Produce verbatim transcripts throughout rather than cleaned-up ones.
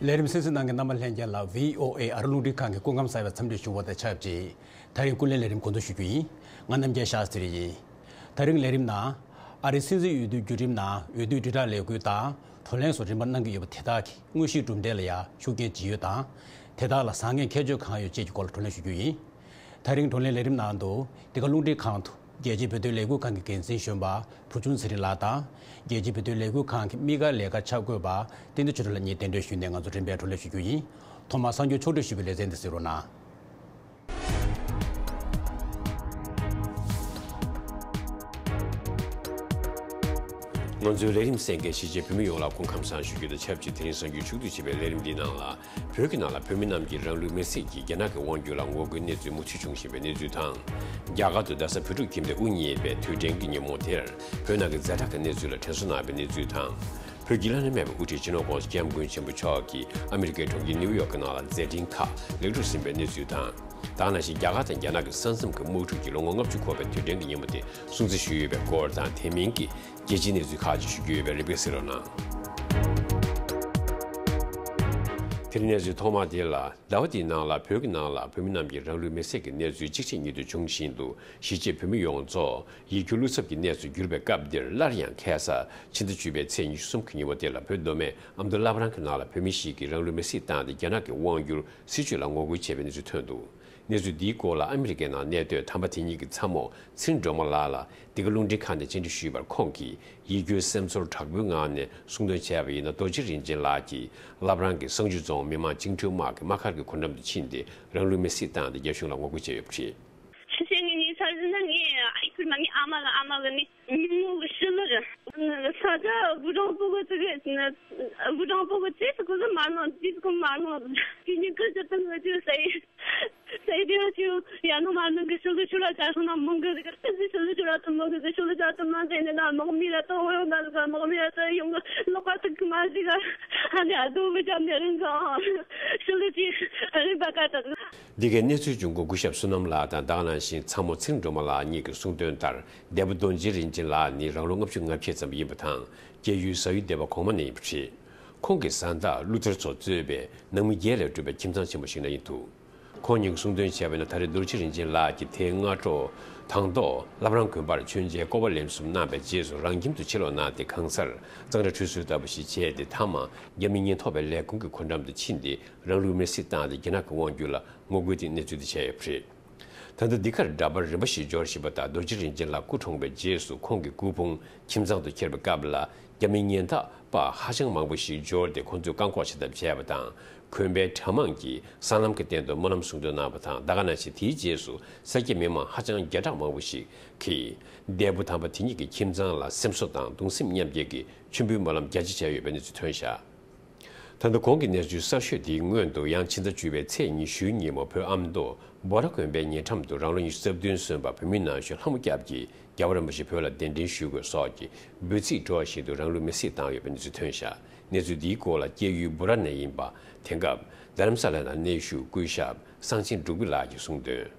ལས་རིམ་གསན་གཟིགས་གནང་མཁན་རྣམ་པ་ལྷན་རྒྱས་ལ་བྷི་ཨོ་ཨེ་ཨ་རི་རླུང་འཕྲིན་ཁང་གི་སྐུ་ཁམས་གསར་པའི་འཚམས་འདྲི་ཞུ་བ་དང་ཆབས་ཅིག་ད་རིང་ཀུན་གླེང་ལས་རིམ་གོ་བསྡུར་ཞུ་རྒྱུ་ཡིན། ང་རྣམ་རྒྱལ་ཤཱ་སྟྲི་ཡིན། ད་རིང་ལས་རིམ་ནང་ཨ་རིའི་སྲིད་འཛིན་འོས་བསྡུའི་བརྒྱུད་རིམ་ནང་འོས་བསྡུའི་དྲིལ་བསྒྲགས་ལས་འགུལ་དང་བགྲོ་གླེང་སོགས་རིམ་པ་གནང་གི་ཡོད་པ་དེ་དག་གི་དངོས་གཞིའི་གྲུབ་འབྲས་ལ་ཡང་ཤུགས་རྐྱེན་ཇི་ཡོད་དང་། དེ་དག་ལ་བཟང་ངན་ཁྱད་ཆོས་གང་ཡོད་བཅས་ཀྱི་སྐོར་ལ་བགྲོ་གླེང་ཞུ་རྒྱུ་ཡིན། ད་རིང་བགྲོ་གླེང་ལས་རིམ་ནང་དུ་འདི་ག་རླུང་འཕྲིན་ཁང་དུ་རྒྱལ་སྤྱིའི་བོད་དོན་ལས་འགུལ་ཁང་གི་འགན་འཛིན་གཞོན་པ་བུ་ཆུང་ཚེ་རིང་ལགས་དང་། རྒྱལ་སྤྱིའི་བོད་དོན་ལས་འགུལ་ཁང་གི་དམིགས་བཀར་ལས་ཀར་ཆ་བགོས་པ་བསྟན་འཛིན་ཆོས་སྒྲོན་ལགས་གཉིས་གདན་འདྲེན་ཞུས་ནས་ང་ཚོ་རིམ་པས་བགྲོ་གླེང་ཞུ་རྒྱུ་ཡིན། ཐོག་མར་གསར་འགྱུར་ཕྱོགས་བསྒྲིགས་ཞུས་པའི་ལེ་ཚན་འདི་གཟིགས་རོགས་གནང་། ང་ཚོའི་ལས་རིམ་གསན་མཁན་གཞིས་བྱེས་བོད་མི་ཡོངས་ལ་སྐུ་ཁམས་བཟང་ཞུ་རྒྱུ་དང་ཆབས་ཅིག་དེ་རིང་གསར་འགྱུར་ཕྱོགས་བསྒྲིགས་བྱས་པའི་ལས་རིམ་འདིའི་ནང་ལ། བོད་ཀྱི་ནང་ལ་བོད་མི་རྣམས་ཀྱིས་རང་ལུས་མེར་སྲེག་གིས་རྒྱ་ནག་གི་དབང་སྒྱུར་ལ་ངོ་རྒོལ་གནས་ཚུལ་མུ་མཐུད་བྱུང་བཞིན་པའི་གནས་ཚུལ་དང་། རྒྱ་གར་དུ་རྡ་ས་བོད་ཕྲུག་ཁྱིམ་སྡེ་དབུ་བརྙེས་པའི་དུས་དྲན་གྱི་ཉིན་མོ་དེར་བོད་ནང་གི་ཛ་དྲག་གི་གནས་ཚུལ་ལ་དྲན་གསོ་གནང་བའི་གནས་ཚུལ་དང་། བོད་ཀྱི་བླ་ན་མེད་པའི་དབུ་ཁྲིད་སྤྱི་ནོར་༸གོང་ས་༸སྐྱབས་མགོན་ཆེན་པོ་མཆོག་གིས་ཨ་མི་རི་ཀའི་གྲོང་ཁྱེར་ནིའུ་ཡོག་གི་ནང་ལ་མཛད་འཕྲིན་ཁག་ལེགས་གྲུབ་ཟིན་པའི་གནས་ཚུལ་དང་། ད་ག་ནང་བཞིན་རྒྱ་གར་དང་རྒྱ་ནག་གི་ས་མཚམས་ཀྱི་དམག་འཁྲུག་གི་ལོ་ངོ་ལྔ་བཅུ་འཁོར་བའི་དུས་དྲན་གྱི་ཉིན་མོ་དེ་སྲུང་བརྩི་ཞུས་ཡོད་པའི་སྐོར་དང་། དེ་མིན་གྱི་རྒྱལ་སྤྱིའི་གནས་ཚུལ་ཁག་ཅིག་ཞུ་རྒྱུ་ཡོད་པས་རིམ་པས་གཟིགས་རོགས་གནང་། དེ་རིང་གནས་ཚུལ་ཐོག་མ་དེ་ལ། ཟླ་བ་འདིའི་ནང་ལ་བོད་ཀྱི་ནང་ལ་བོད་མི་རྣམས་ཀྱིས་རང་ལུས་མེར་སྲེག་གི་གནས་ཚུལ་གཅིག་རྗེས་གཉིས་མཐུད་འབྱུང་བཞིན་འདུག་གཞིས་བྱེས་བོད་མི་ཡོངས་རྫོགས་ཡིད་སྐྱོ་བློ་འཚབ་ཀྱི་གནས་སུ་གྱུར་པའི་སྐབས་འདིར། སླར་ཡང་ཁ་སང་ཕྱི་ཟླ་བཅུ་པའི་ཚེས་ཉི་ཤུ་གསུམ་གྱི་ཉིན་མོ་དེ་ལ་བོད་མདོ་སྨད་ཨ་མདོ་བླ་བྲང་གི་ནང་ལ་བོད་མི་ཞིག་གིས་རང་ལུས་མེར་སྲེག་བཏང་སྟེ་རྒྱ་ནག་གི་དབང་སྒྱུར་སྲིད་བྱུས་ལ་ངོ་རྒོལ་བྱས་པའི་གནས་ཚུལ་ཐོན་འདུག་གནས་ཚུལ་འདིའི་སྐོར་ལ་ཨ་མི་རི་ཀའི་ནང་གནས་སྡོད་དམ་པ་དེ་ཉིད་ཀྱི་ཚ་མོ་ཚེ་རིང་སྒྲོལ་མ་ལགས་ལ་འདི་ག་རླུང་འཕྲིན་ཁང་ནས་བཅར་འདྲི་ཞུས་པར། ཁོང་གིས་ཡིད་སྐྱོའི་སེམས་ཚོར་དྲག་པོའི་ངང་ནས་གསུང་དོན་བྱས་པ་ཡིན་ན། རྡོ་རྗེ་རིན་ཆེན་ལགས་ཀྱིས་བླ་བྲང་གི་བསང་ཆུ་རྫོང་མི་དམངས་བཅིངས་འགྲོལ་དམག་གི་དམག་སྒར་གྱི་སྒོ་འགྲམ་དུ་ཕྱིན་ཏེ་རང་ལུས་མེར་སྲེག་བཏང་སྟེ་རྒྱ་གཞུང་ལ་ངོ་རྒོལ་བྱས་ཡོད་པ་རེད། ཕྱི་ཕྱི་ངའི་ངའི་ས་གཞི་ན་ངའི་ཨ་ཁུར་མ་ངའི་ཨ་མ་ལ་ཨ་མ་གི་ནི་ཉིན་མོ་གི་ཕྱི་ལོར་ས་ཆ་དབུ་སྦྲང་པོ་གི་ཙི་གི་དབུ་སྦྲང་པོ་གི་ཙི་སི་ཁོ་ལ་མ་ནོ་ཙི་སི་ཁོ་མ་ནོ་དེ་ཉིན་ཁ་ཅི་ཏང་གི་ཙི་སའི། སའི་དེ་ཡང་ཅི་ཡ་ནོ་མ་ནོ་གི་ཕྱི་ལོ་ཕྱི་ལ་ཅ་སོ་ན་མོང་གི་ཙི་གི་ཙི་ཕྱི་ལོ་ཕྱི་ལ་ཏུ་མོ་གི་ཙི་ཕྱི་ལོ་ཅ་ཏུ་མ་ཙི་ནི་ན་མོག་མི་ལ་ཏོ་ཡོང་ད་ལ་མོག་མི་ལ་ཏོ་ཡོང་གི་ལོག་པ་ཏུ་གི་མ་ཟི་ག་ཧ་ནི་ཨ་དུ་བི་ཅམ་ནི་རིང་གི་ཕྱི་ལོ་ཅི་རིང་པ་ཀ་ཏ། འདི་གའི་གནས་ཚུལ་བྱུང་སྒོ་སྐུ་ཞབས་བསོད་ནམས་ལགས་དང་། ད་ག་ནང་བཞིན་ཚ་མོ་ཚེ་རིང་སྒྲོལ་མ་ལགས་གཉིས་ཀྱིས་གསུངས་དོན་ལྟར། འདས་པོ་རྡོ་རྗེ་རིན་ཆེན་ལགས་ནི་རང་ལོ་ལྔ་བཅུ་ང་བརྒྱད་ཙམ་ཡིན་པ་དང་། སྐྱེས་ཡུལ་ཟ་ཡུལ་སྡེ་བ་གོང་མ་ནས་ཡིན་པ་རེད། ཁོང་གི་བཟའ་ཟླ་ཀླུ་ཐར་མཚོ་གཙོས་པའི་ནང་མི་བརྒྱད་ལས་གྲུབ་པའི་ཁྱིམ་ཚང་ཆེན་མོ་ཞིག་ནང་ཡིན་འདུག་ཁོང་གཉིས་ཀྱིས་གསུངས་དོན་བྱས་པ་ཡིན་ན། ད་རེས་རྡོ་རྗེ་རིན་ཆེན་ལགས་ཀྱིས་དེའི་སྔ་དྲོ་དང་ཐོག་བླ་བྲང་དགོན་པར་མཆོད་མཇལ་སྐོར་བ་ལེན་གསུམ་གནང་བའི་རྗེས་སུ་རང་ཁྱིམ་དུ་ཕྱིར་ལོག་གནང་སྟེ་གང་སར་གཙང་སྦྲ་ཁྲུས་གསོལ་ལྟ་བུ་ཞིག་བྱས་ཏེ། མཐའ་མ་རྒྱ་མི་ཉེན་རྟོག་པའི་ལས་ཁུངས་ཀྱི་སྒོ་འགྲམ་དུ་ཕྱིན་ཏེ་རང་ལུས་མེར་སྲེག་བཏང་སྟེ་རྒྱ་ནག་གི་དབང་སྒྱུར་ལ་ངོ་རྒོལ་གྱི་གནས་ཚུལ་དེ་བྱས་ཡོད་པ་རེད། ད་ལྟ་འདི་གར་འདྲ་པར་རིམ་པ་ཞིག་འབྱོར་བཞིན་པ་དང་། རྡོ་རྗེ་རིན་ཆེན་ལགས་སྐུ་གྲོངས་པའི་རྗེས་སུ་ཁོང་གི་སྐུ་ཕུང་ཁྱིམ་ཚང་དུ་འཁྱེར་བའི་སྐབས་ལ། རྒྱ་མིའི་ཉེན་རྟོག་པ་ཧ་ཅང་མང་པོ་ཞིག་འབྱོར་ཏེ་ཁོང་ཚོས་བཀག་འགོག་བྱེད་ཐབས་བྱས་པ་དང་། གོན་པའི་གྲྭ་མང་གིས་སྲང་ལམ་གྱི་སྟེང་དུ་སྨོན་ལམ་གསུང་འདོན་གནང་བ་དང་། ད་ག་ནང་བཞིན་དེའི་རྗེས་སུ་ས་སྐྱ་མི་མང་ཧ་ཅང་བརྒྱ་ཕྲག་མང་པོ་ཞིག་གིས་འདས་པོ་དམ་པ་དེ་ཉིད་ཀྱི་ཁྱིམ་ཚང་ལ་སེམས་གསོ་དང་གདུང་སེམས་མཉམ་སྐྱེད་ཀྱི་མཆོད་འབུལ་སྨོན་ལམ་རྒྱ་ཆེ་བྱས་ཡོད་པའི་གནས་ཚུལ་ཐོན་བཞག་ད་ལྟ་གོང་གི་གནས་ཚུལ་གསར་ཤོས་དེའི་སྔོན་དུ། ཡང་ཕྱི་ཟླ་བཅུ་པའི་ཚེས་ཉི་ཤུའི་ཉིན་མོ། བོད་ཨ་མདོ་འབོ་ར་དགོན་པའི་ཉེ་འགྲམ་དུ་རང་ལོ་ཉི་ཤུ་རྩ་བདུན་སོན་པ་བོད་མི་ན་གཞོན་ལྷ་མོ་སྐྱབས་ཀྱིས་རྒྱལ་བ་རིན་པོ་ཆེ་བོད་ལ་གདན་འདྲེན་ཞུ་དགོས་སོགས་ཀྱི་འབོད་ཚིག་སྒྲོག་བཞིན་དུ་རང་ལུས་མེར་སྲེག་བཏང་ཡོད་པའི་གནས་ཚུལ་ཐོན་བཞག་གནས་ཚུལ་འདིའི་སྐོར་ལ་སྐྱེས་ཡུལ་འབོ་ར་ནས་ཡིན་པ། དེང་སྐབས་རྡ་རམ་ས་ལ་ནང་གནས་བཞུགས་སྐུ་ཞབས་གསང་ཆེན་འབྲུག་པའི་ལགས་ཀྱིས་གསུངས་དོན།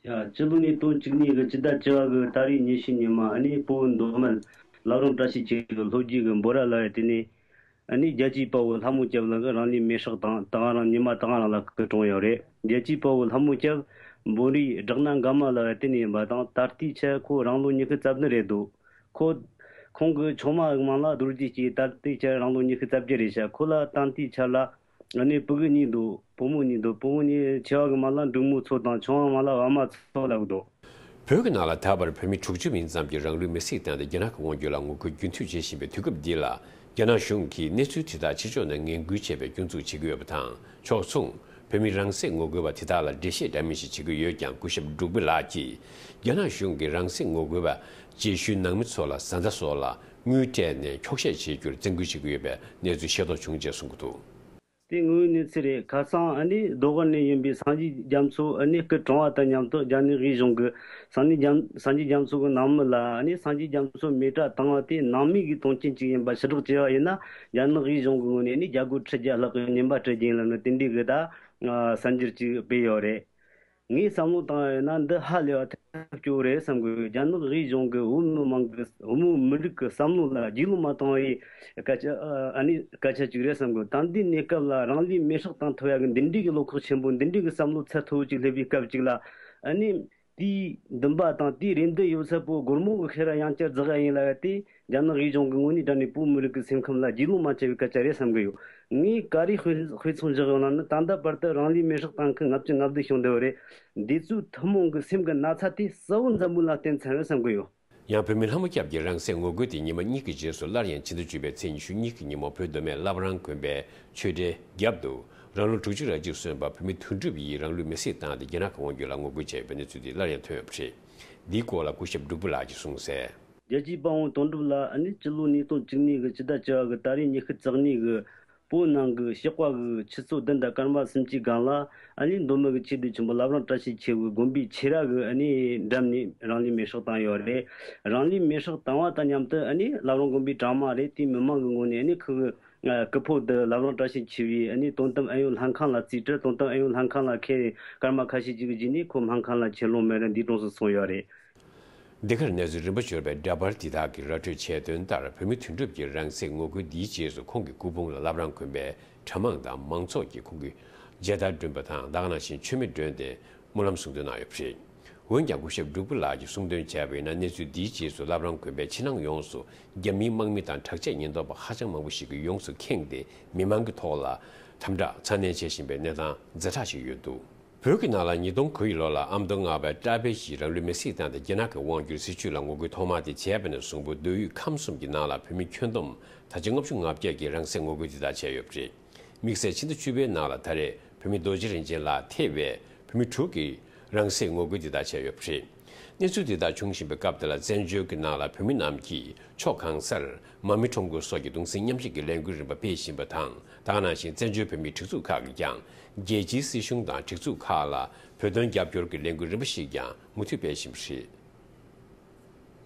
ཡ། སྤྱི་ལོ་ནི་སྟོང་གཅིག་གཉིས་ཀྱི་སྤྱི་ཟླ་བཅུ་པ་གི་ཏ་རིག་ཉི་ཤུ་ཉིན་མ། ཨ་ནི་སྤོ་བོ་མདོ་སྨད་བླ་བྲང་བཀྲ་ཤིས་འཁྱིལ་གྱི་ལྷོ་རྒྱུད་ཀྱི་འབོ་ར་ལ་ཡ། དེ་ནས་ཨ་ནི་རྒྱལ་གཅེས་དཔའ་བོ་ལྷ་མོ་སྐྱབས་ལགས་ཀྱིས་རང་ལུས་མེར་སྲེག་བཏང་། ད་ག་རང་ཉི་མ་ད་ག་རང་ལ་སྐུ་གྲོངས་ཡོད་རེད། རྒྱལ་གཅེས་དཔའ་བོ་ལྷ་མོ་སྐྱབས་འབོ་རའི་བྲག་སྣ་འགའ་མ་ལ་ཡ་དེ་ནས་ཡིན་པ་དང་། ད་ལྟའི་ཆར་ཁོ་རང་ལོ་ཉི་ཤུ་རྩ་བདུན་རེད་འདུག་ཁོ་ཁོང་གི་ཆུང་མ་གི་མིང་ལ་རྡོ་རྗེ་སྐྱིད། ད་ལྟའི་ཆར་རང་ལོ་ཉི་ཤུ་རྩ་བརྒྱད་རེད་ཤག་ཁོ་ལ་ད་ལྟའི་ཆར་ལ་ཨ་ནི་ཕྲུ་གུ་གཉིས་འདུག་བུ་མོ་གཉིས་འདུག་བུ་མོ་གཉིས་ཆེ་བ་གི་མིང་ལ་འབྲུག་མོ་མཚོ་དང་ཆུང་བ་མིང་ལ་བ་མ་མཚོ་ལབ་འདུག་བོད་ཀྱི་ནང་ལ་ད་བར་བོད་མི་དྲུག་ཅུ་མིན་ཙམ་གྱིས་རང་ལུས་མེར་སྲེག་བཏང་སྟེ་རྒྱ་ནག་གི་དབང་སྒྱུར་ལ་ངོ་རྒོལ་རྒྱུན་མཐུད་བྱེད་བཞིན་པའི་དུས་སྐབས་འདི་ལ། རྒྱ་ནག་གཞུང་གིས་གནས་ཚུལ་དེ་དག་ཕྱི་ཕྱོགས་ནས་ངན་སྐུལ་བྱེད་པའི་སྐྱོན་འཛུགས་བྱེད་ཀྱི་ཡོད་པ་དང་། ཕྱོགས་མཚུངས། བོད་མི་རང་སྲེག་ངོ་རྒོལ་བ་དེ་དག་ལ་འགྲེལ་བཤད་འདྲ་མིན་ཞིག་བྱེད་ཀྱི་ཡོད་ཀྱང་། སྐུ་ཞབས་འབྲུག་པའི་ལགས་ཀྱིས་རྒྱ་ནག་གཞུང་གིས་རང་སྲེག་ངོ་རྒོལ་བ་རྗེས་ཤུལ་ནང་མི་ཚོ་ལ་བཟའ་ཟླ་སོགས་ལ་དངུལ་སྤྲད་ནས་འཁྱོག་བཤད་བྱེད་རྒྱུར་བཙན་སྐུལ་བྱེད་ཀྱི་ཡོད་པའི་གནས་ཚུལ་ཤེས་རྟོགས་བྱུང་ཅེས་གསུང་གི་འདུག་དེ་དངོས་ཡོད་གནས་ཚུལ་རེད། ཁ་སང་ཨ་ནི་ཟློས་གར་ནས་ཡིན་པའི་སངས་རྒྱས་རྒྱ་མཚོ་ཨ་ནི་སྐུ་གྲོངས་པ་དང་མཉམ་དུ། རྒྱ་ནག་གཞུང་གིས་སངས་རྒྱས་རྒྱ་སངས་རྒྱས་རྒྱ་མཚོ་གི་ནང་མི་ལ་ཨ་ནི་སངས་རྒྱས་རྒྱ་མཚོ་མེ་དྲ་བཏང་བ་དེ་ནང་མི་གི་དོན་རྐྱེན་ཅིག་ཡིན་པ་ཕྱིར་སློག་བྱས་པ་ཡིན་ན། རྒྱ་ནག་གཞུང་གི་ངོས་ནས་ཨ་ནི་རྒྱ་སྒོར་ཁྲི་བརྒྱ་ལྷག་གི་རྔན་པ་སྤྲད་རྒྱུ་ཡིན་ལབ་ནས་དེ་འདྲའི་གི་ད་གསར་འགྱུར་ཅིག་སྤེལ་ཡོད་རེད། ངས་བསམ་བློ་བཏང་བ་ཡིན་ན་འདི་ཧ་ལས་པ་ཐབས་སྐྱོ་བོ་རེད་བསམ་གི་ཡོད། རྒྱ་ནག་དབུས་གཞུང་གི་བོད་མི་མང་གི་བོད་མི་མི་རིགས་ཀྱི་བསམ་བློ་ལ་རྒྱུས་ལོན་མ་བཏང་བའི་སྐད་ཆ་ཨ་ནི་སྐད་ཆ་ཅིག་རེད་བསམ་གི་ཡོད། ད་ལྟའི་གནས་སྐབས་ལ་རང་ལུས་མེར་སྲེག་བཏང་ཐུབ་ཡ་གི་འདི་འདྲའི་གི་བློ་ཁོག་ཆེན་པོ་འདི་འདྲའི་གི་བསམ་བློ་ཚད་མཐོ་བོ་ཅིག་སླེབས་པའི་སྐབས་ཅིག་ལ་ཨ་ནི། དེའི་འདུན་པ་དང་དེའི་རེ་འདུན་ཡོད་ཚད་པོ་སྒོར་མོ་གི་ཁེ་ར་ཡང་བསྐྱར་འཛེག་ཡ་ཡིན་ལབ་ཡ་དེ་རྒྱ་ནག་དབུས་གཞུང་གི་ངོས་ནས་དྲང་གནས་བོད་མི་རིགས་ཀྱི་སེམས་ཁམས་ལ་རྒྱུས་ལོན་མ་བྱས་པའི་སྐད་ཆ་རེད་བསམ་གི་ཡོད། ངས་ག་རེ་དཔེ་དཔེ་མཚོན་བཞག་ཡོད་ལབ་ན། ད་ལྟ་བར་དུ་རང་ལུས་མེར་སྲེག་བཏང་མཁན་ལྔ་བཅུ་ང་བདུན་བྱུང་བསྡད་པ་རེད། འདི་ཚོའི་ཐུན་མོང་གི་སེམས་ཀྱི་ན་ཚ་དེ་གསལ་བོ་འཛམ་བུ་གླིང་ལ་བསྟན་ཚར་ཡོད་བསམ་གི་ཡོད། ཡང་བོད་མི་ལྷ་མོ་སྐྱབས་ཀྱི་རང་སྲེག་ངོ་རྒོལ་དེ་ཉི་མ་གཉིས་ཀྱི་རྗེས་སུ་སླར་ཡང་ཕྱི་ཟླ་བཅུ་པའི་ཚེས་ཉི་ཤུ་གཉིས་ཀྱི་ཉིན་མོ་བོད་མདོ་སྨད་བླ་བྲང་དགོན་པའི་ཆོས་གྲྭའི་རྒྱབ་ཏུ་རང་ལོ་དྲུག་ཅུ་རེ་གཅིག་སོན་པ་བུད་མེད་དོན་གྲུབ་ཡིས་རང་ལུས་མེར་སྲེག་བཏང་སྟེ་རྒྱ་ནག་གི་དབང་སྒྱུར་ལ་ངོ་རྒོལ་བྱས་ཡོད་པའི་གནས་ཚུལ་དེ་སླར་ཡང་ཐོན་ཡོད་པ་རེད། འདིའི་སྐོར་ལ་སྐུ་ཞབས་འབྲུག་པ་ལགས་ཀྱིས་གསུངས་གསལ། རྒྱལ་གཅེས་དཔའ་བོ་དོན་གྲུབ་ལགས་ཨ་ནི་སྤྱི་ལོ་ཉིས་སྟོང་བཅུ་གཉིས་ཀྱི་ཕྱི་ཟླ་བཅུ་པ་གི་ཏ་རིག་ཉི་ཤུ་རྩ་གཉིས་གི་བོད་ནང་གི་ཞོགས་པ་གི་ཆུ་ཚོད་བདུན་དང་སྐར་མ་སུམ་ཅུའི་སྒང་ལ་ཨ་ནི་མདོ་སྨད་ཀྱི་ཆོས་སྡེ་ཆེན་པོ་བླ་བྲང་བཀྲ་ཤིས་ཆེན་པོའི་དགོན་པའི་ཆོས་ར་གི་ཨ་ནི་འགྲམ་ནས་རང་ལུས་མེར་སྲེག་བཏང་ཡོད་རེད། རང་ལུས་མེར་སྲེག་བཏང་བ་དང་མཉམ་དུ་ཨ་ནི་བླ་བྲང་དགོན་པའི་གྲྭ་མ་རེད། དེའི་མི་མང་གི་ངོས་ནས་ཨ་ནི་ཁོ་གི་སྐུ་ཕུང་དེ་བླ་བྲང་བཀྲ་ཤིས་ཆེན་པོའི་ཨ་ནི་དོན་དམ་ཨེ་ཡོད་ལྷན་ཁང་ལ་རྩིས་སྤྲད། དོན་དམ་ཨེ་ཡོད་ལྷན་ཁང་ལ་ཁྱེར། སྐར་མ་ཁ་ཤས་ཅིག་གི་རྗེས་ནས་ཁོ་སྨན་ཁང་ལ་ཁྱེར་ལོང་མེད་རེད། འདིའི་གྲོང་གསེབ་སོང་ཡོད་རེད། འདི་གར་གནས་ཚུལ་རིམ་པ་འབྱོར་བའི་འདྲ་པར་འདི་དག་གིས་ར་སྤྲོད་བྱས་དོན་ལྟར། བོད་མི་དོན་གྲུབ་ཀྱི་རང་སྲེག་ངོ་རྒོལ་འདིའི་རྗེས་སུ་ཁོང་གི་སྐུ་ཕུང་ལ་བླ་བྲང་དགོན་པའི་གྲྭ་མང་དང་མང་ཚོགས་ཀྱིས་ཁོང་གི་མཇལ་དར་བསྒྲོན་པ་དང་། ད་ག་ནང་བཞིན་མཆོད་མེ་བསྒྲོན་ཏེ་སྨོན་ལམ་གསུང་འདོན་གནང་ཡོད་པ་རེད། འོན་ཀྱང་སྐུ་ཞབས་འབྲུག་པ་ལགས་ཀྱིས་གསུང་འདོན་བྱས་པ་ཡིན་ན། གནས་ཚུལ་འདིའི་རྗེས་སུ་བླ་བྲང་དགོན་པའི་ཕྱི་ནང་ཡོངས་སུ་རྒྱ་མིའི་དམག་མི་དང་དྲག་ཆས་ཉེན་རྟོག་པ་ཧ་ཅང་མང་པོ་ཞིག་གིས་ཡོངས་སུ་ཁེངས་ཏེ་མི་མང་གི་ཐོག་ལ་དམ་དྲག་ཚ་ནན་བྱེད་བཞིན་པའི་གནས་སྟངས་ཛ་དྲག་ཞིག་ཡོད་འདུག་བོད་ཀྱི་ནང་ལ་ཉིས་སྟོང་དགུ་ཡི་ལོ་ལ་ཨ་མདོ་རྔ་བའི་བཀྲ་བྷེ་ཡིས་རང་ལུས་མེར་སྲེག་བཏང་སྟེ་རྒྱ་ནག་གི་དབང་སྒྱུར་སྲིད་བྱུས་ལ་ངོ་རྒོལ་ཐོག་མ་དེ་བྱས་པ་ནས་བཟུང་བོད་མདོ་དབུས་ཁམས་གསུམ་གྱི་ནང་ལ་བོད་མི་ཁྱོན་བསྡོམས་ད་ཆ་ལྔ་བཅུ་ང་བརྒྱད་ཀྱིས་རང་སྲེག་ངོ་རྒོལ་དེ་དག་བྱས་ཡོད་པ་རེད། དམིགས་བསལ་ཕྱི་ཟླ་བཅུ་པའི་ནང་ལ་ད་རེས་བོད་མི་རྡོ་རྗེ་རིན་ཆེན་ལགས་ཐེ་བའི་བོད་མི་དྲུག་གིས་རང་སྲེག་ངོ་རྒོལ་དེ་དག་བྱས་ཡོད་པ་རེད། གནས་ཚུལ་དེ་དག་བྱུང་བཞིན་པའི་སྐབས་དེ་ལ་བཙན་བྱོལ་གྱི་ནང་ལ་བོད་མི་རྣམས་ཀྱིས་ཕྱོགས་གང་སར་མ་རྨོས་ཁྲོམ་སྐོར་སོགས་ཀྱི་གདུང་སེམས་མཉམ་སྐྱེད་ཀྱི་ལས་འགུལ་རིམ་པ་སྤེལ་བཞིན་པ་དང་། ད་ག་ནང་བཞིན་བཙན་བྱོལ་བོད་མིའི་སྒྲིག་འཛུགས་ཁག་གིས་ཀྱང་རྒྱལ་སྤྱིའི་སྲིད་གཞུང་དང་སྒྲིག་འཛུགས་ཁག་ལ་བོད་དོན་རྒྱབ་སྐྱོར་གྱི་ལས་འགུལ་རིམ་པ་ཞིག་ཀྱང་མུ་མཐུད་སྤེལ་བཞིན་པ་རེད།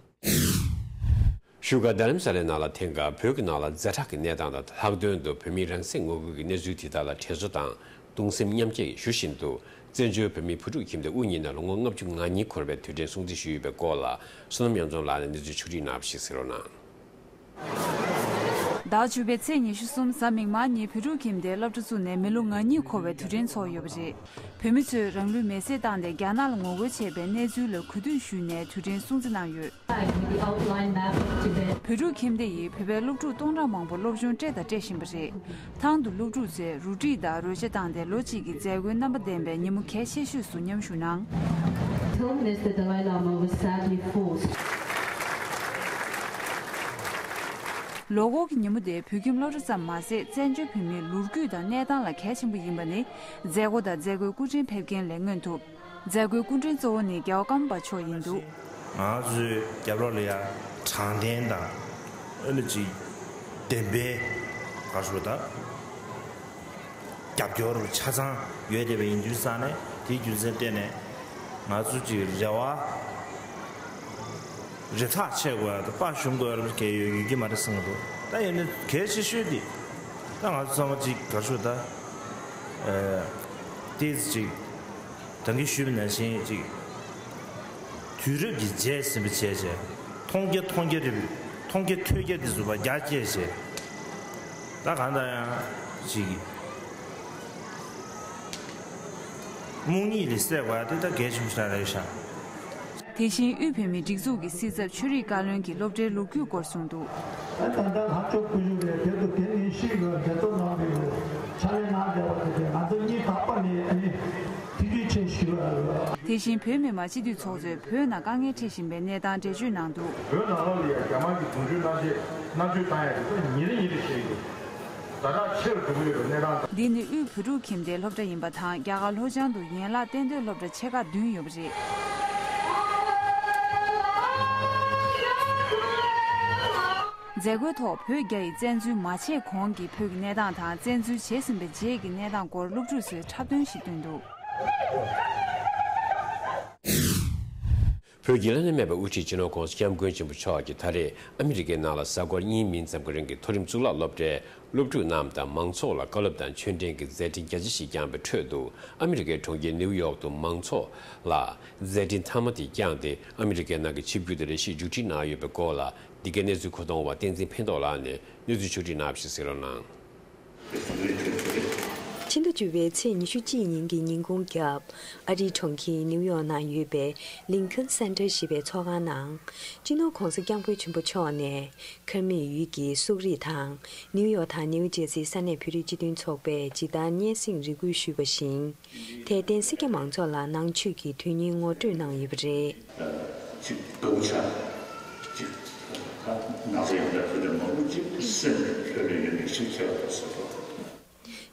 བཞུགས་སྒར་རྡ་རམ་ས་ལའི་ནང་ལ་ཐེངས་འགའ་བོད་ཀྱི་ནང་ལ་ཛ་དྲག་གི་གནས་སྟངས་དང་། ལྷག་དོན་དུ་བོད་མིའི་རང་སྲེག་ངོ་རྒོལ་གྱི་གནས་ཚུལ་དེ་དག་ལ་དྲན་གསོ་དང་གདུང་སེམས་མཉམ་སྐྱེད་ཞུ་བཞིན་དུ། བཙན་བྱོལ་བོད་མིའི་བུ་ཕྲུག་ཁྱིམ་སྡེ་དབུ་བརྙེས་ནས་ལོ་ངོ་ལྔ་བཅུ་ང་གཉིས་འཁོར་བའི་དུས་དྲན་སྲུང་བརྩི་ཞུས་ཡོད་པའི་སྐོར་ལ། བསོད་ནམས་དབྱངས་འཛོམས་ལགས་ནས་གནས་ཚུལ་ཕྱོགས་སྒྲིག་གནང་བ་ཞིག་གསན་རོགས་གནང་། ཟླ་བཅུ་པའི་ཚེས་ཉི་ཤུ་གསུམ་གཟའ་མིག་དམར་ཉིན་བོད་ཕྲུག་ཁྱིམ་སྡེའི་སློབ་གྲྭ་བཙུགས་ནས་མི་ལོ་ང་གཉིས་འཁོར་བའི་དུས་དྲན་ཚོགས་ཡོད་པ་རེད། བོད་མི་ཚོས་རང་ལུས་མེར་སྲེག་བཏང་སྟེ་རྒྱ་ནག་ལ་ངོ་རྒོལ་བྱས་པའི་གནས་ཚུལ་ལ་གུས་འདུད་ཞུས་ནས་དུས་དྲན་སྲུང་བརྩི་གནང་ཡོད། བོད་ཕྲུག་ཁྱིམ་སྡེ་ཡིས་བོད་པའི་སློབ་ཕྲུག་སྟོང་ཕྲག་མང་པོ་སློབ་སྦྱོང་སྤྲད་དང་སྤྲད་བཞིན་པ་རེད། ཐང་དུ་སློབ་ཕྲུག་ཚོས་རུ་སྒྲིག་དང་རོལ་ཆ་བཏང་སྟེ་ལོ་གཅིག་གི་མཛད་སྒོའི་རྣམ་པ་ལྡན་པའི་ཉིན་མོ་གལ་ཆེ་ཤོས་སུ་མཉམ་ཞུགས་གནང་། Prime Minister Dalai Lama was sadly forced. ལོ་འཁོར་གྱི་ཉིན་མོ་དེ་བོད་ཁྱིམ་སློབ་གྲྭ་ཙམ་མ་ཟད། བཙན་བྱོལ་བོད་མིའི་ལོ་རྒྱུས་དང་གནས་སྟངས་ལ་གལ་ཆེན་པོ་ཡིན་པ་ནི། མཛད་སྒོ་དང་མཛད་སྒོའི་སྐུ་མགྲོན་ཕེབས་མཁན་ལས་མངོན་ཐུབ། མཛད་སྒོའི་སྐུ་མགྲོན་གཙོ་བོ་ནི་རྒྱལ་བ་ཀརྨ་པ་མཆོག་ཡིན་འདུག། ང་ཚོའི་རྒྱབ་ལོགས་ལ་ཡ་དྲང་བདེན་དང་ཨ་ནི་ཅིག་བདེན་པའི་ག་རེ་ཟེར་ད། རྒྱབ་སྐྱོར་ཆ་ཚང་ཡོད་བསྡད་པ་ཡིན་དུས་ཙང་ནས། དེའི་རྒྱུ་མཚན་བརྟེན་ནས་ང་ཚོ་ཅིག་རེ་བ་རེ་ཐག་ཆད་དགོས་ཡ་དང་དཔའ་ཞུམ་དགོས་ཡ་རབ་གལ་ཡོད་ཡོད་ཀྱི་མ་རེད་བསམ་གྱི་འདུག། ད་ཡིན་ན་གལ་ཆེ་ཤོས་དེ་ད་ང་ཚོ་ཚང་མ་ཅིག་ག་རེ་ཟེར་ད། ཨེ། ཏོག་ཙམ་ཅིག་ད་གིན་ཞུས་པ་ནང་བཞིན་ཅིག་དུས་རབས་ཀྱི་རྗེས་ཟིན་པ་བྱས་བྱས། མཐོང་རྒྱ་མཐོང་རྒྱ་རེད། མཐོང་རྒྱ་ཐོས་རྒྱ་དེ་ཚོ་ཕར་རྒྱ་བསྐྱེད་བྱས། ད་གང་ལྟར་ཡང་ཅིག་རྨོངས་གཉིད་ལས་སད་དགོས་ཡ་དེ་ད་གལ་ཆེན་པོ་ཞིག་རེད་ཤག། དེ་བཞིན་དབུས་བོད་མིའི་སྒྲིག་འཛུགས་ཀྱི་སྲིད་ཚབ་ཆོས་རིག་བཀའ་བློན་གྱིས་སློབ་གྲྭའི་ལོ་རྒྱུས་སྐོར་གསུངས་འདུག། ད་ལྟ་ལྷག་ཆོག་ཁུ་བྱུག་རེད། དེ་ཚོ་དེ་ནི་ཤིག་ཡོད་འབད་བརྩོན་གནང་གི་ཡོད། ཕྱག་ལས་གནང་བསྡད་པ་དེ་དེ་ང་ཚོ་གཉིས་ད་པ་ནས་ཨ་ནི་ཐུགས་རྗེ་ཆེ་ཞུ་བ་རེད། དེ་བཞིན་བོད་མི་མང་སྤྱི་འཐུས་ཚོགས་གཙོས་བོད་ནང་དཀའ་ངལ་འཕྲད་བཞིན་པའི་གནས་སྟངས་འགྲེལ་བརྗོད་གནང་འདུག། བོད་ནང་ལོགས་ལ་ཡ་རྒྱ་དམར་གྱི་གདུང་རྒྱུད་མནར་གཅོད་མནར་གཅོད་བཏང་ཡ་དེ་ཚོ་ཉིན་རེ་ཉིན་རེ་ཞིག་འདུག། ཛ་དྲག་ཆེ་རུ་འགྲོ་གི་ཡོད་པའི་གནས་སྟངས་དང་། འདི་ནི་དབུས་བོད་ཕྲུག་ཁྱིམ་སྡེའི་སློབ་གྲྭ་ཡིན་པ་དང་། རྒྱ་གར་ལྷོ་བྱང་དུ་ཡན་ལག་གཏན་སྡོད་སློབ་གྲྭ་ཆེ་ཁག་བདུན་ཡོད་པ་རེད། མཛད་སྒོའི་ཐོག་བོད་རྒྱ་ཡི་བཙན་འཛུལ་མ་བྱས་གོང་གི་བོད་ཀྱི་གནས་སྟངས་དང་། བཙན་འཛུལ་བྱས་ཟིན་པའི་རྗེས་ཀྱི་གནས་སྟངས་སྐོར་སློབ་ཕྲུག་ཚོས་འཁྲབ་སྟོན་ཞིག་བཏོན་འདུག། བོད་ཀྱི་བླ་ན་མེད་པའི་དབུ་ཁྲིད་སྤྱི་ནོར་༸གོང་ས་༸སྐྱབས་མགོན་ཆེན་པོ་མཆོག་གིས་ད་རེས་ཨ་མི་རི་ཀའི་ནང་ལ་གཟའ་འཁོར་གཉིས་མིན་ཙམ་གྱི་རིང་གི་མཐོ་རིམ་གཙུག་ལག་སློབ་གྲྭའི་སློབ་ཕྲུག་རྣམས་དང་མང་ཚོགས་ལ་བཀའ་སློབ་དང་ཆོས་འབྲེལ་གྱི་མཛད་འཕྲིན་རྒྱ་ཆེ་ཞིག་བསྐྱངས་པའི་ཁྲོད་དུ། ཨ་མི་རི་ཀའི་གྲོང་ཁྱེར་ནིའུ་ཡོག་ཏུ་མང་ཚོགས་ལ་མཛད་འཕྲིན་མཐའ་མ་དེ་བསྐྱངས་ཏེ། ཨ་མི་རི་ཀའི་ནང་གི་ཆིབས་བསྒྱུར་དེ་རེ་ཞིག་མཇུག་སྒྲིལ་གནང་ཡོད་པའི་སྐོར་ལ། འདི་གའི་གནས་ཚུལ་མཁོ་གཏོང་བ་བསྟན་འཛིན་ཕན་ཐོགས་ལགས་ནས་གནས་ཚུལ་ཕྱོགས་སྒྲིག་གནང་བ་ཞིག་གསན་རོགས་གནང་། ཕྱི་ཟླ་བཅུ་པའི་ཚེས་ཉི་ཤུ་གཅིག་ཉིན་གྱི་ཉིན་གུང་རྒྱབ། ཨ་རིའི་གྲོང་ཁྱེར་ནིའུ་ཡོག་ནང་ཡོད་པའི་ལིང་ཁན་སེན་ཊར་ཞེས་པའི་ཚོགས་ཁང་ནང་། སྤྱི་ནོར་༸གོང་ས་༸སྐྱབས་མགོན་ཆེན་པོ་མཆོག་ནས་ཁ་མིག་ཡུལ་གྱི་སོག་རིགས་དང་། ནིའུ་ཡོག་དང་ནིའུ་ཇེ་སིའི་ས་གནས་བོད་རིགས་སྤྱི་མཐུན་ཚོགས་པས་ཇི་ལྟར་སྙན་སེང་རེ་སྐུལ་ཞུས་པ་བཞིན། དད་ལྡན་སེར་སྐྱ་མང་ཚོགས་ལ་ནང་ཆོས་ཀྱི་དོན་སྙིང་ངོ་སྤྲོད་གནང་ཡོད་པ་རེད། ཅིག་ལྟ་བུ་ཆགས། ཅིག་ན་ཚ་ཡང་དག་ཕུལ་ཏེ་མང་པོ་ཅིག་སེམས་ནས་འཁྱོལ་ལེ་ཡོད་མེད་ཞིག་བྱས་པ་དང་སོ་སོ།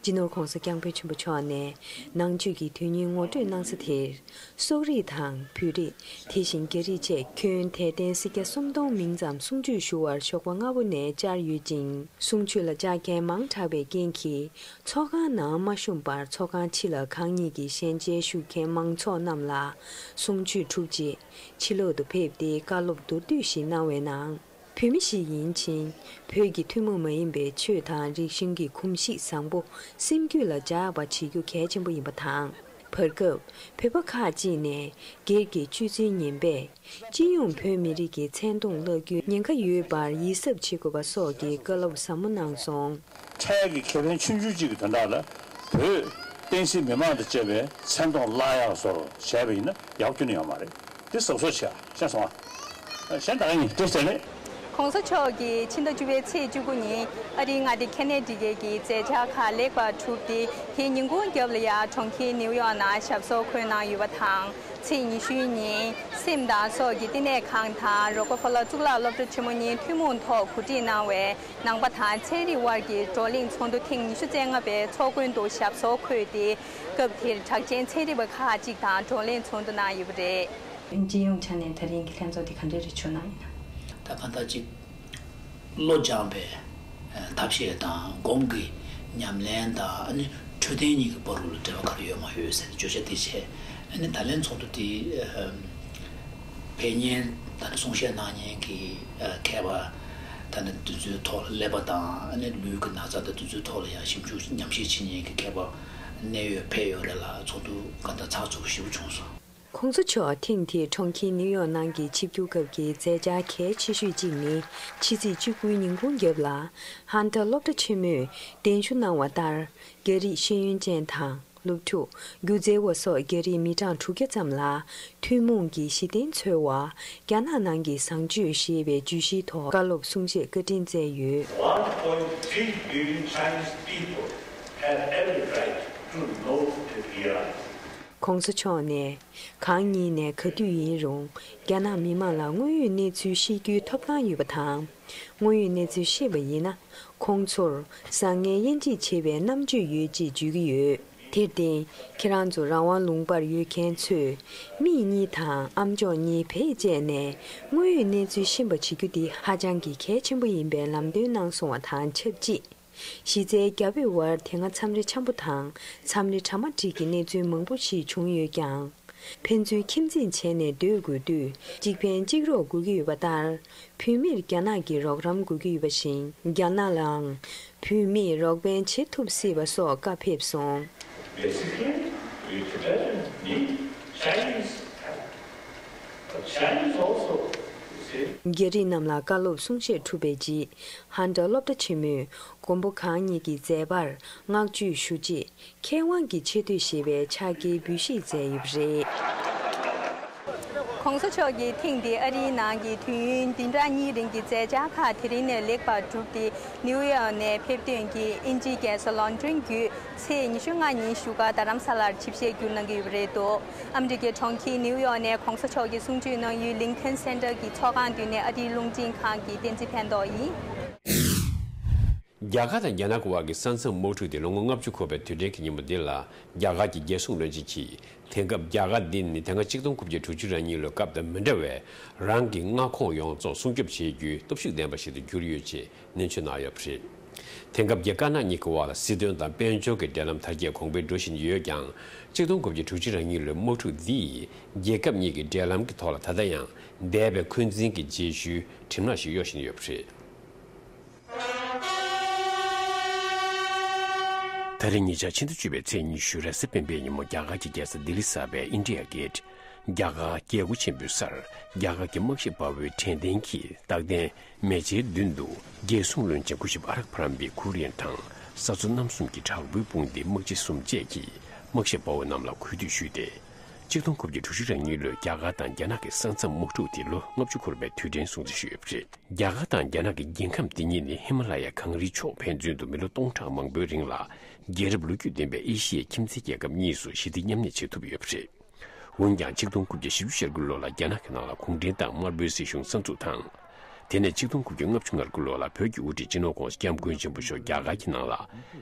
སྤྱི་ནོར་༸གོང་ས་༸སྐྱབས་མགོན་ཆེན་པོ་མཆོག་ནས་ནང་ཆོས་ཀྱི་དོན་སྙིང་ངོ་སྤྲོད་གནང་ས་དེར། སོག་རིགས་དང་བོད་རིགས། དེ་བཞིན་རྒྱ་རིགས་བཅས་ཁྱོན་དད་ལྡན་སེར་སྐྱ་སུམ་སྟོང་མིན་ཙམ་གསུང་ཆོས་ཞུ་བར་ཞོགས་པ་སྔ་པོ་ནས་བཅར་ཡོད་ཅིང་། གསུང་ཆོས་ལ་བཅར་མཁན་མང་དྲགས་པའི་རྐྱེན་གྱིས། ཚོགས་ཁང་ནང་མ་ཤོང་པར་ཚོགས་ཁང་ཕྱི་ལ་ཁང་གཉིས་ཀྱི་ཞལ་མཇལ་ཞུ་མཁན་མང་ཚོགས་རྣམས་ལ་གསུང་ཆོས་གྲུབ་རྗེས་ཕྱི་ལོག་ཏུ་ཕེབས་ཏེ་བཀའ་སློབ་མདོར་བསྡུས་ཤིག་གནང་བའི་ནང་། བོད་མི་ཞིག་ཡིན་ཕྱིན་བོད་ཀྱི་ཐུན་མོང་མ་ཡིན་པའི་ཆོས་དང་རིག་གཞུང་གི་གོམས་གཤིས་བཟང་པོ་སེམས་རྒྱུད་ལ་འཇགས་པ་བྱེད་རྒྱུ་གལ་ཆེན་པོ་ཡིན་པ་དང་། བར་སྐབས་བོད་པ་ཁག་ཅིག་ནས་སྒེར་གྱི་སྤྱོད་ཚུལ་ངན་པས། སྤྱི་ཡོངས་བོད་མི་རིགས་ཀྱི་མཚན་མཐོང་བརླག་རྒྱུའི་ཉེན་ཁ་ཡོད་པར་ཡིད་གཟབ་བྱེད་དགོས་པ་སོགས་ཀྱི་བཀའ་སློབ་ཟབ་མོ་གནང་སོང་། འཕྲལ་གྱི་ཁེ་ཕན་ཆུང་ཆུང་གཅིག་གི་དོན་དག་ལ་བོད་བསྟན་སྲིད་མི་མང་དང་བཅས་པའི་མཚན་མཐོང་བརླག་ཡག་བཟོ་བྱས་པ་ཡིན་ན་ཡག་པོ་ཁྱོན་ནས་ཡོད་མ་རེད། འདི་གཟབ་གཟབ་བྱས་ཤེས་སོང་ཨ། གཞན་ད་ག་ཡིན་བཀྲ་ཤིས་བདེ་ལེགས། ༸གོང་ས་མཆོག་གིས་ཕྱི་ཟླ་བཅུ་པའི་ཚེས་བཅུ་དགུ་ཉིན་ཨ་རིའི་མངའ་སྡེ་ཁེ་ནེ་ཌི་ཀའི་གི་མཛད་འཆར་ཁག་ལེགས་པར་གྲུབ་སྟེ། དེའི་ཉིན་གུང་རྒྱབ་ལ་ཡང་གྲོང་ཁྱེར་ནིའུ་ཡོག་ནང་ཞབས་སོར་འཁོད་གནང་ཡོད་པ་དང་། ཚེས་ཉི་ཤུའི་ཉིན་སིམ་དང་སོགས་ཀྱི་བསྟི་གནས་ཁང་དང་རོ་ཀ་ཕོ་ལ་གཙུག་ལག་སློབ་གྲྭ་ཆེན་མོ་གཉིས་ཐུན་མོང་ཐོག་གོ་སྒྲིག་གནང་བའི་ནང་པ་དང་ཚན་རིག་དབར་གྱི་བགྲོ་གླེང་ཚོགས་འདུ་ཐེངས་ཉི་ཤུ་རྩ་ལྔ་པའི་ཚོགས་མགོན་དུ་ཞབས་སོར་འཁོད་དེ། སྐབས་དེར་གྲགས་ཅན་ཚན་རིག་པ་ཁག་ཅིག་དང་བགྲོ་གླེང་ཚོགས་འདུ་གནང་ཡོད་པ་རེད། སྤྱི་ཡོངས་ཆ་ནས་ད་རིང་གི་ལྷན་ཚོགས་དེ་ག་འདྲ་རེ་བྱུང་གནང་ཡིན་ན། ད་གང་ལྟར་ཅིག་བློ་སྦྱངས་པའི་ཐབས་ཤེས་དང་སྒོམ་གྱི་ཉམས་ལེན་དང་ཨ་ནི་འཕྲོད་བསྟེན་གཉིས་ཀྱི་བར་ལ་འབྲེལ་བ་ག་རེ་ཡོད་མ་ཡོད་ཟེར་ནས་བརྗོད་བྱ་དེ་བྱས། ཨ་ནི་ད་ལན་ཚོགས་འདུ་དེ་ཕེབས་མཁན་ད་ནི་གསུང་བཤད་གནང་མཁན་གྱི་མཁས་པ་ད་ནི་དེ་ཚོའི་ཐོག་ལ་ཀླད་པ་དང་ཨ་ནི་ལུས་ཀྱི་ན་ཚ་དང་དེ་ཚོའི་ཐོག་ལ་ཡང་ཞིབ་འཇུག་ཉམས་ཞིབ་བྱེད་མཁན་གྱི་མཁས་པ་གནད་ཡོད་ཕེབས་ཡོད་རེད་ལ་ཚོགས་འདུ་གང་ལྟར་ཚགས་ཚུད་པོ་ཞེ་པོ་བྱུང་སོང་། ༸གོང་ས་མཆོག་ཐེངས་འདིའི་གྲོང་ཁྱེར་ནིའུ་ཡོག་ནང་གི་ཆིབས་བསྒྱུར་སྐབས་ཀྱི་མཛད་འཆར་གལ་ཆེ་ཤོས་གཅིག་ནི། ཕྱི་ཚེས་བཅུ་དགུའི་ཉིན་གུང་རྒྱབ་ལ་ཧན་ཏར་སློབ་གྲྭ་ཆེན་མོས་གདན་ཞུ་གནང་བ་ལྟར། རྒྱ་རིགས་ཤེས་ཡོན་ཅན་དང་སློབ་ཕྲུག་སྒྱུ་རྩལ་བ་སོགས་རྒྱ་རིགས་མི་གྲངས་དྲུག་བརྒྱ་ཙམ་ལ་ཐུན་མོང་གི་གཞི་རྟེན་འཚོལ་བ། རྒྱ་ནག་ནང་གི་བཟང་སྤྱོད་ཞེས་པའི་བརྗོད་གཞིའི་ཐོག་བཀའ་སློབ་གསུང་བཤད་བཀའ་དྲིན་སྩལ་ཡོད། One point three billion Chinese people have every right to know the reality. ༸གོང་ས་མཆོག་ནས། གང་ཉིད་ནས་ག་དུས་ཡིན་རུང་རྒྱ་ནག་མི་མང་ལ་དངོས་ཡོད་གནས་ཚུལ་ཤེས་རྒྱུའི་ཐོབ་ཐང་ཡོད་པ་དང་། དངོས་ཡོད་གནས་ཚུལ་ཤེས་པ་ཡིན་ན། ཁོང་ཚོར་བཟང་ངན་དབྱེ་འབྱེད་བྱེད་པའི་རྣམ་དཔྱོད་ཡོད་ཅེས་བརྗོད་ཀྱི་ཡོད། དེར་བརྟེན། ཁྱེད་རང་ཚོ་རང་དབང་ལུང་པར་ཡོད་མཁན་ཚོས། མིག་གཉིས་དང་ཨམ་ཅོག་གཉིས་བེད་སྤྱད་ནས། དངོས་ཡོད་གནས་ཚུལ་ཤེས་པ་བྱེད་རྒྱུ་འདི་ཧ་ཅང་གི་གལ་ཆེན་པོ་ཡིན་པའི་ལམ་སྟོན་གནང་སོང་བ་དང་ཆབས་ཅིག་གཞི་རྩའི་རྒྱ་བོད་དབར་དེ་སྔ་མཚམས་རེ་འཆམ་པོ་དང་མཚམས་རེ་གྲ་མ་འགྲིག་གི་གནས་ཚུལ་མང་པོ་ཞིག་བྱུང་ཡོད་ཀྱང་། ཕན་ཚུན་ཁྱིམ་མཚེས་བྱས་ནས་སྡོད་དགོས་དུས་གཅིག་ཕན་གཅིག་རོགས་དགོས་ཀྱི་ཡོད་པ་ལྟར། བོད་མིར་རྒྱ་ནག་གི་རོགས་རམ་དགོས་ཀྱི་ཡོད་པ་བཞིན་རྒྱ་ནག་ལའང་བོད་མིས་རོགས་ཕན་བྱེད་ཐུབ་སྲིད་པ་སོགས་བཀའ་ཕེབས་སོང་། Basically, we Tibetans need Chinese help. But Chinese also, you see. རྒྱ་རིགས་རྣམས་ལ་བཀའ་སློབ་གསུང་བཤད་གྲུབ་པའི་རྗེས། ཧན་ཏྲ་སློབ་གྲྭ་ཆེན་མོས་མགོན་པོ་གང་ཉིད་ཀྱི་མཛད་པར་བསྔགས་བརྗོད་ཞུ་རྗེས། མཁས་དབང་གི་ཆེ་བསྟོད་ཞེས་པའི་ཕྱག་འཁྱེར་འབུལ་བཞེས་མཛད་ཡོད་པ་རེད། ༸གོང་ས་མཆོག་གིས་ཐེངས་འདིའི་ཨ་རིའི་ནང་གི་དུས་ཡུན་བདུན་ཕྲག་གཉིས་རིང་གི་མཛད་འཆར་ཁག་དེ་རིང་ནས་ལེགས་པར་གྲུབ་སྟེ། ནིའུ་ཡོག་ནས་ཕེབས་ཐོན་གྱི་དབྱིན་ཇིའི་རྒྱལ་ས་ལོན་ཌོན་བརྒྱུད། ཚེས་ཉི་ཤུ་ལྔ་ཉིན་བཞུགས་སྒར་རྡ་རམ་ས་ལར་ཆིབས་ཞལ་བསྒྱུར་གནང་གི་ཡོད་པ་རེད་འདུག་ཨ་མི་རི་ཀའི་གྲོང་ཁྱེར་ནིའུ་ཡོག་ནས་༸གོང་ས་མཆོག་གིས་གསུང་ཆོས་གནང་ཡུལ་ལིང་ཁན་སེན་ཊར་གྱི་ཚོགས་ཁང་མདུན་ནས་ཨ་རིའི་རླུང་འཕྲིན་ཁང་གི་བསྟན་འཛིན་ཕན་ཐོགས་ཡིན། རྒྱ་གར་དང་རྒྱ་ནག་གི་དབར་གྱི་ས་མཚམས་དམག་འཁྲུག་དེ་ལོ་ངོ་ལྔ་བཅུ་འཁོར་བའི་དུས་དྲན་གྱི་ཉིན་མོ་འདི་ལ། རྒྱ་གར་གྱི་རྒྱལ་སྲུང་བློན་ཆེན་གྱིས། དེང་སྐབས་རྒྱ་གར་འདི་ནི་དེ་སྔ་ཆིག་སྟོང་དགུ་བརྒྱ་དྲུག་ཅུ་རེ་གཉིས་ལོའི་སྐབས་དང་མི་འདྲ་བའི་རང་གི་མངའ་ཁོངས་ཡོངས་རྫོགས་སྲུང་སྐྱོབ་བྱེད་རྒྱུའི་སྟོབས་ཤུགས་ལྡན་པ་ཞིག་ཏུ་གྱུར་ཡོད་ཅེས་ནན་བརྗོད་གནང་ཡོད་པ་རེད། དེང་སྐབས་རྒྱ་དཀར་ནག་གཉིས་ཀྱི་དབར་ལ་སྲིད་དོན་དང་དཔལ་འབྱོར་གྱི་འབྲེལ་ལམ་དར་རྒྱས་གོང་འཕེལ་འགྲོ་བཞིན་ཡོད་ཀྱང་། གཅིག་སྟོང་དགུ་བརྒྱ་དྲུག་ཅུ་རེ་གཉིས་ལོའི་དམག་འཁྲུག་འདིས་རྒྱལ་ཁབ་གཉིས་ཀྱི་འབྲེལ་ལམ་གྱི་ཐོག་ལ་ད་ལྟ་ཡང་འདས་པའི་འཁོན་འཛིན་གྱི་རྗེས་ཤུལ་གྲིབ་ནག་ཞིག་གཡོ་བཞིན་ཡོད་པ་རེད། ད་རེས་ཉེ་ཆར་ཕྱི་ཟླ་བཅུ་པའི་ཚེས་ཉི་ཤུ་རེས་གཟའ་སྤེན་པའི་ཉིན་མོ་རྒྱ་གར་གྱི་རྒྱལ་ས་ལྡི་ལི་གསར་པའི་ཨིན་ཌི་ཡ་གེ་ཊི། རྒྱ་གར་རྒྱལ་སྒོ་ཆེན་པོའི་སར་རྒྱ་གར་གྱི་དམག་ཞབས་དཔའ་བོའི་དྲན་རྟེན་གྱི་རྟགས་རྟེན་མེ་ལྕེའི་མདུན་དུ་རྒྱལ་སྲུང་བློན་ཆེན་སྐུ་ཞབས་ཨ་རག་པ་རམ་བི་ཁུ་རི་ཡན་དང་ས་མཚོ་རྣམ་གསུམ་གྱི་དྲག་པོའི་དཔུང་སྡེའི་དམག་སྤྱི་གསུམ་བཅས་ཀྱིས་དམག་ཞབས་དཔའ་བོ་རྣམས་ལ་གུས་འདུད་ཞུས་ཏེ། གཅིག་སྟོང་དགུ་བརྒྱ་དྲུག་ཅུ་རེ་གཉིས་ལོའི་རྒྱ་གར་དང་རྒྱ་ནག་གི་ས་མཚམས་དམག་འཁྲུག་དེ་ལོ་ལྔ་བཅུ་འཁོར་བའི་དུས་དྲན་སྲུང་བརྩི་ཞུས་ཡོད་པ་རེད། རྒྱ་གར་དང་རྒྱ་ནག་གི་རྒྱལ་ཁམས་འདི་གཉིས་ནི་ཧི་མ་ལ་ཡ་གངས་རིའི་ཕྱོགས་ཕན་ཚུན་དུ་མི་ལོ་སྟོང་ཕྲག་མང་པོའི་རིང་ལ་རྒྱལ་རབས་ལོ་རྒྱུས་ལྡན་པའི་ཨེ་ཤི་ཡའི་ཁྱིམ་མཚེས་རྒྱལ་ཁབ་གཉིས་སུ་ཞི་བདེ་མཉམ་གནས་བྱེད་ཐུབ་ཡོད་པ་རེད། འོན་ཀྱང་གཅིག་སྟོང་དགུ་བརྒྱ་བཞི་བཅུ་ཞེ་དགུ་ལོ་ལ་རྒྱ་ནག་གི་ནང་ལ་གུང་ཁྲན་ཏང་དམར་པོའི་སྲིད་གཞུང་གསར་འཛུགས་དང་། དེ་ནས་གཅིག་སྟོང་དགུ་བརྒྱ་ལྔ་བཅུ་ང་དགུ་ལོ་ལ་བོད་ཀྱི་དབུ་ཁྲིད་སྤྱི་ནོར་༸གོང་ས་༸སྐྱབས་མགོན་ཆེན་པོ་མཆོག་རྒྱ་གར་གྱི་ནང་ལ་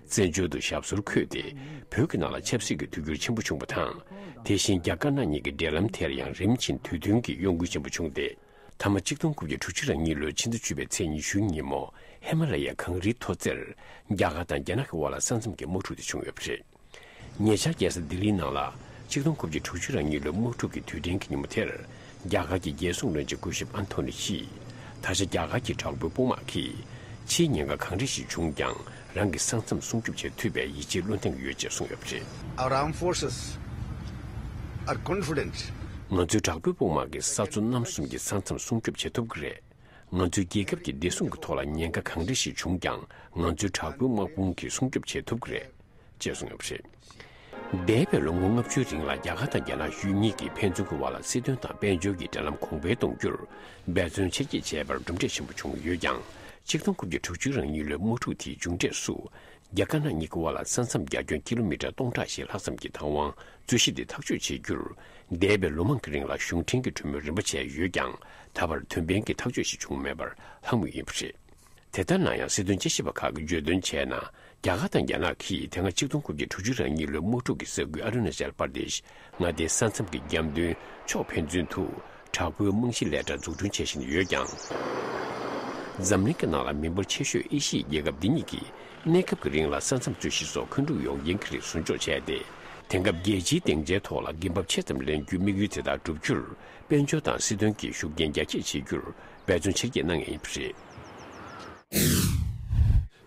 བཙན་བྱོལ་དུ་ཞབས་སོར་འཁོད་དེ། བོད་ཀྱི་ནང་ལ་ཆབ་སྲིད་ཀྱི་དུས་འགྱུར་ཆེན་པོ་བྱུང་བ་དང་། དེ་བཞིན་རྒྱ་དཀར་ནག་གཉིས་ཀྱི་འབྲེལ་ལམ་དེར་ཡང་རིམ་བཞིན་དུས་མཐུན་གྱི་གཡོ་འགུལ་ཆེན་པོ་བྱུང་སྟེ། མཐའ་མ་གཅིག་སྟོང་དགུ་བརྒྱ་དྲུག་ཅུ་རེ་གཉིས་ལོའི་ཕྱི་ཟླ་བཅུ་པའི་ཚེས་ཉི་ཤུའི་ཉིན་མོ་ཧི་མ་ལ་ཡའི་གངས་རིའི་མཐོ་ཚད་རྒྱ་གར་དང་རྒྱ་ནག་གི་དབར་ལ་ས་མཚམས་ཀྱི་དམག་འཁྲུག་དེ་བྱུང་ཡོད་པ་རེད། ཉེ་ཆར་རྒྱལ་ས་ལྡི་ལིའི་ནང་ལ་གཅིག་སྟོང་དགུ་བརྒྱ་དྲུག་ཅུ་རེ་གཉིས་ལོའི་དམག་འཁྲུག་གི་དུས་དྲན་གྱི་ཉིན་མོ་དེར། རྒྱ་གར་གྱི་རྒྱལ་སྲུང་བློན་ཆེན་སྐུ་ཞབས་ཨན་ཐོ་ནི་ཡིས། ད་ཆ་རྒྱ་གར་གྱི་དྲག་པོའི་དཔུང་དམག་གིས་ཕྱིའི་ཉེན་ཁ་གང་འདྲ་ཞིག་བྱུང་ཀྱང་རང་གི་ས་མཚམས་སྲུང་སྐྱོབ་བྱེད་ཐུབ་པའི་ཡིད་ཆེས་བློ་ལྡན་ཡོད་ཅེས་གསུངས་ཡོད་པ་རེད། Our armed forces are confident. ང་ཚོའི་དྲག་པོའི་དཔུང་དམག་གིས་ས་མཚོ་གནམ་གསུམ་གྱི་ས་མཚམས་སྲུང་སྐྱོབ་བྱེད་ཐུབ་ཀྱི་རེད། ང་ཚོའི་རྒྱལ་ཁབ་ཀྱི་བདེ་སྲུང་གི་ཐོག་ལ་ཉེན་ཁ་གང་འདྲ་ཞིག་བྱུང་ཀྱང་ང་ཚོའི་དྲག་པོའི་དམག་དཔུང་གིས་སྲུང་སྐྱོབ་བྱེད་ཐུབ་ཀྱི་རེད། ཅེས་གསུངས་ཡོད་པ་རེད། འདས་པའི་ལོ་ངོ་ལྔ་བཅུའི་རིང་ལ་རྒྱ་གར་དང་རྒྱ་ནག་ཡུལ་གཉིས་ཀྱིས་ཕན་ཚུན་གྱི་དབར་ལ་སྲིད་དོན་དང་དཔལ་འབྱོར་གྱི་འབྲེལ་ལམ་གོང་འཕེལ་གཏོང་རྒྱུར་འབད་བརྩོན་ཆེར་སྐྱེད་བྱས་པར་གྲུབ་འབྲས་ཆེན་པོ་བྱུང་ཡོད་ཀྱང་། གཅིག་སྟོང་དགུ་བརྒྱ་དྲུག་ཅུ་རེ་གཉིས་ལོའི་དམག་འཁྲུག་དེའི་མཇུག་འབྲས་སུ། རྒྱ་དཀར་ནག་གཉིས་ཀྱི་དབར་ལ་ས་མཚམས་རྒྱ་ཁྱོན་ཀི་ལོ་མི་ཊར་སྟོང་ཕྲག་ཞིག་ལྷག་ཙམ་གྱི་བདག་དབང་རྩོད་གཞི་དེ་ཐག་གཅོད་བྱེད་རྒྱུར། འདས་པའི་ལོ་མང་གི་རིང་ལ་གཞུང་འབྲེལ་གྱི་གྲོས་མོལ་རིམ་པ་བྱས་ཡོད་ཀྱང་། ད་བར་དོན་ཕན་གྱི་ཐག་གཅོད་ཞིག་བྱུང་མེད་པར་ལྷག་མུས་ཡིན་པ་རེད། དེ་ལྟར་ན་ཡང་སྲིད་དོན་དཔྱད་ཞིབ་པ་ཁག་གིས་བརྗོད་དོན་བྱས་ན། རྒྱ་གར་དང་རྒྱ་ནག་གིས་དེ་སྔ་གཅིག་སྟོང་དགུ་བརྒྱ་དྲུག་ཅུ་རེ་གཉིས་ལོའི་དམག་འཁྲུག་གི་ས་ཁུལ་ཨ་རུ་ན་ཅལ་པར་དེཤ་མངའ་སྡེའི་ས་མཚམས་ཀྱི་རྒྱབ་མདུན་ཕྱོགས་ཕན་ཚུན་དུ་དྲག་པོའི་རྨང་གཞི་ལས་གྲྭ་འཛུགས་སྐྲུན་བྱེད་བཞིན་ཡོད་ཀྱང་། འཛམ་གླིང་གི་ནང་ལ་མི་འབོར་ཆེ་ཤོས་ཨེ་ཤི་ཡའི་རྒྱལ་ཁབ་འདི་གཉིས་ཀྱིས་གནས་སྐབས་ཀྱི་རིང་ལ་ས་མཚམས་རྩོད་གཞི་སོགས་མཁོ་སྒྲུབ་ཡོང་རྐྱེན་གྱི་རིགས་ཟུར་འཇོག་བྱས་ཏེ། དེང་སྐབས་རྒྱལ་སྤྱིའི་སྡིངས་ཆའི་ཐོག་ལ་འགན་བབ་ཆེ་ཙམ་ལེན་རྒྱུའི་དམིགས་ཡུལ་དེ་དག་བསྒྲུབ་རྒྱུར་དཔལ་འབྱོར་དང་སྲིད་དོན་གྱི་ཤུགས་རྐྱེན་རྒྱ་སྐྱེད་བྱེད་རྒྱུར་འབད་བརྩོན་ཆེར་སྐྱེད་གནང་ངེས་ཡིན་པ་རེད།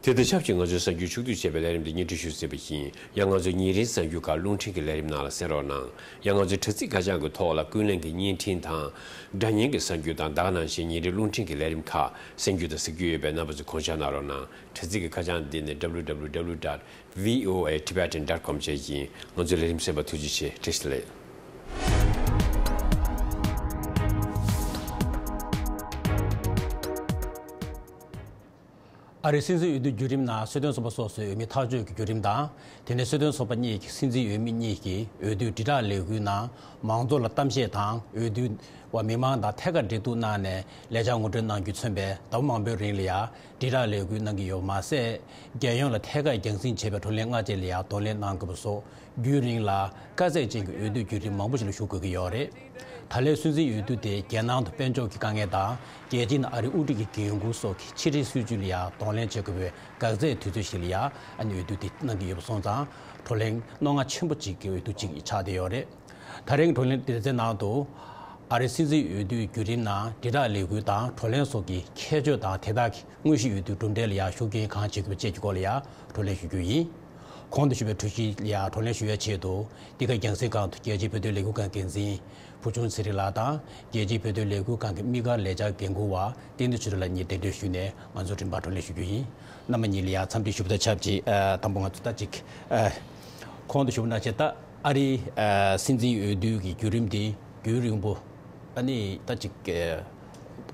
དེ་དང་ཆབས་ཅིག་ང་ཚོའི་གསར་འགྱུར་ཕྱོགས་བསྡུས་བྱས་པའི་ལས་རིམ་འདི་སྙན་སྒྲོན་ཞུས་ཟིན་པ་ཡིན། ཡང་ང་ཚོའི་ཉིན་རེའི་གསར་འགྱུར་ཁག་རླུང་འཕྲིན་གྱི་ལས་རིམ་ནང་ལ་གསན་རོགས་གནང་། ཡང་ང་ཚོའི་དྲ་ཚིགས་ཁ་བྱང་གི་ཐོག་ལ་ཀུན་གླེང་གི་བརྙན་འཕྲིན་དང་། སྒྲ་བརྙན་གྱི་གསར་འགྱུར་དང་ད་ག་ནང་བཞིན་ཉིན་རེའི་རླུང་འཕྲིན་གྱི་ལས་རིམ་ཁག་གསན་རྒྱུ་དང་གཟིགས་རྒྱུ་ཡོད་པས་རྣམ་པ་ཚོས་དགོངས་འཇགས་གནང་རོགས་གནང་། དྲ་ཚིགས་ཀྱི་ཁ་བྱང་འདི་ནི་W W W dot V O A Tibetan dot com བཅས་ཡིན། ང་ཚོའི་ལས་རིམ་གསན་པར་ཐུགས་རྗེ་ཆེ། བཀྲ་ཤིས་བདེ་ལེགས། ཨ་རིའི་སྲིད་འཛིན་འོས་བསྡུའི་བརྒྱུད་རིམ་ནང་སྲིད་དོན་ཚོགས་པ་སོ་སོའི་འོས་མི་ཐག་གཅོད་ཀྱི་བརྒྱུད་རིམ་དང་། དེ་ནས་སྲིད་དོན་ཚོགས་པ་གཉིས་ཀྱི་སྲིད་འཛིན་འོས་མི་གཉིས་ཀྱིས་འོས་བསྡུའི་དྲིལ་བསྒྲགས་ལས་འགུལ་ནང་མང་ཚོགས་ལ་གཏམ་བཤད་དང་། འོས་བསྡུ་བ་མི་མང་དང་ཐད་ཀར་འབྲེལ་གཏུག་གནང་ནས་ལས་འཆར་ངོ་སྤྲོད་གནང་རྒྱུས་མཚོན་པའི་ཟླ་བ་མང་པོའི་རིང་ལ་ཡང་དྲིལ་བསྒྲགས་ལས་འགུལ་གནང་གི་ཡོད་པ་མ་ཟད། རྒྱལ་ཡོངས་ལ་ཐད་ཀར་རྒྱང་སྲིང་བྱས་པའི་བགྲོ་གླེང་སྔ་རྗེས་ལ་ཡང་གདོང་ལེན་གནང་དགོས་པ་སོགས། རྒྱུན་རིང་ལ་དཀའ་ཚེགས་ཅན་གྱི་འོས་བསྡུ་བརྒྱུད་རིམ་མང་པོ་ཞིག་ལ་ཞུགས་དགོས་ཀྱི་ཡོད་རེད། ད་ལོའི་སྲིད་འཛིན་འོས་བསྡུ་དེ་རྒྱལ་ནང་དུ་དཔལ་འབྱོར་གྱི་དཀའ་ངལ་དང་། རྒྱལ་སྤྱིའི་ནང་ཨ་རིའི་དབུ་ཁྲིད་ཀྱི་འགན་འཁུར་སོགས་ཀྱི་ཕྱི་འབྲེལ་སྲིད་ཇུས་ལ་ཡང་གདོང་ལེན་བྱེད་དགོས་པའི་འགག་རྩའི་དུས་ཚོད་ཞིག་ལ་ཡང་ཨ་ནི་འོས་བསྡུ་དེ་གནང་གི་ཡོད་པ་སོང་ཙང་། བགྲོ་གླེང་རྣོ་ངར་ཆེན་པོ་གཅིག་གི་འོས་བསྡུ་གཅིག་ཆགས་བསྡད་ཡོད་རེད། ད་རིང་བགྲོ་གླེང་སྡེ་ཚན་ནང་དུ། ཨ་རིའི་སྲིད་འཛིན་འོས་བསྡུའི་བརྒྱུད་རིམ་ནང་དྲིལ་བསྒྲགས་ལས་འགུལ་དང་བགྲོ་གླེང་སོགས་ཀྱི་ཁྱད་ཆོས་དང་དེ་དག་གི་དངོས་གཞིའི་འོས་བསྡུའི་གྲུབ་འབྲས་ལ་ཡང་ཤུགས་རྐྱེན་གང་བྱེད་དགོས་པ་བཅས་ཀྱི་སྐོར་ལ་ཡང་བགྲོ་གླེང་ཞུ་རྒྱུ་ཡིན། གོང་དུ་ཞུས་པའི་གྲོས་གཞི་ལ་ཡང་བགྲོ་གླེང་ཞུ་ཡ་ཆེད་དུ། འདི་ག་རྒྱང་སྲིང་སྒང་དུ་རྒྱལ་སྤྱིའི་བོད་དོན་ལས་འགུལ་ཁང་འགན་འཛིན་བུ་ཆུང་ཚེ་རིང་ལགས་དང་། རྒྱལ་སྤྱིའི་བོད་དོན་ལས་འགུལ་ཁང་གི་དམིགས་བཀར་ལས་འཆར་འགན་འཁུར་བ་བསྟན་འཛིན་ཆོས་སྒྲོན་ལགས་གཉིས་གདན་འདྲེན་ཞུས་ནས་ང་ཚོ་རིམ་པར་བགྲོ་གླེང་ཞུ་རྒྱུ་ཡིན། རྣམ་པ་གཉིས་ལ་ཡང་འཚམས་འདྲི་ཞུ་བ་དང་ཆབས་ཅིག་ཨ། དང་པོ་ང་ཚོ་ད་ཅིག་ཨ། གོང་དུ་ཞུ་བ་ནང་བཞིན་ད་ཨ་རིའི་ཨ། སྲིད་འཛིན་འོས་བསྡུ་གི་བརྒྱུད་རིམ་དེ་རྒྱུན་རིང་པོ་ཨ་ནི་ད་ཅིག་ཨ།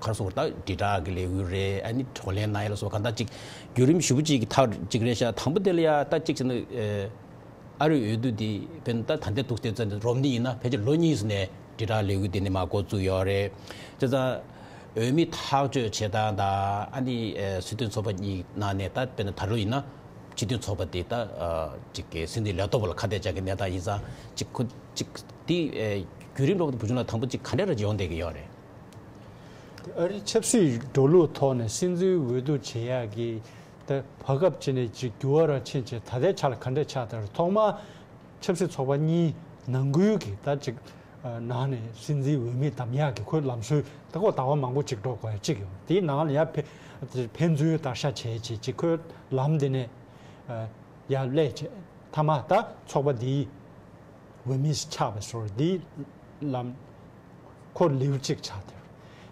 ག་རེ་ཟེར་དགོས་རེད། ད་དྲིལ་བསྒྲགས་ཀྱི་ལས་འགུལ་རེད། ཨ་ནི་བགྲོ་གླེང་གནང་ཡ་ལ་སོགས་གང་ལྟར་ཅིག་བརྒྱུད་རིམ་ཞེ་པོ་ཅིག་གི་ཐག་ཅིག་རེད་ཤག་དང་པོ་དེ་ལ་ཡ་ད་ཅིག་བྱས་ན་ཨ། ཨ་རིའི་འོས་བསྡུ་འདི་དཔེར་ན་ད་ད་ལྟའི་འདུག་སེ་བལྟས་ཙང་རོམ་ནི་ཡིན་ན་ཕལ་ཆེར་ལོ་གཉིས་ནས་དྲིལ་བསྒྲགས་ལས་འགུལ་འདི་ནི་མར་འགོ་བཙུགས་ཡོད་རེད། བྱས་ཙང་འོས་མི་ཐག་གཅོད་བྱེད་སྟངས་དང་ཨ་ནི་སྲིད་དོན་ཚོགས་པ་གཉིས་ནང་ནས་ད་དཔེར་ན་ད་ལོ་ཡིན་ན་སྤྱི་མཐུན་ཚོགས་པ་དེ་ད་ཅིག་གི་སྲིད་འཛིན་ལས་ཐོག་པ་ལ་ཁ་གཏད་བཅག་གི་གནས་སྟངས་ཡིན་ཙང་ཅིག་ཁོ་ཅིག་དེ་བརྒྱུད་རིམ་ལོག་ཏུ་བུ་ཆུང་ལ་དང་པོ་ཅིག་ག་འདྲ་རེ་ཡོང་བསྡད་ཀྱི་ཡོད་རེད། ཨ་རིའི་ཆབ་སྲིད་འགྲོ་ལུགས་ཐོག་ནས་སྲིད་འཛིན་འོས་བསྡུ་བྱེད་ཡག་གི་ད་ བར་སྐབས་ཅིག་ནས་ཅིག་འགྱུར་བ་ར་ཕྱིན་བྱས་ད་ལྟའི་ཆ་ལ་ག་འདྲས་ཆགས་བསྡད་རེད། ཐོག་མར་ཆབ་སྲིད་ཚོགས་པ་གཉིས་ནང་ཁུལ་གྱི་ད་ཅིག་ནང་ནས་སྲིད་འཛིན་འོས་མི་བདམས་ཡག་གི་ཁོའི་ལམ་སྲོལ་ད་ཁོ་ཟླ་བ་མང་པོ་ཅིག་འགྲོ་དགོས་ཡ་ཅིག་ཡོད། དེའི་ནང་ལ་ཡ་ཕན་ཕན་ཚུན་བརྡར་ཤ་བྱས་བྱས་ཅིག་ཁོའི་ལམ་དེ་ནས་ཡར་སླེབས་བྱས་མཐའ་མ་ད་ཚོགས་པ་འདིའི་འོས་མི་ཆགས་པའི་སོར་འདིའི་ལམ་ཁོ་ལེའུ་གཅིག་ཆགས་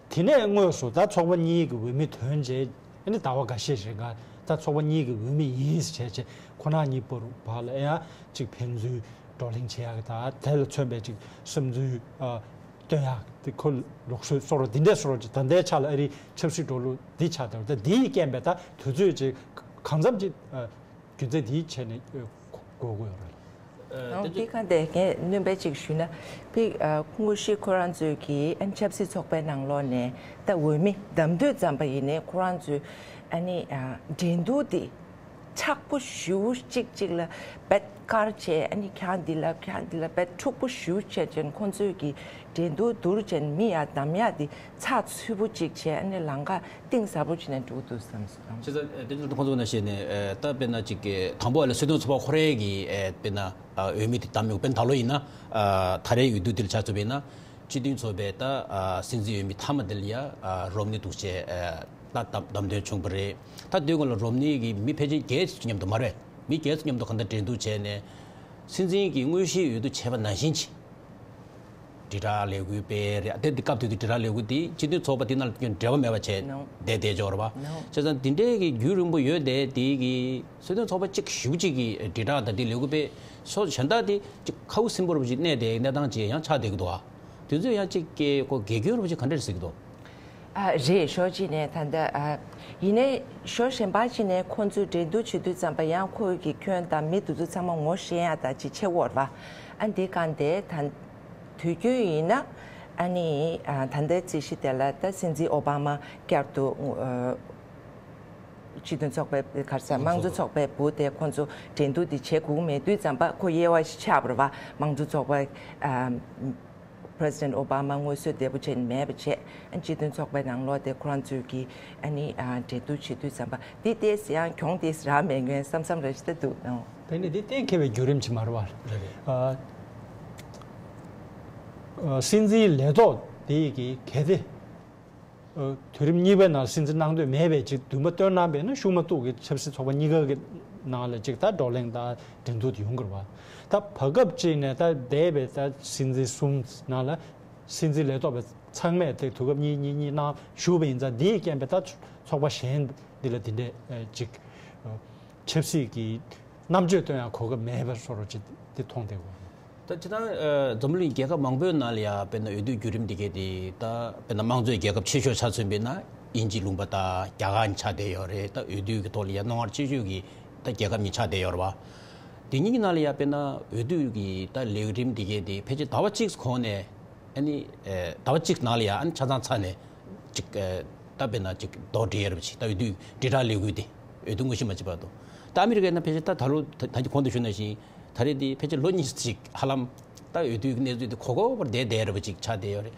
དེར། དེ་ནས་དངོས་སུ་ད་ཚོགས་པ་གཉིས་ཀྱི་འོས་མི་ཐོན་རྗེས་ཨ་ནི་ཟླ་བ་འགའ་ཤས་རིང་ང་ད་ཚོགས་པ་གཉིས་ཀྱི་འོས་མི་ཡིན་ཟེར་བྱས་བྱས་ཁོ་ན་གཉིས་བར་ལ་ཡང་ཅིག་ཕན་ཚུན་བགྲོ་གླེང་བྱེད་ཡག་གི་ད་དེ་ལ་མཚོན་པའི་ཅིག་བསམ་ཚུལ་ཨ་སྟོན་ཡག་དེ་ཁོ་ལུགས་སྲོལ་བཟོ་འདྲ་འདི་འདྲའི་བཟོ་འདྲ་ཅིག་ད་ལྟའི་ཆ་ལ་ཨ་རིའི་ཆབ་སྲིད་འགྲོ་ལུགས་འདི་ཆགས་བསྡད་པ་ད་འདིའི་རྐྱེན་པས་ད་དུས་ཚོད་ཅིག་གང་འཚམ་ཅིག་ཨ། རྒྱུ་མཚན་དེའི་ཆེད་ནས་དགོས་དགོས་ཡོད་རེད། ཨ། ཨ་དེ་དེ་ག་འདྲ་ངས་སྣོན་པ་ཅིག་ཞུས་ན། དཔེ་ཨ་དངོས་གཞི་ཁོ་རང་ཚོས་ཀྱི་ཨ་ཆབ་སྲིད་ཚོགས་པའི་ནང་ལོགས་ནས་ད་འོས་མི་བདམས་དུས་ཙམ་པ་ཡིན་ནའི་ཁོ་རང་ཚོས་ཨ་ནི་ཨ་འགྲན་བསྡུར་དེ་ཆགས་པོ་ཞེ་པོ་གཅིག་གཅིག་ལ་བེད་དཀར་བྱས། ཨ་ནི་ཁྱེད་འདི་ལ་ཁྱེད་འདི་ལ་བེད་འཁྲུག་པོ་ཞེ་པོ་བྱས་ཅན་ཁོང་ཚོས་ཀྱི་འགྲན་བསྡུར་བསྡུར་ཅན་མི་ཡ་བདམས་ཡ་དེ་ཚགས་ཚུད་པོ་གཅིག་བྱས། ཨ་ནི་ལམ་ཁ་གཏིང་ཟབ་པོ་བྱས་ནས་འགྲོ་གི་འདུག་བསམ་སོང་། བྱས་ཙང་དེ་ཚོ་ཁོང་ཚོ་ནང་བཞིན་ནས་ད་དཔེར་ན་ཅིག་གི་དང་པོ་ལ་སྲིད་དོན་ཚོགས་པ་ཁོ་རའི་གི་དཔེར་ན་འོས་མི་དེ་བདམས་ཡོང་། དཔེར་ན་ད་ལོ་ཡིན་ན་ད་རེས་འོས་བསྡུ་དེ་ལ་ཆ་མཚོན་པ་ཡིན་ན་སྤྱི་མཐུན་ཚོགས་པའི་ད་སྲིད་འཛིན་འོས་མི་མཐའ་མ་དེ་ལ་ཡ་རོམ་ནི་འདུག་བྱས་ད་བདམས་བདམས་ཐོན་བྱུང་བ་རེད། ད་དེའི་སྔོན་ལ་རོམ་ནི་གི་མི་ཕལ་ཆེར་བརྒྱད་ཙམ་མཉམ་དུ་མ་རེད། མི་བརྒྱད་ཙམ་མཉམ་དུ་གང་ལྟར་འགྲན་བསྡུར་བྱས་ནས་སྲིད་འཛིན་གྱི་དངོས་གཞིའི་འོས་བསྡུ་བྱས་པ་ནང་བཞིན་གྱི། དྲིལ་བསྒྲགས་ལས་འགུལ་སྤེལ་རེད། དེ་དེ་སྐབས་དེ་དུས་དྲིལ་བསྒྲགས་ལས་འགུལ་དེ་སྤྱི་མཐུན་ཚོགས་པ་དེ་ནང་ལ་འབྲེལ་བ་མེད་པ་བྱས་No. བསྡད་བསྡད་ཆོག་རེད་པ། No. བྱས་ཙང་དེ་འདྲའི་གི་རྒྱུན་རིང་པོ་ཡོད་བསྡད་དེ་གི་སྲིད་དོན་ཚོགས་པ་གཅིག་ཞེ་པོ་གཅིག་གི་དྲིལ་བསྒྲགས་དང་དེ་ལས་འགུལ་སྤེལ་སོགས་གཞན་དག་དེ་གཅིག་ཁ་ཁུ་སིམ་པོ་རུ་གཅིག་གནས་དེ་གནས་སྟངས་གཅིག་ཡང་ཆགས་བསྡད་ཀྱི་འདུག་ཨ། དེ་ཚོས་ཡང་གཅིག་གི་ཁོ་དགེ་སྐྱོན་རུ་གཅིག་ག་འདྲ་རེད་ཟེར་གྱི་འདུག་ཨ་རེད། ཕྱོགས་གཅིག་ནས་ད་ལྟ་ཨ་ཡིན་ནའི་ཕྱོགས་གཞན་པ་གཅིག་ནས་ཁོང་ཚོས་འགྲན་བསྡུར་བྱེད་དུས་ཙམ་པ་ཡང་ཁོའི་གི་སྐྱོན་དང་མི་དེ་ཚོ་ཚང་མ་ངོ་ཤེས་ཡ་ད་ཅིག་ཆེ་བོ་རེད་པ། ཨ་འདི་གང་དེ་ད་དུས་རྒྱུན་ཡིན་ན་ཨ་ནི་ཨ་ད་ལྟའི་རྩིས་གཞི་དེ་ལ་ད་སྲིད་འཛིན་ཨོ་བྷ་མ་བསྐྱར་དུ་ཨ་སྤྱི་མཐུན་ཚོགས་པའི་ག་རེ་ཟེར་དམངས་གཙོ་ཚོགས་པའི་བུ་དེ་ཁོང་ཚོ་འགྲན་བསྡུར་འདི་བྱེད་དགོས་མེད་དུས་ཙམ་པ་ཁོ་དབྱེ་བ་ཞིག་ཆགས་པ་རེད་པ། དམངས་གཙོ་ཚོགས་པ་ཨ། President Obama དངོས་སུ་བདེ་པོ་བྱས་ནས་མེད་པ་བྱས། སྤྱི་མཐུན་ཚོགས་པའི་ནང་ལོགས་དེ་ཁོ་རང་ཚོས་ཀྱི་ཨ་ནི་ཨ་འབྲེལ་གཏུག་བྱེད་དུས་ཙམ་པ་འདི་ཏོག་ཙམ་ཡང་གྱོང་ཏོག་ཙམ་རག་མེད་མཁན་བསམ་བསམ་རེ་ཞིག་ད་འདུག་ཨང་། དེ་ནི་འདི་གཏན་འཁེལ་བའི་བརྒྱུད་རིམ་ཅིག་མ་རེད་པ། རེད་རེད། ཨ་ཨ་སྲིད་འཛིན་ལས་ཐོག་དེ་ཡི་གི་གལ་ཏེ། ཨ་དུས་རིམ་གཉིས་པའི་ནང་སྲིད་འཛིན་གནང་འདོད་མེད་པའི་ཅིག་འདུན་པ་བཏོན་གནང་བས་ན་ཤུགས་མ་གཏུགས་ཀྱི་ཆབ་སྲིད་ཚོགས་པ་གཉིས་ཀ་གི་ནང་ལ་ཅིག་ད་བགྲོ་གླེང་དང་འགྲན་བསྡུར་དེ་ཡོང་གི་རེད་པ། ད་བར་སྐབས་ཅིག་ནས་ད་འདས་པའི་ད་སྲིད་འཛིན་གསུམ་ནང་ལ་སྲིད་འཛིན་ལས་ཐོག་པ་ཚང་མས་དེ་དུས་སྐབས་གཉིས་གཉིས་གཉིས་གནང་བཞུགས་པ་ཡིན་ཙང་འདིའི་རྐྱེན་པས་ད་ཚོགས་པ་གཞན་འདི་ལ་འདི་འདྲས་ཅིག་ཆབ་སྲིད་ཀྱི་རྣམ་དཔྱོད་སྟོན་ཡང་གོ་སྐབས་མེད་པ་བཟོ་འདྲ་ཅིག་དེ་མཐོང་བསྡད་ཡོད། ད་ཅི་ད་ཨ་འཛམ་བུ་གླིང་རྒྱལ་ཁབ་མང་པོའི་ནང་ལ་ཡ་དཔེར་ན་འོས་བསྡུའི་བརྒྱུད་རིམ་འདི་གས་དེ་ད་དཔེར་ན་དམངས་གཙོའི་རྒྱལ་ཁབ་ཆེ་ཤོས་ཆ་མཚོན་པས་ན་དབྱིན་ཇི་ལུང་པ་དང་རྒྱ་གར་གཉིས་ཆགས་བསྡད་ཡོད་རེད། ད་འོས་བསྡུ་གི་ཐོག་ལ་ཡ་རྣོ་ངར་ཆེ་ཤོས་ཀྱི་ད་རྒྱལ་ཁབ་གཉིས་ཆགས་བསྡད་ཡོད་རེད་པ། དེ་གཉིས་ཀྱི་ནང་ལ་ཡ་དཔེར་ན་འོས་བསྡུ་གི་ད་ལས་རིམ་འདི་གས་དེ་ཕལ་ཆེར་ཟླ་བ་གཅིག་གོང་ནས་ཨ་ནི་ཨ་ཟླ་བ་གཅིག་ནང་ལ་ཡ་ཨ་ནི་ཆ་ཚང་ཚར་ནས་ཅིག་ཨ་ད་དཔེར་ན་ཅིག་རྡོག་སྒྲིལ་ཡོད་རེད་པ། ཅིག་ད་འོས་བསྡུ་དྲིལ་བསྒྲགས་ལས་འགུལ་དེ་འོས་བསྡུ་དངོས་གཞི་མ་བྱས་བར་དུ། ད་ཨ་མི་རི་ཀའི་ནང་ཕལ་ཆེར་ད་ད་ལོ་ད་ད་གོང་དུ་ཞུས་ནང་བཞིན་ད་རེས་དེ་ཕལ་ཆེར་ལོ་གཉིས་ཅིག་ཧ་ལམ་ད་འོས་བསྡུའི་གནས་ཚུལ་དེ་གོ་གོ་བར་བསྡད་བསྡད་རེད་པ། ཅིག་ཆགས་བསྡད་ཡོད་རེད།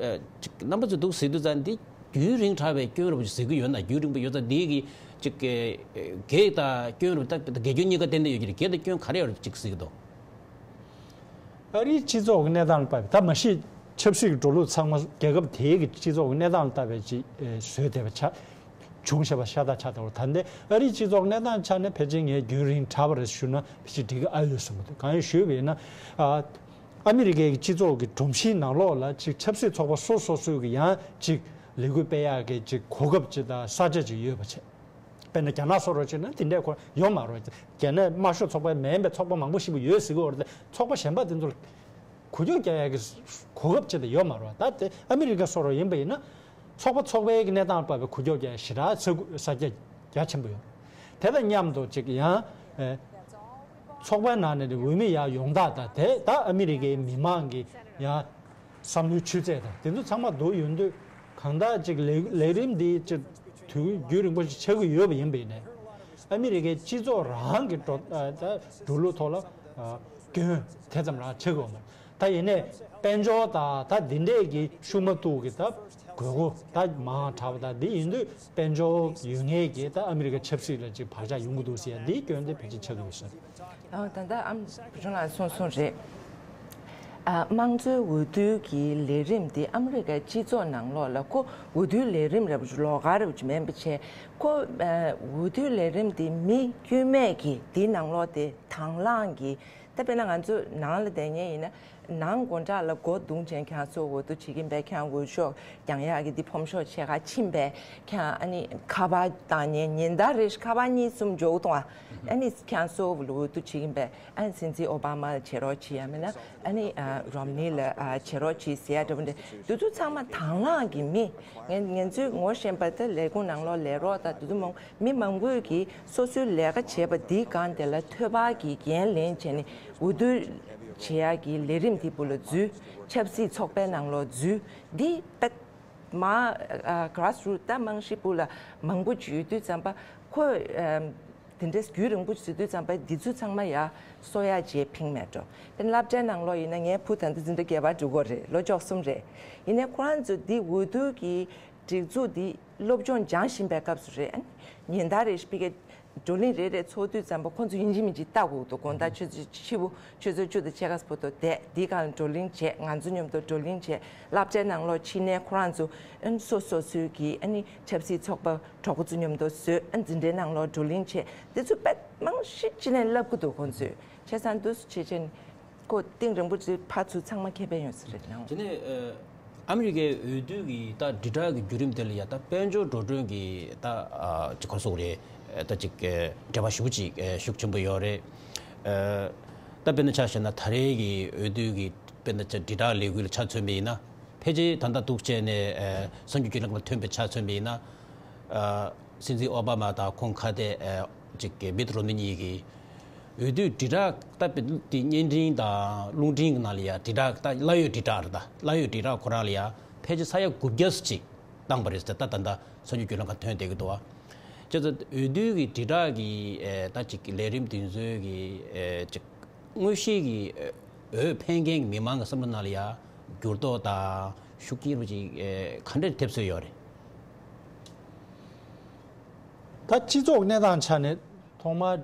ཨ་ཅིག་རྣམ་པ་ཚོས་འདུག་ཟེར་དུས་ཙང་འདི་རྒྱུན་རིང་དྲགས་པའི་སྐྱོན་རེད་པ་ཅིག་ཟེར་གྱི་ཡོད་ན། རྒྱུན་རིང་པོ་ཡོད་ཙང་འདི་གི་ཅིག་གེགས་དང་སྐྱོན་རེད་པ། ད་དགེ་སྐྱོན་གཉིས་ཀ་ཏན་ཏན་ཡོད་ཀྱི་རེད། གེགས་དང་སྐྱོན་ག་རེ་ཡོད་རེད་པ་ཅིག་ཟེར་གྱི་འདུག་ཨ་རིའི་སྤྱི་ཚོགས་ཀྱི་གནས་སྟངས་ལ་དཔག་པའི་ད་མ་གཞི་ཆབ་སྲིད་ཀྱི་འགྲོ་ལུགས་ཚང་མ་རྒྱལ་ཁབ་དེའི་གི་སྤྱི་ཚོགས་ཀྱི་གནས་སྟངས་ལ་བལྟ་བའི་ཅིག་ཨེ་བཟོས་བསྡད་པ་ཆགས་བྱུང་བཞག་པ་ཤ་སྟག་ཆགས་བསྡད་པ། ད་ལྟའི་ཨ་རིའི་སྤྱི་ཚོགས་གནས་སྟངས་ཆ་ནས་ཕལ་ཆེར་ངས་རྒྱུན་རིང་དྲགས་པ་རེད་ཞུ་ན་ཕལ་ཆེར་འགྲིག་གི་ཨ་ཡོད་བསམ་གྱི་འདུག་གང་ཡིན་ཞུས་པ་ཡིན་ན། ཨ་ཨ་མི་རི་ཀའི་གི་སྤྱི་ཚོགས་ཀྱི་སྒྲོམ་གཞིའི་ནང་ལོགས་ལ་ཅིག་ཆབ་སྲིད་ཚོགས་པ་སོ་སོ་སོའི་གི་ཡང་ཅིག་ལས་འགུལ་སྤེལ་ཡག་གི་ཅིག་གོ་སྐབས་ཅིག་དང་ས་ཆ་ཅིག་ཡོད་པ་བྱས། དཔེར་ན་རྒྱ་ནག་སོགས་རོགས་བྱས་ན་དེ་འདྲའི་ཁོ་ཡོད་མ་རེད། རྒྱ་ནག་དམར་ཤོག་ཚོགས་པ་མིན་པའི་ཚོགས་པ་མང་པོ་ཞིག་ཡོད་ཟེར་གྱི་ཡོད་རེད་དེ། ཚོགས་པ་གཞན་པ་དེ་ཚོར་གུ་ཅོག་རྒྱག་ཡག་གི་གོ་སྐབས་ཅིག་དང་ཡོད་མ་རེད་པ། ད་དེ་ཨ་མི་རི་ཀ་སོགས་རོགས་ཡིན་པ་ཡིན་ན་ཚོགས་པ་ཚོགས་པའི་གི་གནས་སྟངས་ལ་དཔག་པའི་གུ་ཅོག་རྒྱག་ཡག་ཞེ་དྲག་ས་ས་རྒྱ་རྒྱ་ཆེན་པོ་ཡོད། དེ་དང་མཉམ་དུ་ཅིག་ཡང་ཨེ་ཚོགས་པའི་ནང་ནས་འོས་མི་ཡར་ཡོང་སྟངས་དང་དེ་ད་ཨ་མི་རི་ཀའི་མི་མང་གི་ཡང་བསམ་བློའི་ཆུ་ཚད་དང་དེ་ཚོ་ཚང་མ་བསྡུར་ཡོང་དུས་གང་ལྟར་ཅིག་ལས་ལས་རིམ་འདི་ཅིག་དུས་རྒྱུན་རིང་པོ་ཞིག་ཆགས་ཀྱི་ཡོད་པ་ཡིན་པ་ཡིན་ནའི་ཨ་མི་རི་ཀའི་སྤྱི་ཚོགས་རང་གི་འགྲོ་ཨ་ད་འགྲོ་ལུགས་ཐོག་ལ་ཨ་སྐྱོན་དེ་ཙམ་རང་ཆགས་ཀྱི་ཡོད་མ་རེད། ད་ཡིན་ནའི་དཔལ་འབྱོར་དང་ད་འདི་འདྲས་ཀྱི་ཤུགས་མ་གཏོགས་ཀྱི་ད་ དགོས་མཁོ་ད་མང་དྲགས་པ་དང་འདི་ཡིན་དུས་དཔལ་འབྱོར་ཡོད་མཁན་གྱི་ད་ཨ་མི་རི་ཀ་ཆབ་སྲིད་ལ་ཅིག་བག་ཆགས་ཡོང་གི་འདུག་ཟེར་ཡ་འདིའི་སྐྱོན་དེ་ཕལ་ཆེར་ཆགས་ཀྱི་ཡོད་ས་རེད། ཨ་ད་ལྟ་ཨམ་བུ་ཆུང་ལགས་གསུངས་གསུངས་རེད། ཨ་དམངས་གཙོའི་འོས་བསྡུ་གི་ལས་རིམ་འདི་ཨ་མི་རི་ཀའི་སྤྱི་ཚོགས་ནང་ལོགས་ལ་ཁོ་འོས་བསྡུའི་ལས་རིམ་རེད་པ་ལོགས་ཀ་རེད་པ་མིན་པ་བྱས་ཁོ་ཨ་འོས་བསྡུའི་ལས་རིམ་འདི་མི་དཀྱུས་མས་ཀྱི་འདི་ནང་ལོགས་དེ་དང་བླངས་ཀྱི་ད་དཔེར་ན་ང་ཚོ་ནང་ལ་བསྡད་མཁན་ཡིན་ན། ནང་སྒོ་འགྲམ་ལ་སྒོ་བརྡུངས་བྱས་ཁྱེད་ཚོ་འོས་བསྡུ་བྱེད་ཀྱིན་པས་ཁྱེད་འོས་ཤོག་རྒྱག་ཡག་གི་འདི་ཕོམ་ཤོག་ཕྱེད་ཀ་ཕྱིན་པས་ཁྱེད་ཨ་ནི་ཁ་པར་བཏང་ཉན་ཉིན་ལྟར་རེ་ཁ་པར་གཉིས་གསུམ་འཇོག་གཏོང་ཨ་ཨ་ནི་ཁྱེད་ཚོ་འོས་བསྡུ་བྱེད་ཀྱིན་པས་ཨ་ནི་སྲིད་འཛིན་ཨོ་བྷ་མ་ལ་བྱེད་རོགས་བྱེད་ཡ་མིན་ན་ཨ་ནི་རོམ་ནི་ལ་བྱེད་རོགས་བྱེད་ཟེར་ཡ་འདྲ་པོ་འདི་དེ་ཚོ་ཚང་མ་དང་བླངས་ཀྱི་མི་ངས་ངས་ཚོས་ངོ་ཤེས་པ་དེ་ལས་ཁུངས་ནང་ལོགས་ལས་རོགས་དང་དེ་ཚོ་མང་མི་མང་པོས་ཀྱིས་སོ་སོའི་ལས་ཀ་བྱས་པ་འདིའི་སྒང་དེ་ལ་ཐོད་པ་གི་འགན་ལེན་བྱས་ནས་འོས་བསྡུ་བྱེད་ཡག་གི་ལས་རིམ་དེ་བུ་ལ་འཛུལ། ཆབ་སྲིད་ཚོགས་པའི་ནང་ལོགས་འཛུལ། འདི་དཔེ་མ་ཨ་grassroot ད་རྨང་གཞི་བུ་ལ་མང་པོ་ཅིག་ཡོད་དུས་ཙམ་པ་ཁོས་ཨམ་དེ་འདྲའི་རྒྱུན་རིང་པོ་ཟེར་དུས་ཙམ་པ་འདི་ཚོ་ཚང་མ་ཡ་གསོ་ཡག་བྱེད་ཕིང་མེད་འགྲོ། དེ་སློབ་གྲྭའི་ནང་ལོགས་ཡིན་ན་ངའི་བུ་ད་ལྟ་འཛིན་གྲྭ་བརྒྱད་པ་འགྲོ་གི་རེད། ལོ་བཅུ་གསུམ་རེད། ཡིན་ནའི་ཁོ་རང་ཚོ་འདི་འོས་བསྡུ་གི་སྒྲིག་འཛུགས་འདི་སློབ་སྦྱོང་སྦྱང་བཞིན་པའི་སྐབས་སུ་རེད། ཨ་ནི་ཉིན་ལྟར་རེ་ཞིག་ཕ་གིའི་བགྲོ་གླེང་རེ་རེ་ཚོགས་དུས་ཙམ་པ་ཁོང་ཚོ་ཡིན་གཅིག་མིན་གཅིག་ལྟ་དགོས་འདུག་དགོང་དག་ཆུ་ཚོད་ཕྱི་པོ་ཆུ་ཚོད་བཅུ་དང་ཕྱེད་ཀ་བར་དུ་བསྡད་འདིའི་སྒང་ལ་བགྲོ་གླེང་བྱས་ང་ཚོ་མཉམ་དུ་བགྲོ་གླེང་བྱས་སློབ་གྲྭའི་ནང་ལོགས་ཕྱིན་ནས་ཁོ་རང་ཚོ་ཨ་ནི་སོ་སོ་སོའི་གི་ཨ་ནི་ཆབ་སྲིད་ཚོགས་པ་གྲོགས་པོ་ཚོ་མཉམ་དུ་བཟོས་ཨ་ནི་འཛིན་གྲྭའི་ནང་ལོགས་བགྲོ་གླེང་བྱས་འདི་ཚོ་དཔེ་མང་ཤོས་ཅི་ནས་བསླབ་གི་འདུག་ཁོང་ཚོས་བྱས་ཙང་འདུག་སེ་བྱས་བྱས་ནས། ཁོ་གཏིང་རིང་པོ་ཅིག་ཕར་ཚུར་ཚང་མ་ཁེ་ཕན་ཡོད་ས་རེད་ནང་། དེ་ནས་ཨ་མི་རི་ཀའི་འོས་བསྡུ་གི་ད་དྲིལ་བསྒྲགས་ཀྱི་བརྒྱུད་རིམ་དེ་ལ་ཡ་ད་དཔལ་འབྱོར་འགྲོ་གྲོན་གྱི་ད་ཅིག་ག་རེ་ཟེར་དགོས་རེད། ད་ཅིག་འབྲེལ་བ་ཞེ་པོ་ཅིག་ཤུགས་ཆེན་པོ་ཡོད་རེད། ད་དཔེར་ན་ཆ་བཞག་ན་ད་རེས་ཀྱི་འོས་བསྡུ་གི་དཔེར་ན་ཆ་དྲིལ་བསྒྲགས་ལས་འགུལ་ལ་ཆ་མཚོན་པ་ཡིན་ན་ཕལ་ཆེར་ད་ལྟ་འདུག་བྱས་ནས་གསར་འགྱུར་བརྒྱུད་ལམ་ཁག་ཐོན་པའི་ཆ་མཚོན་པ་ཡིན་ན། སྲིད་འཛིན་ཨོ་བྷ་མ་དང་ཁོང་ཁ་གཏད་ཅིག་གི་མིད་རོམ་ནི་གཉིས་ཀྱིས་འོས་བསྡུའི་དྲིལ་བསྒྲགས་ད་དེ་བརྙན་འཕྲིན་དང་རླུང་འཕྲིན་གྱི་ནང་ལ་ཡ་དྲིལ་བསྒྲགས་ད་གླ་ཡོད་དྲིལ་བསྒྲགས་རེད། ད་གླ་ཡོད་དྲིལ་བསྒྲགས་ཁོ་རང་ལ་ཡ་ཕལ་ཆེར་ས་ཡ་དགུ་བརྒྱ་ཙམ་ཅིག་བཏང་པ་རེད་ཟེར་ད་ད་ལྟ་གསར་འགྱུར་བརྒྱུད་ལམ་ཁག་ཐོན་བསྡད་ཀྱི་འདུག་བ། བྱས་ཙང་འོས་བསྡུ་གི་དྲིལ་བསྒྲགས་ཀྱི་ད་ཅིག་ལས་རིམ་དེ་ཚོའི་གི་ཅིག་དངོས་གཞིའི་གི་འོས་འཕེན་མཁན་གྱི་མི་མང་གི་བསམ་བློ་ནང་ལ་ཡ་འགྱུར་ལྡོག་དང་ཤུགས་རྐྱེན་རུ་ཅིག་ག་འདྲ་ཐེབས་སྲོལ་ཡོད་རེད། ད་སྤྱི་ཚོགས་གནས་སྟངས་ཆ་ནས་ཐོག་མར་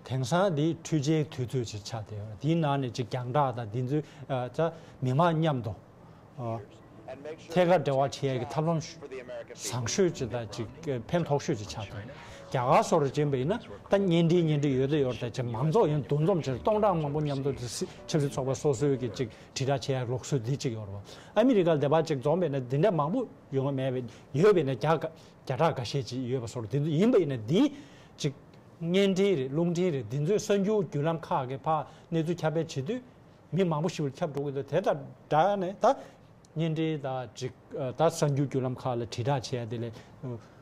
དེང་སང་འདི་འཕྲུལ་ཆས་དུས་ཚོད་ཅིག་ཆགས་བསྡད་ཡོད་རེད། དེའི་ནང་ནས་ཅིག་རྒྱང་བསྒྲགས་དང་འདི་ཚོའི་ད་མི་མང་མཉམ་དུ། ཐད་ཀར་འབྲེལ་བ་བྱེད་ཡག་གི་ཐབས་ལམ་བཟང་ཤོས་ཅིག་དང་ཅིག་ཕན་ཐོགས་ཤོས་ཅིག་ཆགས་འདུག་རྒྱ་གར་སོགས་རུ་ཕྱིན་པ་ཡིན་ན་ད་བརྙན་འཕྲིན་བརྙན་འཕྲིན་ཡོད་དོ་ཡོད་དེ་ཅིག་མང་ཚོགས་ཡིན་འདུ་འཛོམས་བྱས་སྟོང་ཕྲག་མང་པོ་མཉམ་དུ་ཆབ་སྲིད་ཚོགས་པ་སོ་སོའི་གི་ཅིག་དྲིལ་བསྒྲགས་བྱེད་ཡག་ལུགས་སྲོལ་འདི་ཅིག་ཡོད་རེད་བ། ཨ་མི་རི་ཀར་བསྡད་པ་ཅིག་འཛོམས་པ་ཡིན་ན་འདི་འདྲ་མང་པོ་ཡོང་གི་མེད་པས་ཡོད་པ་ཡིན་ན་བརྒྱ་བརྒྱ་ཕྲག་འགའ་ཤས་ཅིག་ཡོད་པ་སོགས་འདི་ཚོ་ཡིན་པ་ཡིན་ན་འདི་ཅིག་བརྙན་འཕྲིན་རེད་རླུང་འཕྲིན་རེད་འདི་ཚོའི་གསར་འགྱུར་བརྒྱུད་ལམ་ཁག་གི་ཕར་གནས་ཚུལ་ཁྱབ་སྤེལ་བྱེད་དུས། མི་མང་པོ་ཞིག་ལ་ཁྱབ་འགྲོ་གི་འདུག་དེ་དང་སྦྲགས་ནས་ད་བརྙན་འཕྲིན་དང་ཅིག་ད་གསར་འགྱུར་བརྒྱུད་ལམ་ཁག་ལ་དྲིལ་བསྒྲགས་བྱས་ཡ་དེ་ལས་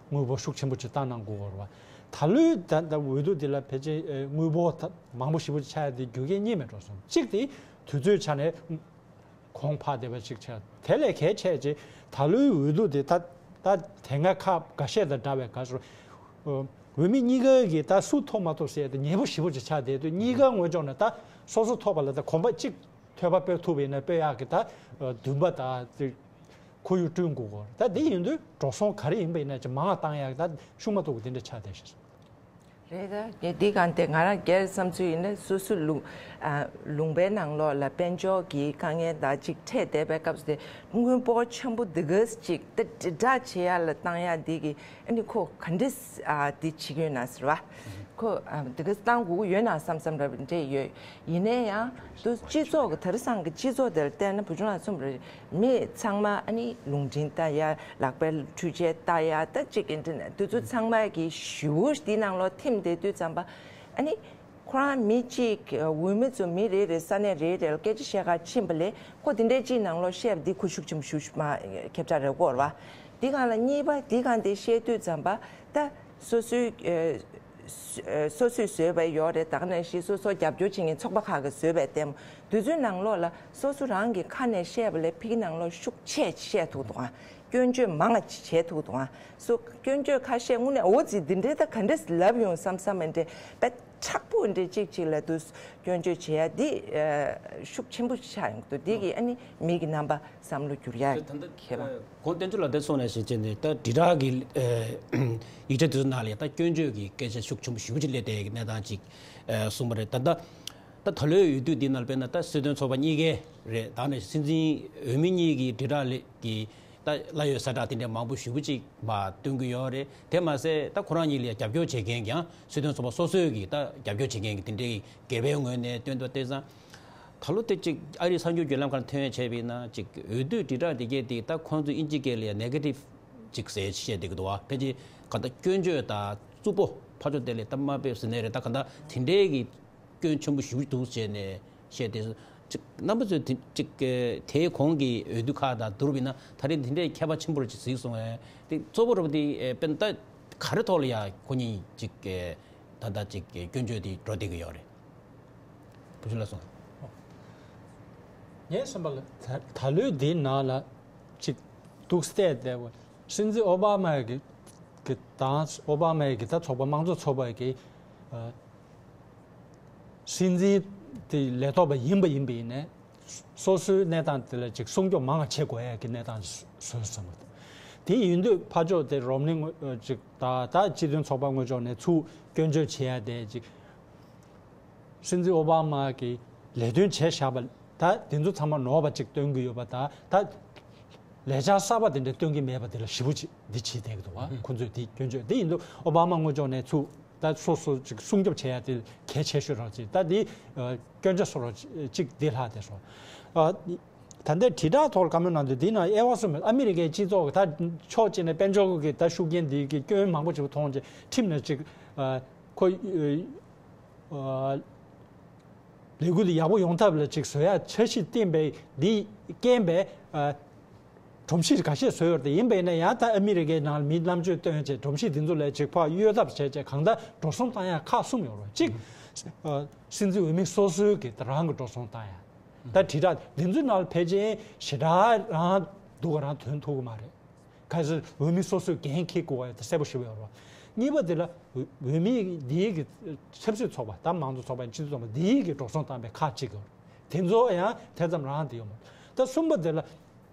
དངོས་པོ་ཤུགས་ཆེན་པོ་ཅིག་བཏང་གནང་དགོས་པ་རེད་བ། ད་ལོའི་ད་ད་འོས་བསྡུ་དེ་ལ་ཕལ་ཆེར་དངོས་པོ་ད་མང་པོ་ཞེ་པོ་ཅིག་ཆགས་ཡ་དེ་རྒྱུ་རྐྱེན་གཉིས་མེད་འགྲོ་སོང་གཅིག་དེ་དུས་ཚོད་ཆ་ནས་གོང་འཕར་བསྡད་པ་ཅིག་ཆགས་དེ་ལས་གལ་ཆེ་ཅིག་ད་ལོའི་འོས་བསྡུ་དེ་ད་ད་དེ་སྔ་ཁག་འགའ་ཤས་དང་འདྲ་བའི་ག་ཚོད་འོས་མི་གཉིས་ཀ་གིས་ད་སུ་ཐོབ་མ་ཐོབ་ཟེར་ཡ་དེ་ཉེ་པོ་ཞེ་པོ་ཅིག་ཆགས་བསྡད་དུས་གཉིས་ཀ་ངོས་ཕྱོགས་ནས་ད་སོ་སོ་ཐོབ་པ་ལ་ད་གོམ་པ་གཅིག་ཐོད་པ་སྤོས་ཐུབ་པ་ཡིན་ན་སྤོས་ཡག་གི་ད་འདུན་པ་དང་དེ་ཁོར་ཡུག་བསྐྲུན་དགོས་གོ་ད་དེ་ཡིན་དུས་འགྲོ་སོང་ག་རེ་ཡིན་པ་ཡིན་ན་ཅིག་མང་བ་བཏང་ཡག་གི་ད་ཤུགས་མ་ཐུག་གི་དེ་འདྲ་ཆགས་བསྡད་ཤག་རེད་ད། ངས་འདི་གང་དེ་ང་རང་སྒེར་བསམ་ཚུལ་ཡིན་ན་སོ་སོ་ལུང་ཨ་ལུང་པའི་ནང་ལོགས་ལ་དཔལ་འབྱོར་གྱི་དཀའ་ངལ་དང་ཅིག་འཕྲད་བསྡད་པའི་སྐབས་སུ་དེ་དངུལ་འབོར་ཆེན་པོ་འདི་གས་ཅིག་ད་དྲིལ་བསྒྲགས་བྱེད་ཡག་ལ་བཏང་ཡག་འདི་གི་ཨ་ནི་ཁོ་ག་འདྲས་ཨ་འདི་བྱེད་ཀྱི་ཡོད་ན་ཟེར་བ། ཁོ་ཨ་འདི་གས་བཏང་དགོས་ཀྱི་ཡོད་ན་བསམ་བསམ་འདྲ་བ་འདྲས་ཡོད། ཡིན་ནའི་ཡང་དུ་སྤྱི་ཚོགས་ཀྱི་དེང་སང་གི་སྤྱི་ཚོགས་དེར་བལྟས་ན་བུ་ཆུང་ལགས་གསུངས་པ་རེད། མི་ཚང་མ་ཨ་ནི་རླུང་འཕྲིན་ལྟ་ཡ་ལག་པའི་འཕྲུལ་ཆས་ལྟ་ཡ་ད་ཅིག་ཨིན་ཊར་ནེཊ་དེ་ཚོ་ཚང་མ་གི་ཞེ་པོ་འདི་ནང་ལོགས་ཐིམ་བསྡད་དུས་ཙམ་པ་ཨ་ནི་ཁོ་རང་མི་གཅིག་འོས་མི་ཚོ་མི་རེ་རེ་ས་གནས་རེ་རེ་ལ་སྐད་ཆ་བཤད་ག་ཕྱིན་པ་ལས་ཁོ་དེ་འདྲའི་གཅིག་ནང་ལོགས་བཤད་པ་འདི་ཁོ་ཤུགས་ཆེན་པོ་ཞེ་པོ་མ་ཁྱབ་བསྒྲགས་རེད་གོ་ར་བ། འདི་གང་ལ་གཉིས་པ་འདི་གང་དེ་བཤད་དུས་ཙམ་པ་ད་སོ་སོའི་ཨ། སོ་སོས་བཟོས་པ་ཡོད་རེད། ད་ག་ནང་བཞིན་སོ་སོ་རྒྱབ་སྐྱོར་བྱེད་མཁན་ཚོགས་པ་ཁག་གིས་བཟོས་པའི་ལྟད་མོ་དེ་ཚོའི་ནང་ལོགས་ལ་སོ་སོ་རང་གི་ཁ་ནས་བཤད་པ་ལས་ཕ་གི་ནང་ལོགས་ཤུགས་ཆེ་བཤད་ཐུབ་འདུག་ཨ། སྐྱོན་བརྗོད་མང་བ་བྱས་ཐུབ་འདུག་ཨ། སོ་སྐྱོན་བརྗོད་ཁ་ཤས་དངོས་གནས་འོ་ཙི་འདི་འདྲའི་ད་ག་འདྲས་ལབ་ཡོང་བསམ་བསམ་མི་འདྲ་པད་མཁྲེགས་པོ་འདྲ་གཅིག་གཅིག་ལ་དུ་སྐྱོན་བརྗོད་བྱེད་ཡ་འདི་ཤུགས་ཆེན་པོ་ཆགས་ཡོང་གི་འདུག་འདི་གི་ཨ་ནི་མི་གི་རྣམ་པ་བསམ་བློ་འགྱུར་ཡ་ད་ལྟ་ཁྱེད་རང་། གོང་བསྟན་འཛུལ་ལགས་དེ་སོང་ནས་ཞིག་བྱས་ནས་ད་དྲིལ་བསྒྲགས་ཀྱི་ཡིག་ཆ་དེ་ཚོ་ནང་ལ་ཡ་ད་སྐྱོན་བརྗོད་ཀྱི་སྐད་ཆ་ཤུགས་ཆེན་པོ་ཞེ་པོ་ཅིག་སླེབས་བསྡད་ཀྱི་གནས་སྟངས་ཅིག་གསུངས་པ་རེད། ད་ལྟ་ད་ད་ལོའི་འོས་བསྡུ་འདི་ནང་དཔེར་ན་ད་སྲིད་དོན་ཚོགས་པ་གཉིས་ཀའི་རེད། ད་ནས་སྲིད་འཛིན་འོས་མི་གཉིས་ཀྱི་དྲིལ་བསྒྲགས་ལས་ཀྱི་ད་གླ་ཡོད་གསལ་བསྒྲགས་དེ་འདྲའི་མང་པོ་ཞེ་པོ་ཅིག་མ་སྟོན་གྱི་ཡོད་རེད། དེ་མ་ཟད་ད་ཁོ་རང་གཉིས་ལ་རྒྱབ་སྐྱོར་བྱེད་མཁན་ཀྱང་སྲིད་དོན་ཚོགས་པ་སོ་སོའི་གི་ད་རྒྱབ་སྐྱོར་བྱེད་མཁན་གྱི་དེ་འདྲའི་སྒེར་པའི་ངོས་ནས་སྟོན་དུ་བལྟས་ཙང་། ད་ལོ་དེ་ཅིག་ཨ་རིའི་གསར་འགྱུར་བརྒྱུད་ལམ་ཁག་ཐོན་བྱས་པ་ཡིན་ན་ཅིག་འོས་བསྡུ་དྲིལ་བསྒྲགས་དེ་གས་དེ་ད་ཁོང་ཚོས་དབྱིན་ཇི་སྐད་ལ་ནེ་གེ་ཊིབ་ཅིག་ཟེར་བཤད་བསྡད་ཀྱི་འདུག་བ། ཕལ་ཆེར་གང་ལྟར་སྐྱོན་བརྗོད་དང་རྩུབ་པོ་ཕར་ཕྱོགས་དེ་ལ་ད་དམའ་འབེབས་ཟེར་ནའི་རེད། ད་གང་ལྟར་དེ་འདྲའི་གི་སྐྱོན་ཆེན་པོ་ཞེ་པོ་འདུག་བྱས་ནས་བཤད་དེ། ཅིག་རྣམ་པ་ཚོས་དེ་ཅིག་དེའི་གོང་གི་འོས་བསྡུ་ཁག་དང་བསྡུར་བ་ཡིན་ན་ད་རེས་འདི་འདྲའི་ཁྱད་པར་ཆེན་པོ་ཅིག་གཟིགས་སོང་ངས། དེ་གཙོ་བོ་རུ་དེ་དཔེར་ན་ད་ག་རེ་ཐོག་ལ་ཡ་ཁོ་གཉིས་ཅིག་ད་ལྟ་ཅིག་སྐྱོན་བརྗོད་དེ་འགྲོ་བསྡད་ཀྱི་ཡོད་རེད། བུ་ཆུ་ལ་སོང་། ངས་བསམ་པ་ལ་ད་ད་ལོའི་འདིའི་ནང་ལ་ཅིག་འདུག་སྟེ་བསྡད་པ་སྲིད་འཛིན་ཨོ་བྷ་མ་གི་གི་དང་ཨོ་བྷ་མ་གི་ད་ཚོགས་པ་དམངས་གཙོ་ཚོགས་པ་གི་ཨ། སྲིད་འཛིན་དེ་ལས་ཐོག་པ་ཡིན་པ་ཡིན་པ་ཡིན་ནས་སོ་སོའི་གནས་སྟངས་དེ་ལ་ཅིག་སྲུང་སྐྱོབ་མང་བ་བྱེད་དགོས་ཡ་གི་གནས་སྟངས་བཟོས་སོང་བ། དེ་ཡིན་དུས་ཕར་ཕྱོགས་དེ་རོམ་ནི་དངོས་ཅིག་ད་ད་སྤྱི་མཐུན་ཚོགས་པ་དངོས་ཕྱོགས་ནས་ཚུར་སྐྱོན་བརྗོད་བྱེད་ཡ་དེ་ཅིག་སྲིད་འཛིན་ཨོ་བྷ་མ་གི་ལས་དོན་བྱས་བཞག་པ་ད་དེ་ཚོ་ཚང་མ་ནོར་བ་ཅིག་སྟོན་གི་ཡོད་པ་ད་ད་ལས་འཆར་གསར་པ་དེ་འདྲ་སྟོན་གི་མེད་པ་དེ་ལ་ཞེ་པོ་ཅིག་འདི་བྱེད་བསྡད་གི་འདུག་བ། ཁོ་ཚོས་དེ་སྐྱོན་བརྗོད་དེ་ཡིན་དུས་ཨོ་བྷ་མ་དངོས་ཕྱོགས་ནས་ཚུར། ད་སོ་སོ་ཅིག་སྲུང་སྐྱོབ་བྱེད་ཡ་དེ་གལ་ཆེ་ཤོས་རང་ཅིག་ད་དེ་སྐྱོན་ཆ་སོ་རང་ཅིག་དེ་ལྷག་དེ་སོང་། ད་ལྟའི་དྲིལ་བསྒྲགས་ཐོག་ལ་བཀའ་མོལ་གནང་དུས་དེ་ནང་དབྱེ་བ་གསུམ་ཨ་མི་རི་ཀའི་སྤྱི་ཚོགས་ཀྱི་ད་ཕྱོགས་གཅིག་ནས་དཔལ་འབྱོར་གྱི་ད་ཤུགས་རྐྱེན་འདི་གི་སྐྱོན་མང་པོ་ཅིག་མཐོང་རྗེས་ཁྲིམས་ནས་ཅིག་ཁོ། ལས་འགུལ་འདི་ཡག་པོ་ཡོང་ཐབས་ལ་ཅིག་བཟོ་ཡ་འཆར་གཞི་བཏིང་བའི་འདི་རྐྱེན་པས་ཨ། སྒྲོམ་གཞི་འགའ་ཤས་བཟོས་ཡོད་རེད། ཡིན་པས་ན་ཡང་ད་ཨ་མི་རི་ཀའི་ནང་ལ་མི་རྣམ་དཔྱོད་བཏོན་བྱས་སྒྲོམ་གཞི་འདི་ཚོ་ལ་ཅིག་ཕར་གཡོལ་ཐབས་བྱས་བྱས་གང་ལྟར་འགྲོ་སོང་བཏང་ཡ་ཁག་གསུམ་ཡོད་རེད། གཅིག་ཨ། སྲིད་འཛིན་འོས་མི་སོ་སོའི་གི་རང་གི་འགྲོ་སོང་བཏང་ཡ། ད་དྲིལ་བསྒྲགས་འདི་ཚོའི་ནང་ལ་ཕལ་ཆེར་ཞེ་དྲག་རང་སྡུག་ག་རང་ཐོན་ཐུབ་ཀྱི་མ་རེད། གལ་སྲིད་འོས་མི་སོ་སོས་འགན་འཁྱེར་དགོས་པ་ཡོད་ད་གསལ་པོ་ཞུ་བ་ཡོད་རེད། གཉིས་པ་དེ་ལ་འོས་འོས་མི་འདིའི་གི་ཆབ་སྲིད་ཚོགས་པ་ད་མང་གཙོ་ཚོགས་པ་ཡིན་སྤྱི་འཐུས་ཚོགས་པ་འདིའི་གི་འགྲོ་སོང་བཏང་བའི་ཁག་ཅིག་ཡོད་རེད། དེ་ཚོ་ཡང་དེ་ཙམ་རང་དེ་ཡོད་མ་རེད། ད་གསུམ་པ་དེ་ལ་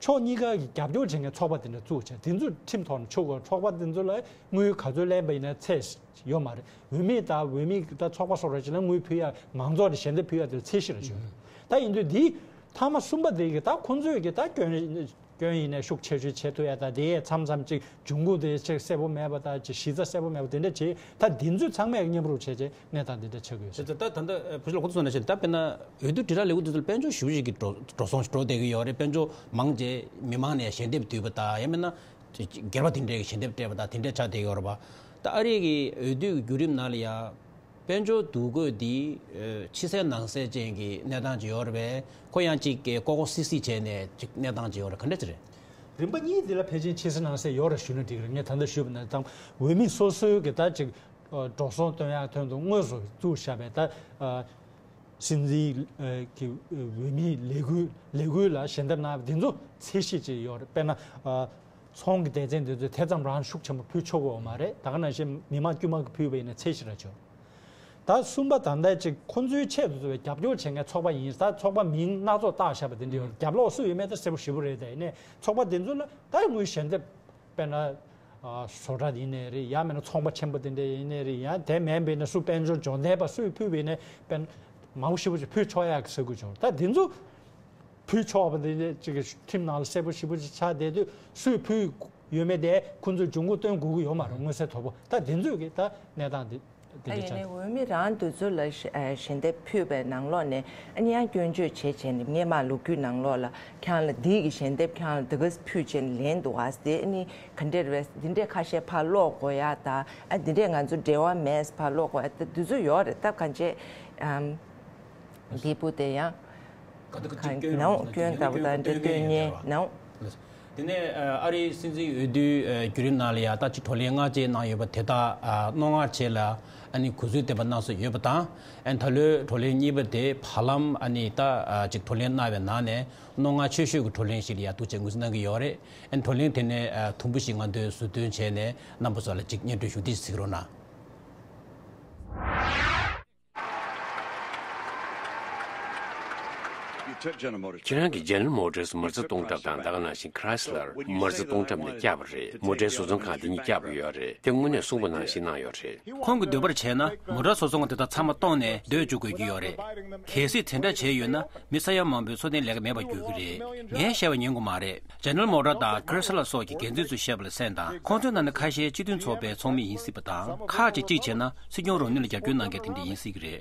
ཕྱོགས་གཉིས་ཀ་གི་རྒྱབ་སྐྱོར་བྱེད་མཁན་ཚོགས་པ་དེ་འདྲ་བཙུགས་བྱས་དེ་ཚོས་ཁྲིམས་ཐོག་ནས་ཆོག་གི་ཚོགས་པ་དེ་ཚོ་ལ་དངུལ་ག་ཚོད་ལེན་པ་ཡིན་ན་ཚད་ཡོད་མ་རེད། འོས་མི་དང་འོས་མི་ད་ཚོགས་པ་སོ་སོ་ཅིག་ལ་དངུལ་ཕུལ་ཡ་མང་ཚོགས་ལ་ཞལ་འདེབས་ཕུལ་ཡ་དེ་ཚད་གཞི་རེ་ཡོད་རེད། ད་ཡིན་དུས་འདི་མཐའ་མ་གསུམ་པ་དེ་གི་ད་ཁོང་ཚོས་གི་ད་སྐྱོན། སྐྱོན་ཡིན་ནའི་ཤུགས་ཆེ་ཤོས་བྱེད་ཐུབ་ཡ་དང་དེ་མཚམས་མཚམས་ཅིག་འབྱུང་ཁུངས་དེ་ཅིག་གསལ་པོ་མེད་པ་དང་ཅིག་གཞི་རྩ་གསལ་པོ་མེད་པ་དེ་འདྲ་བྱེད་ད་དེ་ཚོ་ཚང་མས་མཉམ་རུབ་བྱས་རྗེས་གནས་སྟངས་དེ་འདྲ་ཆགས་ཀྱི་ཡོད་ཟེར། ད་ད་ད་ལྟ་བུ་ཆུ་ལ་ཁོ་ཚོ་ནང་བཞིན་ད་དཔེར་ན་འོས་བསྡུ་དྲིལ་བསྒྲགས་ལས་འགུལ་དེ་ཚོ་དཔལ་འབྱོར་ཞེ་པོ་ཅིག་གི་འགྲོ་འགྲོ་སོང་ཞིག་འགྲོ་བསྡད་ཀྱི་ཡོད་རེད། དཔལ་འབྱོར་མང་ཆེ་མི་མང་ནས་ཞལ་འདེབས་བསྡུས་པ་དང་ཡང་མིན་ན་སྒེར་པ་དེ་འདྲས་ཀྱི་ཞལ་འདེབས་སྤྲད་པ་དང་དེ་འདྲས་ཆགས་བསྡད་ཀྱི་ཡོད་རེད་པ། ད་ཨ་རི་གི་འོས་བསྡུ་གི་བརྒྱུད་རིམ་ནང་ལ་ཡ། དཔལ་འབྱོར་འདུ་འགོད་འདི་ཕྱི་གསལ་ནང་གསལ་ཅན་གྱི་གནས་སྟངས་ཅིག་ཡོད་རེད་པས། ཁོ་ཡང་ཅིག་ལྐོག་ལྐོག་སིལ་སིལ་བྱས་ནས་ཅིག་གནས་སྟངས་ཅིག་ཡོད་རེད། ག་འདྲ་ཅིག་རེད། རིམ་པ་གཉིས་འདི་ལ་ཕལ་ཆེར་ཕྱི་གསལ་ནང་གསལ་ཡོད་རེད་ཞུ་ན་འགྲིག་རེད། ངས་ད་ལྟ་ཞུས་པ་ནང་བཞིན་འོས་མི་སོ་སོའི་གི་ད་ཅིག་འགྲོ་སོང་སྟོན་ཡག་དོན་དུ་དངོས་སུ་བཙུགས་བཞག་པའི་ད་སྲིད་འཛིན་གྱི་འོས་མིའི་ལས་འགུལ་ལས་འགུལ་ལ་ཞལ་འདེབས་གནང་བ་འདི་ཚོ་ཚད་གཞི་ཅིག་ཡོད་རེད། དཔེར་ན། ཚོང་གི་སྡེ་ཚན་འདི་ཚོས་དེ་ཙམ་རང་ཤུགས་ཆེན་པོ་ཕུལ་ཆོག་གི་ཡོད་མ་རེད། ད་ག་ནང་བཞིན་མི་མང་དཀྱུས་མ་གིས་ཕུལ་བ་ཡིན་ན་ཚད་གཞི་ར་ཆོག་ད་གསུམ་པ་ད་ལྟ་ཅིག་ཁོ་ཚོའི་ཆེད་དུ་བཟོ་བའི་རྒྱབ་སྐྱོར་བྱེད་མཁན་ཚོགས་པ་ཡིན། ད་ཚོགས་པ་མིང་སྣ་ཚོགས་བཏགས་བཞག་པ་དེ་འདྲ་ཡོད་རེད། རྒྱབ་ལོགས་སུ་ཡོད་མེད་ད་གསལ་པོ་ཞེ་པོ་རེད། ད་ཡིན་ནའི་ཚོགས་པ་དེ་ཚོ་ལ་ད་དངུལ་ཞལ་འདེབས་དཔེར་ན་བཟོ་གྲྭ་ཡིན་ནའི་རེད། ཡང་མིན་ན་ཚོང་པ་ཆེན་པོ་དེ་འདྲ་ཡིན་ནའི་རེད། ཡང་དེ་མིན་པ་ཡིན་ན་སུ་དཔལ་འབྱོར་འབྱོར་ལྡན་པ་སུས་ཕུལ་བ་ཡིན་ནའི་དཔེར་ན་མང་པོ་ཞེ་པོ་ཅིག་ཕུལ་ཆོག་ཡག་གི་ས་ཁུལ་བྱུང་། ད་དེ་ཚོ་ཕུལ་ཆོག་པ་དེ་ཅིག་གི་ཁྲིམས་ནང་ལ་གསལ་པོ་ཞེ་པོ་ཅིག་ཆགས་བསྡད་དུས་སུས་ཕུལ་ཡོད་མེད་དེ་ཁོ་ཚོས་འབྱུང་ཁུངས་སྟོན་དགོས་ཀྱི་ཡོད་མ་རེད། མངོན་གསལ་དོད་པོ། ད་དེ་ཚོས་གི་ད་གནས་སྟངས་དེ་དེ་ད་འདྲ་ཡིན་ཆགས་ནས་འོས་མི་རང་དེ་ཚོ་ལ་ཞལ་འདེབས་ཕུལ་བའི་ནང་ལོགས་ནས་ཨ་ནི་ཡང་སྐྱོན་བརྗོད་བྱེད་བྱས་ནས་སྔས་མ་ལོ་རྒྱུས་ནང་ལོགས་ལ་ཁྱེད་རང་ལ་འདི་གི་ཞལ་འདེབས་ཁྱེད་རང་ལ་འདི་ག་ཕུལ་བྱས་ནས་ལེན་འདུག་ཨ། དེ་ཨ་ནི་ག་འདྲས་རེད། འདི་འདྲས་ཁ་ཤས་ཕར་སློག་དགོས་ཡ་ད་ཨ་འདི་འདྲས་ང་ཚོ་འབྲེལ་བ་མེད་ཕར་སློག་དགོས་ཡ་ད་དེ་ཚོ་ཡོད་རེད། ད་གང་བྱས་ཨམ། འདི་བུ་དེ་ཡང་ག་དུས་ག་ཅིག་སྐྱོན་ནའོ་རང་སྐྱོན་ལྟ་བུ་དང་འདི་སྟོན་མཁན་ཡོད་ནའོ། དེ་ནས་ཨ་རིའི་སྲིད་འཛིན་འོས་བསྡུའི་བརྒྱུད་རིམ་ནང་ལ་ཡ་ད་ཅིག་བགྲོ་གླེང་སྔ་རྗེས་གནང་ཡོད་པ་དེ་དག་རྣོ་ངར་ཆེ་ལ་ ཨ་ནི་གུས་བསུའི་བསྟན་པ་གནང་སྲོལ་ཡོད་པ་དང་། ཨ་ནི་ད་ལོའི་བགྲོ་གླེང་གཉིས་པ་དེ་བར་ལམ་ཨ་ནི་ད་ཅིག་བགྲོ་གླེང་གནང་བའི་ནང་ནས་རྣོ་ངར་ཆེ་ཤོས་ཀྱི་བགྲོ་གླེང་ཞིག་ལ་ཡ་ཐུགས་རྗེ་ཆེ་ངོས་འཛིན་གནང་གི་ཡོད་རེད། ཨ་ནི་བགྲོ་གླེང་དེ་ནས་དུམ་བུ་ཞིག་ང་ཚོས་ཟུར་འདོན་བྱས་ནས་རྣམ་པ་ཚོ་ལ་ཅིག་སྙན་སྒྲོན་ཞུ་འདི་གཟིགས་རོགས་གནང་། ཁྱེད་རང་གིས་General Motors མ་རྩ་གཏོང་གྲབས་དང་ད་ག་ནང་བཞིན་Chrysler མ་རྩ་གཏོང་གྲབས་ནས་བསྐྱབས་པ་རེད། མོ་ཊའི་བཟོ་ཚོང་ཁང་འདི་གཉིས་བསྐྱབས་ཡོད་རེད། དེ་དངོས་གནས་གསུངས་པ་ནང་བཞིན་གནང་ཡོད་རེད། ཁོང་གིས་འདོད་པར་བྱས་ན་མོ་ཊ་བཟོ་ཚོང་དེ་དག་ཚང་མ་གཏོང་ནས་སྡོད་བཅུག་དགོས་ཀྱི་ཡོད་རེད། གལ་སྲིད་དེ་འདྲ་བྱས་ཡོད་ན་མི་ས་ཡ་མང་པོའི་འཚོ་རྟེན་ལས་ཀ་མེད་པར་འགྱུར་གྱི་རེད། ངས་བཤད་པ་ཉན་དགོས་མ་རེད། General Motors དང་Chrysler སོགས་ཀྱི་འགན་འཛིན་ཚོས་བཤད་པ་ལ་གསན་དང་། ཁོང་ཚོའི་ནང་ནས་ཁ་ཤས་སྤྱི་མཐུན་ཚོགས་པའི་ཚོགས་མི་ཡིན་སྲིད་པ་དང་། ཁག་ཅིག་གཅིག་བྱས་ན་སྲིད་སྐྱོང་རོམ་ནི་ལ་རྒྱབ་སྐྱོར་གནང་མཁན་དེ་འདྲ་ཡིན་སྲིད་ཀྱི་རེད།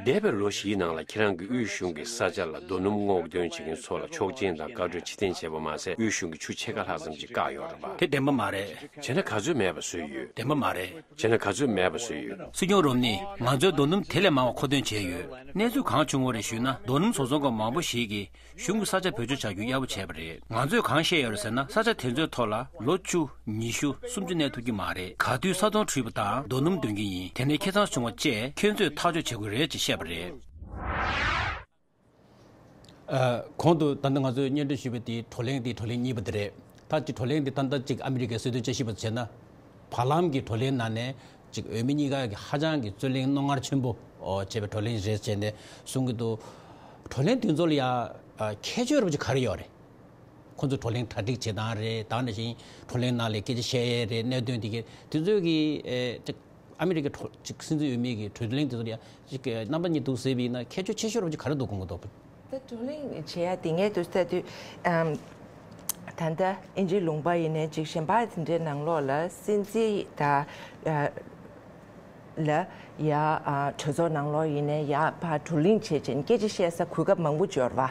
འདས་པའི་ལོ་བཞིའི་ནང་ལ་ཁྱེད་རང་གིས་དབུས་གཞུང་གི་ས་ཆ་ལ་རྡོ་སྣུམ་སྔོག་འདོན་བྱེད་མཁན་ཚོ་ལ་ཆོག་མཆན་དང་བཀའ་འཁྲོལ་ཕྱིར་འཐེན་བྱས་པ་མ་ཟད། དབུས་གཞུང་གིས་ཆུ་ཕྱེད་ཀ་ལྷག་ཙམ་ཞིག་བཀག་ཡོད་རེད་པ། དེ་བདེན་པ་མ་རེད། བྱས་ན་ག་ཚོད་མེད་པ་བཟོས་ཡོད། བདེན་པ་མ་རེད། བྱས་ན་ག་ཚོད་མེད་པ་བཟོས་ཡོད། སྲིད་སྐྱོང་རོམ་ནི་ང་ཚོས་རྡོ་སྣུམ་དེ་ལས་མང་བ་མཁོ་འདོན་བྱས་ཡོད། གནས་ཚུལ་གང་བྱུང་བ་རེད་ཞུས་ན། རྡོ་སྣུམ་བཟོ་ཚོང་ཁང་མང་པོ་ཞིག་གིས་གཞུང་གི་ས་ཆ་བེད་སྤྱོད་བྱ་རྒྱུ་གཡར་པོ་བྱས་པ་རེད། ང་ཚོས་གང་བཤད་ཡོད་རེད་ཟེར་ན། ས་ཆ་དེ་ཚོའི་ཐོག་ལ་ལོ་བཅུ། ཉི་ཤུ། སུམ་ཅུ་གནས་ཐུབ་ཀྱི་མ་རེད། ག་དུས་ས་དོང་དྲུད་པ་དང་རྡོ་སྣུམ་འདོན་གྱི་ཡིན། དེ་ནས་ཁེ་གཙང་བྱུང་བ་བཅས་ཁྱོད་ཚོས་ཐག་གཅོད་བྱེད་དགོས་རེད་ཅེས་བཤད་པ་རེད། ཨ། གོང་དུ་ད་ལྟ་ང་ཚོས་སྙན་སྒྲོན་ཞུས་པ་དེ་བགྲོ་གླེང་དེ་བགྲོ་གླེང་གཉིས་པ་དེ་རེད། ད་ཅིག་བགྲོ་གླེང་དེ་ད་ལྟ་ཅིག་ཨ་མི་རི་ཀའི་སྲིད་དོན་དཔྱད་ཞིབ་པ་ཚོས་བྱས་ན། བར་ལམ་གྱི་བགྲོ་གླེང་ནང་ནས་ཅིག་འོས་མི་གཉིས་ཀ་གི་ཧ་ཅང་གི་རྩོད་གླེང་རྣོ་ངར་ཆེན་པོ་བྱས་པའི་བགྲོ་གླེང་རེད་ཟེར་ནས་གསུང་གི་འདུག། བགྲོ་གླེང་དེ་ཚོ་ལ་ཡ་ཨ་ཁྱད་ཆོས་རབ་ཅིག་ག་རེ་ཡོད་རེད། ཁོང་ཚོས་བགྲོ་གླེང་གྲ་སྒྲིག་བྱེད་སྟངས་རེད། ད་ག་ནང་བཞིན་བགྲོ་གླེང་ནང་ལ་སྐད་ཆ་བཤད་ཡས་རེད། གནད་དོན་དེ་གའི་དེ་ཚོའི་གི་ཨེ་ཅིག་ཨ་མི་རི་ཀའི་གྲོས་ཅིག་སྲིད་འཛིན་འོས་མི་གི་བགྲོ་གླེང་དེ་ཚོ་ལ་ཡ་ཅིག་རྣམ་པ་གཉིས་འདུག་ཟེར་བ་ཡིན་ན་ཁྱད་ཆོས་ཆེ་ཤོས་རབ་ཅིག་ག་རེ་འདུག་དགོངས་ཀྱི་འདུག། ད་བགྲོ་གླེང་བྱེད་ཡ་དེ་ངས་འདུག་ལྟ་དུས་ཨམ། ད་ལྟ་ཨིན་ཇིའི་ལུང་པ་ཡིན་ནའི་ཅིག་གཞན་པ་དེ་འདྲའི་ནང་ལོགས་ལ་སྲིད་འཛིན་ད་ཨ། ལ་ཡ་ཨ་གྲོས་ཚོགས་ནང་ལོགས་ཡིན་ནའི་ཡ་ཕར་བགྲོ་གླེང་བྱེད་བྱེད་སྐད་ཆ་བཤད་ས་གོ་སྐབས་མང་པོ་འབྱོར་བ།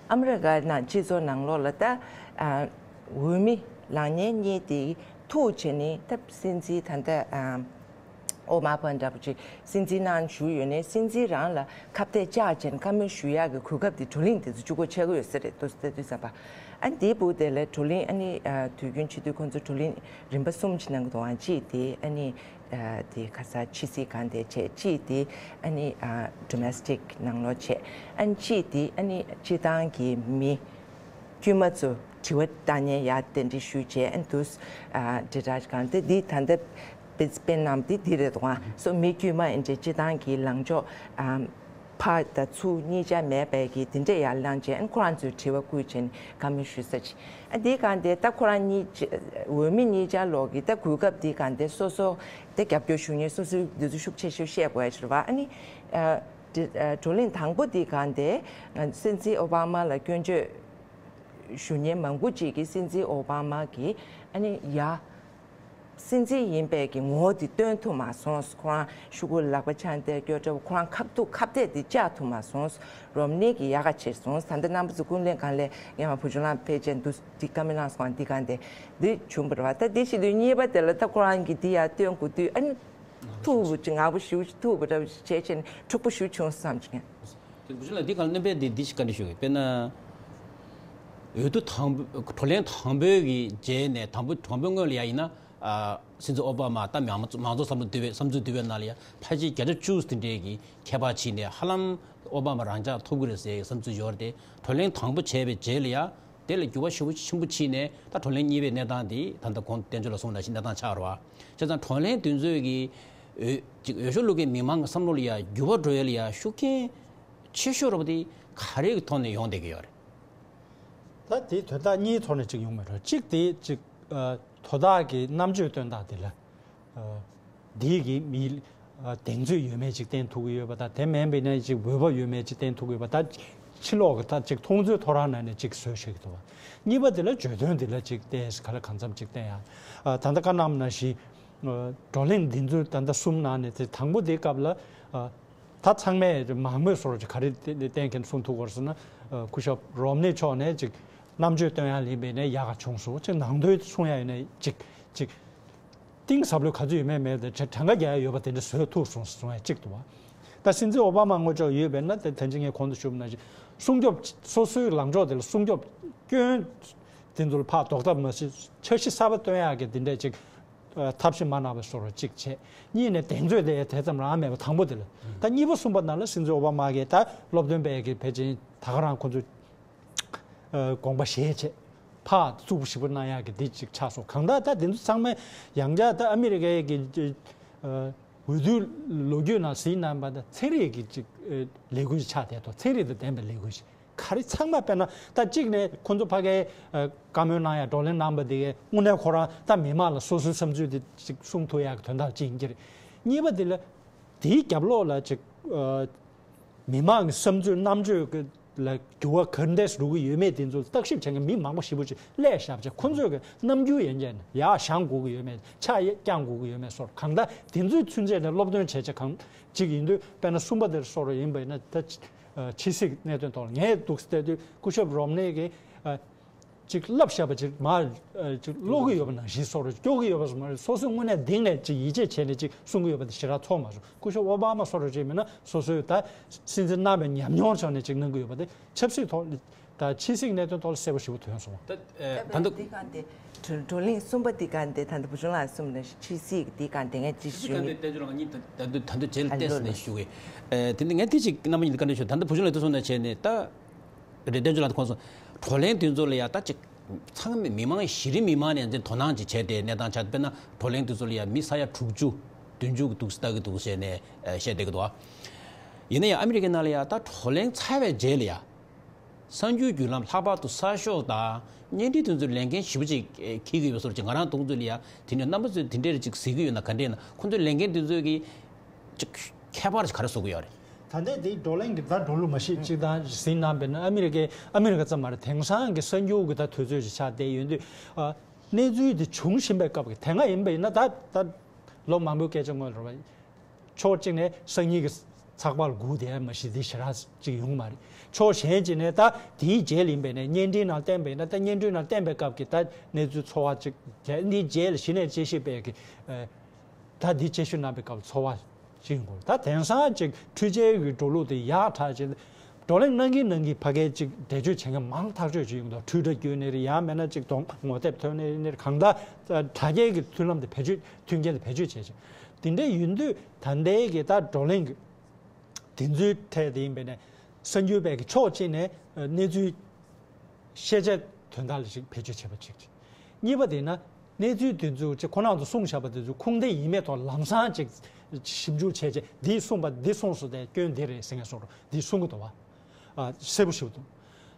ཨ་མི་རི་ཀ་ནང་སྤྱི་ཚོགས་ནང་ལོགས་ལ་ད་ཨ་འོས་མི་ལངས་མཁན་གཉིས་དེ་ཐུག་བྱས་ནས་ད་སྲིད་འཛིན་ད་ལྟ་ཨ་ཨོ་མ་པ་འདྲ་པོ་ཅིག་སྲིད་འཛིན་ནང་བཞུགས་ཡོད་ནའི་སྲིད་འཛིན་རང་ལ་ཁ་གཏད་བཅག་བྱས་ནས་བཀའ་མོལ་ཞུ་ཡག་གི་གོ་སྐབས་དེ་བགྲོ་གླེང་དེ་ཚོ་གཅིག་པོ་ཆགས་ཀྱི་ཡོད་ས་རེད་འདུག་ལྟ་དུས་ཙམ་པ། ཨ་འདིའི་སྦུག་དེ་ལ་བགྲོ་གླེང་ཨ་ནི་ཨ་དུས་རྒྱུན་བྱེད་དུས་ཁོང་ཚོ་བགྲོ་གླེང་རིམ་པ་གསུམ་ཅིག་གནང་གི་འདུག། ཨང་གཅིག་དེ་ཨ་ནི་ཨ་དེ་ཁ་ས་ཕྱི་སྲིད་སྒང་དེ་བྱས། གཅིག་དེ་ཨ་ནི་ཨ་ཌོ་མེ་སི་ཊིག་ནང་ལོགས་བྱས། ཨ་གཅིག་དེ་ཨ་ནི་སྤྱི་བཏང་གི་མི་དཀྱུས་མ་ཚོ་དྲི་བ་བཏང་མཁན་ཡར་གདན་འདྲེན་ཞུས་བྱས། ཨ་འདུག་ཨ་དྲིལ་བསྒྲགས་སྒང་དེ་འདི་ད་ལྟ་སྤེ་སྤེལ་གནང་དེ་འདི་རེད་འདུག། ཨང་སོ་མི་དཀྱུས་མ་ཨེ་འདྲས་སྤྱི་བཏང་གི་ལངས་ཕྱོགས་ཨ། ཕར་དང་ཚུར་གཉིས་ཆ་མེད་པའི་གི་དེ་འདྲས་ཡར་ལངས་བྱས། ཨ་ཁོ་རང་ཚོས་དྲི་བ་བསྐུར་བྱས་ནས་བཀའ་མོལ་ཞུ་ས་ཅིག། ཨ་འདི་གང་དེ་ད་ཁོ་རང་གཉིས་ཆ་འོས་མི་གཉིས་ཆ་ལོག་གི་ད་གོ་སྐབས་འདི་གང་དེ་སོ་སོ་དེ་རྒྱབ་སྐྱོར་ཞུ་མཁན་སོ་སོའི་འདི་ཚོ་ཤུགས་ཆེ་ཤོས་བཤད་དགོས་ཡ་ཞིག་རེད་བ། ཨ་ནི་ཨ་འདི་ཨ་བགྲོ་གླེང་དང་པོ་འདི་གང་དེ་སྲིད་འཛིན་ཨོ་བྷ་མ་ལ་སྐྱོན་བརྗོད་ཞུ་མཁན་མང་པོ་ཅིག་གིས་སྲིད་འཛིན་ཨོ་བྷ་མ་གིས་ཨ་ནི་ཡ། སྲིད་འཛིན་ཡིན་པའི་གི་ངོ་བོ་དེ་སྟོན་ཐུབ་མ་སོང་། ཁོ་རང་ཤོག་གུ་ལག་པ་འཆང་སྟེ་སྐྱོར་འདྲ་བོ་ཁོ་རང་ཁ་ཐུག་ཁ་གཏད་དེ་བཅག་ཐུབ་མ་སོང་། རོམ་ནི་གི་ཡག་ག་བྱེད་སོང་། ད་ལྟ་རྣམ་པ་ཚོ་ཀུན་གླེང་གང་ལས་ངས་མ་བུ་ཆུང་ལ་ཕལ་ཆེར་འདུག་འདི་བཀའ་མོལ་གནང་སོང་། འདི་གང་དེ་འདི་བྱུང་བ་རེད་བ། ད་འདི་ཞིག་དུས་གཉིས་པ་དེ་ལ་ད་ཁོ་རང་གི་འདི་ཡར་སྟོན་དགོས་དུས་ཨ་ནི་ཐུག་ཅིག་ངག་པོ་ཞུ་ཐུག་པ་འདྲ་བོ་ཞིག་བྱས་བྱས་ནས་འཁྲུག་པོ་ཞུ་བྱུང་བསམ་གྱི། དེ་བུ་ཆུང་ལགས་འདི་གང་སྣོན་པའི་འདི་འདི་ཞིག་བཀའ་འདྲི་ཞུ་གི། དཔེར་ན་འོས་བསྡུ་དང་པོ་བགྲོ་གླེང་དང་པོའི་གི་རྗེས་ནས་དང་པོ་དང་པོའི་སྔོན་ལ་ཡ་ཡིན་ན། ཨ་སྲིད་འཛིན་ཨོ་བྷ་མ་ད་མང་ཚོགས་མང་ཚོགས་བསམ་བློ་བསྡུ་བའི་བསམ་ཚུལ་བསྡུ་བའི་ནང་ལ་ཡ་ཕལ་ཆེར་བརྒྱ་ཆ་བཅུ་དེ་འདྲའི་གི་ཁྱད་པར་ཕྱིན་ནས་ཧ་ལམ་ཨོ་བྷ་མ་རང་འཇགས་ཐོབ་གི་རེད་ཟེར་བསམ་ཚུལ་ཡོད་རེད་དེ། བགྲོ་གླེང་དང་པོ་བྱས་པའི་རྗེས་ལ་ཡ་དེ་ལ་འགྱུར་བ་ཞེ་པོ་ཆེན་པོ་ཕྱིན་ནས་ད་བགྲོ་གླེང་གཉིས་པའི་གནས་སྟངས་དེ་ད་ལྟ་གོང་དུ་བསྟན་ཆོས་ལགས་གསུངས་ནང་བཞིན་གནས་སྟངས་ཆགས་རེད་བ། བྱས་ཙང་བགྲོ་གླེང་དེ་ཚོའི་གི་འོས་ཅིག་འོས་ཤོག་བླུག་མཁན་མི་མང་གི་བསམ་བློ་ལ་ཡ་འགྱུར་བ་འགྲོ་ཡ་ལ་ཡ་ཤུགས་རྐྱེན་ཆེ་ཤོས་རེད་བ། དེ་ག་རེ་གི་ཐོག་ནས་ཡོང་བསྡད་ཀྱི་ཡོད་རེད། ད་དེ་དོན་དག་གཉིས་ཐོག་ནས་ཅིག་ཡོང་མེད་རེད། གཅིག་དེ་ཅིག་ཨ་དོ་བདག་གི་རྣམ་དཔྱོད་སྟོན་སྟངས་དེ་ལ་ཨ་དེའི་གི་མི་ཨ་གདེང་ཚོད་ཡོད་མེད་ཅིག་བསྟན་ཐུབ་ཀྱི་ཡོད་པ་དང་། དེ་མིན་པ་ཡིན་ན་ཅིག་འོས་བབ་ཡོད་མེད་ཅིག་བསྟན་ཐུབ་ཀྱི་ཡོད་པ། ད་ཕྱི་ལོགས་ཀྱི་ད་ཅིག་མཐོང་ཚོད་ཐོ་རངས་ནང་ནས་ཅིག་བཟོས་བཞག་གི་འདུག་བ། གཉིས་པ་དེ་ལ་བརྗོད་དོན་དེ་ལ་ཅིག་བལྟས་ག་ལ་གང་འཚམ་ཅིག་བལྟས་ཡ། ཨ་ད་ལྟ་བཀའ་གནང་ནང་བཞིན་ཨ་བགྲོ་གླེང་འདི་ཚོ་ད་ལྟ་གསུམ་ནང་ནས་དེ་དང་པོ་དེའི་སྐབས་ལ་ཨ། ད་ཚང་མས་མང་མོས་སོར་གྱི་ག་རེ་གཏན་འཁེལ་གསུང་ཐུབ་དགོས་ཟེར་ན། སྐུ་ཞབས་རོམ་ནི་མཆོག་ནས་ཅིག་རྣམ་དཔྱོད་སྟོན་ཡ་ལེན་པས་ནས་ཡག་ག་བྱུང་སོང་། ཅིག་ནང་དོན་གསུང་ཡ་ཡོད་ནས་ཅིག་ཅིག་གཏིང་ཟབ་ལོས་ག་ཚོད་ཡོད་མེད་མེད་དེ་གྲངས་ཀ་རྒྱག་ཡ་ཡོད་པ་དེ་འདྲ་བཟོས་ཐུབ་སོང་གསུང་ཡ་གཅིག་འདུག་བ། ད་སྲིད་འཛིན་ཨོ་བྷ་མ་ངོ་ཅོག་ཡོད་པས་ན་དེ་ཐེངས་ཅིག་ངས་གོང་དུ་ཞུས་པ་ནང་བཞིན་སྲུང་སྐྱོབ་སོ་སོའི་ལངས་ཕྱོགས་དེ་ལ་སྲུང་སྐྱོབ་སྐྱོན་དེ་ཚོ་ལ་ཕར་ཟློག་ཐབས་མ་བྱས་འཆར་གཞི་གསར་པ་བཏོན་ཡག་གི་དེ་འདྲས་ཅིག་ཐབས་ཤེས་མ་གནང་བའི་བཟོ་འདྲ་གཅིག་བྱས། གཉིས་ནས་གདེང་ཚོད་དེ་དེ་ཙམ་རང་མེད་པ་དང་པོ་དེ་ལ། ད་གཉིས་པ་གསུམ་པ་ནང་ལ་སྲིད་འཛིན་ཨོ་བྷ་མ་གིས་ད་སློབ་སྟོན་པའི་གི་ཕལ་ཆེར་ད་ག་རང་ཁོ་ཚོ་དགོངས་པ་བཞེས་བྱས་ཕར་གཙུག་པུ་ཞིག་པོ་གནང་ཡག་གི་འདི་གཅིག་ཆགས་སོང་། གང་ལྟར་ད་དེ་ཚོ་ཚང་མ་ཡང་བསྐྱར་ད་ཨ་མི་རི་ཀའི་གི་འོས་བསྡུ་ལོ་རྒྱུས་ནང་གཟིགས་གནང་བ་ད་ཚན་རིག་གི་གཅིག་ལས་འགུལ་ཆགས་བསྡད་ཐོག་ཚན་རིག་དང་ལྡན་པའི་ལས་འགུལ་ཞིག་ག་རེ་ཚང་མ་དཔེར་ན་ད་གཅིག་ནས་ཁོ་ཚོ་ཕ་གིའི་བཀའ་མོལ་གནང་ཡ་བགྲོ་གླེང་གནང་པ་དེ་གའི་དངོས་གནས་ཁོ་རང་ད་མི་མང་ལ་སོ་སོའི་བསམ་ཚུལ་དེ་ཅིག་གསུང་ཐུབ་ཡག་གི་དོན་དག་ཅིག་ཡིན་གྱི་རེད། གཉིས་པ་དེ་ལ་དེའི་རྒྱབ་ལོགས་ལ་ཅིག་མི་མང་གི་བསམ་ཚུལ་རྣམ་དཔྱོད་ཀྱི་ལ་འགྱུར་བ་ག་འདྲས་འགྲོ་གི་ཡོད་མེད་དེ་ཚོ་བརྟག་ཞིབ་བྱེད་མཁན་མི་མང་པོ་ཞེ་པོ་ཅིག་སླེབས་བཞག་བྱས་ཁོ་ཚོས་གི་རྣམ་འགྱུར་ཡན་ཆད་ནས་ཡར་བཞེངས་དགོས་ཀྱི་ཡོད་མེད་ཆ་བརྐྱང་དགོས་ཀྱི་ཡོད་མེད་སོགས་གང་ལྟར་དེ་ཚོའི་ཚུན་ཆད་ནས་སློབ་སྟོན་བྱས་བྱས་གང་ཅིག་ཡིན་དུས་དཔེར་ན་གསུམ་པ་དེར་སོགས་རོགས་ཡིན་པ་ཡིན་ན་ད། ཕྱི་སྲིད་གནད་དོན་ཐོག་ལ་ངས་འདུག་བལྟས་དུས་སྐུ་ཞབས་རོམ་ནེ་གིས་ཅིག་བསླབ་བཞག་པ་ཅིག་མར་ཅིག་ཀློག་གི་ཡོད་པ་ནང་བཞིན་བཟོ་འདྲ་སྐྱོར་གི་ཡོད་པ་བཟོ་མ་རེད། སོ་སོས་དངོས་གནས་གཏིང་ནས་ཅིག་ཡིད་ཆེས་བྱས་ནས་ཅིག་གསུང་གི་ཡོད་པ་དེ་ཞེ་དྲག་ཚོར་མ་སོང་། སྐུ་ཞབས་ཨོ་བྷ་མ་བཟོ་འདྲ་ཅིག་མིན་ན་སོ་སོས་ད་སྲིད་འཛིན་གནང་བའི་ཉམས་མྱོང་ཕྱོགས་ནས་ཅིག་གནང་གི་ཡོད་པ་དེ་ཆབ་སྲིད་ཐོག་ད་ཕྱི་སྲིད་གནད་དོན་ཐོག་ལ་གསལ་པོ་ཞེ་པོ་ཐོན་སོང་། ད་ད་ལྟ་འདི་གང་དེ་བགྲོ་གླེང་གསུམ་པ་འདི་གང་དེ་ད་ལྟ་བུ་ཆུང་ལགས་གསུངས་ནས་ཕྱི་སྲིད་འདི་གང་དེ་ངས་ཅི་ཞུ་ནི། ད་ལྟ་ད་ལྟ་རྗེས་ལ་ཏོག་ཙམ་ཞུ་གི། དེ་འདི་ངས་དེ་ཅིག་རྣམ་པ་གཉིས་ལ་བཀའ་འདྲི་ཞུ། ད་ལྟ་བུ་ཆུང་ལགས་དེ་གསུངས་ནས་བྱས་ནས་ད། རེད། བསྟན་ཆོས་ལགས་ཁོང་ཚོ་བགྲོ་གླེང་དེ་ཚོ་ལ་ཡ་ད་ཅིག་ཚང་མ་མི་མང་གཞི་རིམ་མི་མང་ནས་འཛིན་དོ་སྣང་ཅིག་བྱས་ཏེ་གནས་སྟངས་ཆགས། དཔེར་ན་བགྲོ་གླེང་དེ་ཚོ་ལ་ཡ་མི་ས་ཡ་དྲུག་ཅུ་བདུན་ཅུ་གི་འདུག་ལྟ་གི་འདུག་བྱས་ནས་བཤད་བསྡད་ཀྱི་འདུག་ཡིན་ན་ཡང་ཨ་མི་རི་ཀའི་ནང་ལ་ཡ་ད་བགྲོ་གླེང་ཚར་བའི་རྗེས་ལ་ཡ་གསར་འགྱུར་བརྒྱུད་ལམ་ལྷག་པར་དུ་གསར་ཤོག་དང་བརྙན་འཕྲིན་དེ་ཚོའི་ལས་འགན་ཞེ་པོ་ཅིག་འཁྱེར་གྱི་ཡོད་པའི་བཟོ་འདྲ་ཅིག་ང་རང་མཐོང་ཚུལ་ལ་ཡ་དེ་ནས་རྣམ་པ་ཚོས་དེ་འདྲས་ཅིག་གཟིགས་ཀྱི་ཡོད་ན་ག་འདྲས་ན། ཁོང་ཚོའི་ལས་འགན་དེ་ཚོས་ཀྱི་ཅིག་ཁྱད་པར་ཅིག་ག་རེ་བཟོ་གི་ཡོད་རེད། ད་ལྟའི་དེའི་བགྲོ་གླེང་གི་ད་འགྲོ་ལུགས་མ་གཞི་གཅིག་དང་ཟིན་གནང་བས་ན་ཨ་མི་རི་ཀའི་ཨ་མི་རི་ཀ་ཙམ་མ་རེད། དེང་སང་གི་གསར་འགྱུར་གི་ད་དུས་ཚོད་ཅིག་ཆགས་བསྡད་ཡོད་དུས་ཨ། གནས་ཚུལ་དེ་བྱུང་བཞིན་པའི་སྐབས་ཀྱི་དེ་སྔ་ཡིན་པ་ཡིན་ན་ད་ད་ལོ་མང་པོའི་སྐད་ཆ་སྔོན་ལ་རེད་བ། ཕྱོགས་གཅིག་ནས་སང་ཉིན་གྱི་ཚགས་པར་སྒུག་བསྡད་མ་གཞི་དེ་ཞེ་དྲག་ཅིག་ཡོང་མ་རེད། ཕྱོགས་གཞན་གཅིག་ནས་ད་དེའི་རྗེས་ལ་ཡིན་པས་ནས་བརྙན་འཕྲིན་ནང་བསྟན་པ་ཡིན་ན་ད་བརྙན་འཕྲིན་ནང་བསྟན་པའི་སྐབས་ཀྱི་ད་གནས་ཚུལ་ཚོར་བ་ཅིག་དེ་འདིའི་རྗེས་ལ་གཞི་ནས་དཔྱད་ཞིབ་པའི་གི་ད་འདི་དཔྱད་ཞིབ་གནང་པའི་སྐབས་ཚོར་བ་ཅིག་ཡོང་དགོས། ད་དེང་སང་ཅིག་འཕྲུལ་ཆས་ཀྱི་འགྲོ་ལུགས་དེ་ཡག་དྲག་ཅིག་བགྲོ་གླེང་གནང་གིན་གནང་གིན་ཕ་གིའི་ཅིག་འགྲེལ་བརྗོད་བྱེད་མཁན་མང་ཐག་ཆོད་ཅིག་ཡོང་འདུག་འཕྲུལ་སྒྲ་བརྒྱུད་ནས་རེད། ཡང་མིན་ན་ཅིག་གདོང་ངོ་དེབ་ཐོན་ནས་རེད། གང་ལྟར་དྲ་རྒྱའི་གི་མཐུན་ལམ་དེ་བེད་སྤྱོད་མཐུན་རྐྱེན་དེ་བེད་སྤྱོད་བྱས་ཅིག་དེ་འདྲ་ཡིན་དུས་ད་ལྟའི་གི་ད་བགྲོ་གླེང་གི་དེ་ཚོའི་ཐད་དེ་ཡིན་པས་ནས་གསར་འགྱུར་པས་ཀྱི་ཕྱོགས་གཅིག་ནས་གནས་ཚུལ་ཤེས་བྱ་དོན་དག་ལ་ཞིག་བེད་སྤྱོད་བྱེད་པ་གཅིག་གཉིས་པ་དེ་ན་གནས་ཚུལ་དེ་ཚོ་ཅིག་ཁོ་རང་ཚོ་གསུངས་བཞག་པ་དེ་ཚོ་ཁུངས་ལྡན་ཡིན་མེད་ཐོག་ལམ་སང་ཅིག་ཞིབ་འཇུག་བྱས་རྗེས་འདིས་གསུངས་པ་འདི་གསུངས་སོ་དེ་སྐྱོན་འདི་རེད་ཟེར་མཁན་སོགས་འདི་གསུང་གི་འདུག་བ། ཨ་གསལ་པོ་ཞིག་འདུག་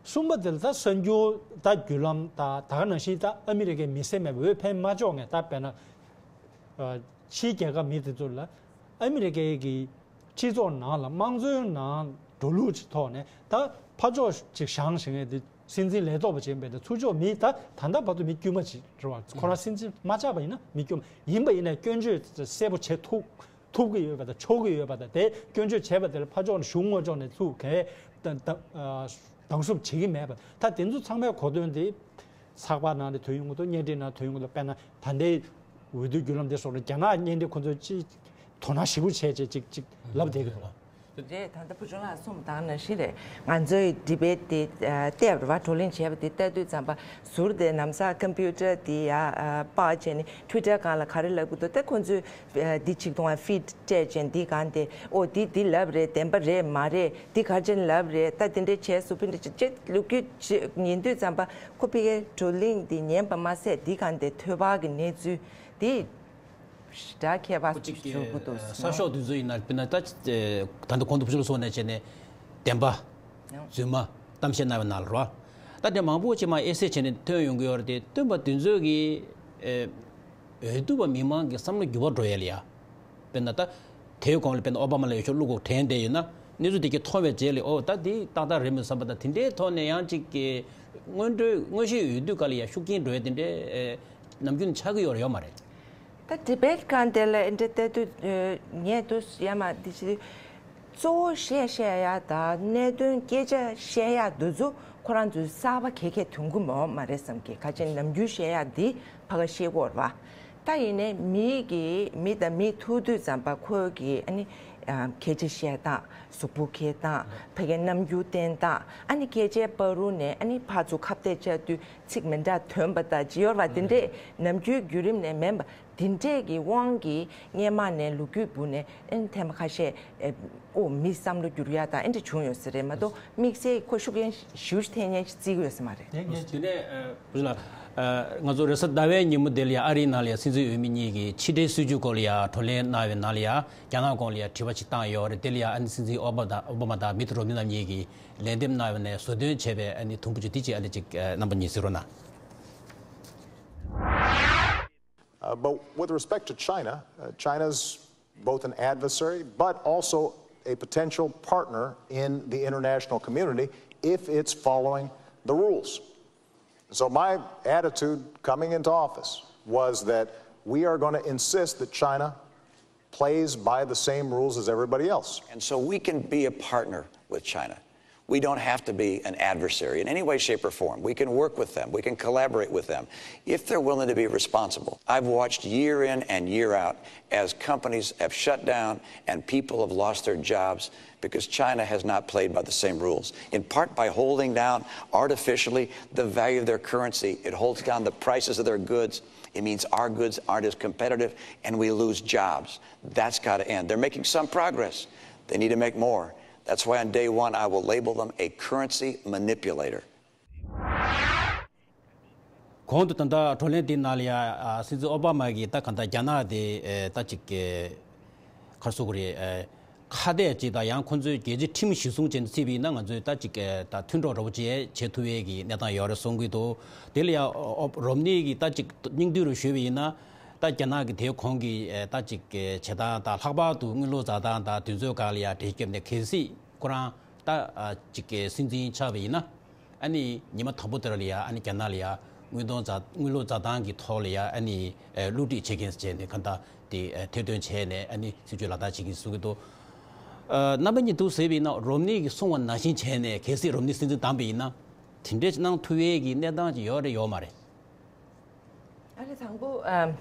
གསུམ་པ་དེ་ལ་ད་གསར་འགྱུར་ད་བརྒྱུད་ལམ་ད་ད་ག་ནང་བཞིན་ད་ཨ་མི་རི་ཀའི་མི་སེར་མེད་པའི་འོས་འཕེན་མ་ཆོག་མཁན་ད་དཔེར་ན་ཕྱིའི་རྒྱལ་ཁབ་མི་དེ་ཚོ་ལ་ཨ་མི་རི་ཀའི་གི་སྤྱི་ཚོགས་ནང་ལ་དམངས་གཙོའི་ནང་འགྲོ་ལུགས་ཀྱི་ཐོག་ནས་ད་ཕར་ཕྱོགས་ཅིག་བཞེངས་བཞེངས་ཡས་དེ་སྲིད་འཛིན་ལས་ཐོག་པ་ཅིག་ཡིན་པས་ད་ཚུར་ཕྱོགས་མི་ད་ད་ལྟ་བར་དུ་མི་དཀྱུས་མ་ཅིག་རེད་བ། ཁོ་རང་སྲིད་འཛིན་མ་ཆགས་པ་ཡིན་ན་མི་དཀྱུས་མ་ཡིན་པ་ཡིན་ནའི་སྐྱོན་བརྗོད་གསལ་པོ་བྱེད་ཐུབ་ཐུབ་ཀྱི་ཡོད་པ་དང་ཆོག་གི་ཡོད་པ་དང་དེ་སྐྱོན་བརྗོད་བྱས་པ་དེ་ལ་ཕར་ཕྱོགས་ནས་གཞུང་དངོས་ཕྱོགས་ནས་ཚུར་གས་ད་ད་སྡང་ཟུག་བྱེད་ཀྱི་མེད་པ་ད་དེ་ཚོ་ཚང་མའི་གོ་དོན་དེ་ཚགས་པར་ནང་ནས་ཐོན་ཡོང་གི་འདུག་བརྙན་འཕྲིན་ནང་ཐོན་ཡོང་གི་འདུག་དཔེར་ན་ད་ལྟའི་འོས་བསྡུ་བརྒྱུད་ལམ་དེ་སོགས་ལ་རྒྱ་ནག་བརྙན་འཕྲིན་ཁོ་ཚོས་ཅིག་དོ་སྣང་ཞེ་པོ་བྱས་བྱས་ཅིག་ཅིག་ལབ་བསྡད་ཀྱི་འདུག་རེད། ད་ལྟ་བུ་ཆུང་ལགས་གསུངས་དང་ནང་བཞིན་རེད། ང་ཚོའི་ཌི་བེ་ཊི་དེ་བལྟས་པ་རེད་བ། བགྲོ་གླེང་བྱས་པ་དེ་ལྟ་དུས་ཙམ་པ་ཟུར་དེ་ནམ་སང་ཀམ་པུ་ཊར་དེ་ཡ་སྤར་བྱས་ནས་ཊུའི་ཊར་སྒང་ལ་ག་རེ་ལབ་ཀྱི་འདུག་དེ་ཁོ་ཚོས་འདི་ཅིག་གཏོང་བ་ཕིཌ་སྤྲད་བྱས་འདི་སྒང་དེ་ཨོ་འདི་འདི་ལབ་རེད། བདེན་པ་རེད་མ་རེད། འདི་ག་རེ་བྱས་ནས་ལབ་རེད། ད་དེ་འདྲས་བྱས་སུ་ཕིན་འདྲ་ཅིག་ཅིག་ལོ་རྒྱུས་ཅིག་ཉན་དུས་ཙམ་པ་ཁོ་ཕ་གིའི་བགྲོ་གླེང་འདི་ཉན་པ་མ་ཟད་འདི་སྒང་དེ་ཐོས་པ་གི་གནས་ཚུལ་འདི། ཞེ་དྲག་ཁྱད་པར་ཁོ་གཅིག་གི་འགྱུར་གྱི་འདུག་གསར་ཤོག་དེ་ཚོ་ཡིན་ན་དཔེར་ན་ད་ད་ལྟ་གོང་དུ་བུ་ཆུང་ལགས་གསུངས་ནས་བྱས་ནས་བདེན་པ་རྫུན་མ་གཏམ་བཤད་གནང་བའི་ནང་ལ་རོ། ད་དེ་མང་པོ་ཅིག་མ་ཨེ་སེ་བྱས་ནས་ཐོན་ཡོང་གི་ཡོད་རེད་དེ་བཏོན་པ་དེ་ཚོས་གི་འོས་བསྡུ་བ་མི་མང་གི་བསམ་བློ་འགྱུར་བ་འགྲོ་ཡས་ལ་ཡ། དཔེར་ན་ད་དེའི་གོང་ལ་དཔེར་ན་ཨོ་བྷ་མ་ལ་ཡོད་ཤོག་བླུག་གོ་དྲན་བསྡད་ཡོད་ན་གནས་ཚུལ་དེ་གས་མཐོང་བའི་རྗེས་ལ་ཨོ་ད་དེ་ཏག་ཏག་རེད་མོད་བསམ་པ་དང་དེ་འདྲའི་ཐོག་ནས་ཡང་ཅིག་གི་སྔོན་འགྲོའི་དངོས་གཞིའི་འོས་བསྡུ་སྐབས་ལ་ཡ་ཤུགས་རྐྱེན་འགྲོ་ཡས་དེ་འདྲའི་ནམ་རྒྱུན་ཆགས་ཀྱི་ཡོད་རེད་ཡོད་མ་རེད། ད་ཌི་བེཊ་སྒང་དེ་ལ་འདི་འདྲ་ལྟ་དུས་ངས་འདུག་ཡ་མ་འདི་ཞིག་གཙོ་བོ་བཤད་བཤད་ཡ་དང་གནད་དོན་སྐད་ཆ་བཤད་ཡ་འདི་ཚོ་ཁོ་རང་ཚོའི་གསར་པ་ག་གས་ཐོན་གི་མོ་མ་རེད་བསམ་གི། ཁ་ཆེ་ནམ་རྒྱུན་བཤད་ཡ་འདི་ཕ་ག་བཤད་དགོས་རེད་བ། ད་ཡིན་ནའི་མི་གི་མི་དང་མི་ཐུག་དུས་ཙམ་པ་ཁོ་གི་ཨ་ནི་སྐད་ཆ་བཤད་སྟངས་གཟུགས་པོ་འཁྱེར་སྟངས་ཕ་གའི་རྣམ་འགྱུར་བསྟན་སྟངས་ཨ་ནི་སྐད་ཆའི་བར་རུ་ནས་ཨ་ནི་ཕར་ཚུར་ཁ་གཏད་བཅག་དུས་ཚིག་མི་འདྲ་ཐོན་པ་དང་ཅི་ཡོར་བ་དེ་འདྲས་ནམ་རྒྱུན་བརྒྱུད་རིམ་ནས་མིན་པ། དེ་འདྲས་ཀྱི་དབང་གིས་སྔས་མ་ནས་ལོ་རྒྱུས་བུ་ནས་ཨེ་ཐེངས་མ་ཁ་ཤས་ཨེ་ཨོ་མི་བསམ་བློ་འགྱུར་ཡ་དང་ཨེ་འདྲ་བྱུང་ཡོད་ས་རེད་མ་གཏོགས་དམིགས་བསལ་ཁོ་ཤུགས་རྐྱེན་ཞེ་པོ་ཅིག་ཐེབས་མཁན་ཅིག་བརྩི་གི་ཡོད་ས་མ་རེད། དེ་ནས་བུ་ལ་ང་ཚོ་རེས་གཟའ་ཟླ་བའི་ཉིན་མོ་དེ་ལ་ཡ་ཨ་རིའི་ནང་ལ་ཡ་སྲིད་འཛིན་འོས་མི་གཉིས་ཀྱིས་ཕྱི་འབྲེལ་སྲིད་ཇུས་སྐོར་ལ་ཡ་བགྲོ་གླེང་གནང་བའི་ནང་ལ་ཡ་རྒྱ་ནག་གོང་ལ་ཡ་དྲི་བ་ཅིག་བཏང་ཡོད་རེད། དེ་ལ་ཡ་ཨ་ནི་སྲིད་འཛིན་ཨོ་བྷ་ད་ཨོ་བྷ་མ་དང་མིད་རོམ་ནི་རྣམ་གཉིས་ཀྱིས་ལན་འདེབས་གནང་བ་ནས་ཟུར་འདོན་བྱས་པའི་ཨ་ནི་དུམ་བུ་ཅིག་དེ་ཅིག་ཨ་ནི་ཅིག་རྣམ་པ་གཉིས་གཟིགས་རོགས་གནང་། Uh, but with respect to China, uh, China's both an adversary but also a potential partner in the international community if it's following the rules. So my attitude coming into office was that we are going to insist that China plays by the same rules as everybody else. And so we can be a partner with China. We don't have to be an adversary in any way, shape, or form. We can work with them. We can collaborate with them if they're willing to be responsible. I've watched year in and year out as companies have shut down and people have lost their jobs because China has not played by the same rules, in part by holding down artificially the value of their currency. It holds down the prices of their goods. It means our goods aren't as competitive and we lose jobs. That's got to end. They're making some progress. They need to make more. That's why on day one I will label them a currency manipulator. གོང་དུ་ད་ལྟ་བགྲོ་གླེང་འདིའི་ནང་ལ་ཡ་སྲིད་འཛིན་ཨོ་བྷ་མ་གིས་ད་གང་ལྟར་རྒྱ་ནག་དེ་ད་ཅིག་ག་རེ་ཟེར་དགོས་རེད། ཁ་གཏད་ཅིག་དང་ཡང་ཁོང་ཚོའི་རྒྱལ་སྤྱིའི་ཁྲིམས་གཞི་བཟུང་བྱས་ནས་བརྩིས་པ་ཡིན་ན་ང་ཚོས་ད་ཅིག་ད་མཐུན་གྲོགས་འདྲ་པོ་ཅིག་བྱེད་ཐུབ་པའི་གི་གནས་སྟངས་ཡོད་རེད་གསུང་གི་འདུག་དེ་ལ་ཡང་ཨོ་རོམ་ནི་གིས་ད་ཅིག་སྙིང་བསྡུས་རུ་ཞུས་པ་ཡིན་ན་ད་རྒྱ་ནག་གི་དེའི་གོང་གི་ད་ཅིག་བྱེད་སྟངས་དང་ལྷག་པར་དུ་དངུལ་ལོར་འཛའ་ཐང་དང་དུས་ཚོད་སྒང་ལ་ཡང་གྲལ་བསྐྱབས་ནས་གལ་སྲིད་ཁོ་རང་ད་ཅིག་སྲིད་འཛིན་ཆགས་པ་ཡིན་ན། ཨ་ནི་ཉི་མ་དང་པོ་དེར་ལ་ཡ་ཨ་ནི་རྒྱ་ནག་ལ་ཡ་དངུལ་གཏོང་འཛའ་དངུལ་ལོར་འཛའ་ཐང་གི་ཐོག་ལ་ཡ་ཨ་ནི་ཨེ་བསླུ་བྲིད་བྱེད་མཁན་བྱས་ནས་གང་ལྟར་དེ་ཨེ་ཐེར་འདོན་བྱས་ནས་ཨ་ནི་སྲིད་ཇུས་ལག་བསྟར་བྱེད་ཀྱིན་གསུང་གི་འདུག་ཨ་རྣམ་པ་གཉིས་འདུག་ཟེར་བ་ཡིན་ན་རོམ་ནི་གིས་གསུངས་པ་ནང་བཞིན་བྱས་ནས་གལ་སྲིད་རོམ་ནི་སྲིད་འཛིན་བདམས་པ་ཡིན་ན་དེ་འདྲས་གནང་ཐུབ་ཡས་ཀྱི་གནས་སྟངས་ཅིག་ཡོད་རེད་ཡོད་མ་རེད། ཨ་ལེ་དང་པོ་ཨ་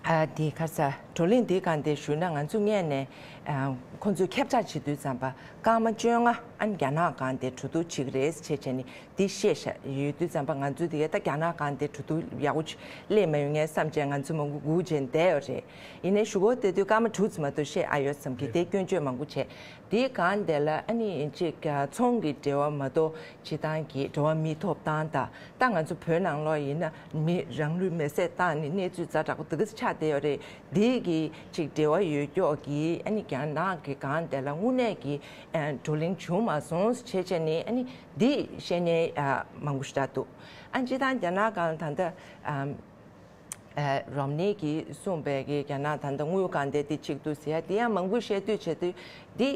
ཨ་དེ་ག་ས་བགྲོ་གླེང་འདི་གང་དེ་ཞུས་ན་ང་ཚོ་སྔས་ནས་ཨ་ཁོང་ཚོས་ཁྱབ་བསྒྲགས་བྱེད་དུས་ཙམ་པ་སྐར་མ་བཅོ་ལྔ་ཨ་ནི་རྒྱ་ནག་སྒང་དེ་གྲོས་བསྡུར་བྱེད་ཀྱི་རེད་ཅེས་བྱས་ནས་འདི་བཤད་བཞག་ཡོད་དུས་ཙམ་པ་ང་ཚོས་དེ་ག་ད་རྒྱ་ནག་སྒང་དེ་གྲོས་བསྡུར་ཡག་པོ་ཅིག་སླེབས་མ་ཡོང་ངས་བསམ་བྱས་ང་ཚོ་མང་པོ་སྒུག་བྱས་བསྡད་ཡོད་རེད། ཡིན་ནའི་གཞུག་གུ་དེ་དུས་སྐར་མ་དྲུག་ཙམ་མ་གཏོགས་བཤད་ཨ་ཡོད་བསམ་གི་དེ་སྐྱོན་བརྗོད་མང་པོ་བྱས། དེའི་སྒང་དེ་ལ་ཨ་ནི་ཅིག་ཚོང་གི་འབྲེལ་བ་མ་གཏོགས་སྤྱི་བཏང་གི་འབྲེལ་བ་མི་ཐོབ་སྟངས་དང་ད་ང་ཚོ་བོད་ནང་ལོགས་ཡིན་ན་མི་རང་ལུས་མེར་སྲེག་བཏང་ནས་གནས་ཚུལ་ཛ་དྲག་པོ་འདི་ག་ཆགས་བསྡད་ཡོད་རེད། འདི་གི་ཅིག་འབྲེལ་བ་ཡོད་ཀྱོག་གི་ཨ་ནི་རྒྱ་ནག་གི་སྒང་དེ་ལ་དངོས་གནས་ཀྱི་ཨ་བགྲོ་གླེང་བྱུང་མ་སོང་བྱས་བྱས་ནས་ཨ་ནི་འདི་བཤད་མཁན་ཨ་མང་པོ་ཞིག་འདུག་ཨ་སྤྱི་བཏང་རྒྱ་ནག་སྒང་ད་ལྟ་ཨ། ཨ་རོམ་ནི་གིས་གསུངས་པའི་གི་རྒྱ་ནག་ད་ལྟ་དངུལ་གང་དེ་དེ་གཅིག་འདུག་ཟེར་ཡ་དེ་ཡང་མང་པོས་བཤད་དུས་བྱས་དུས་འདི་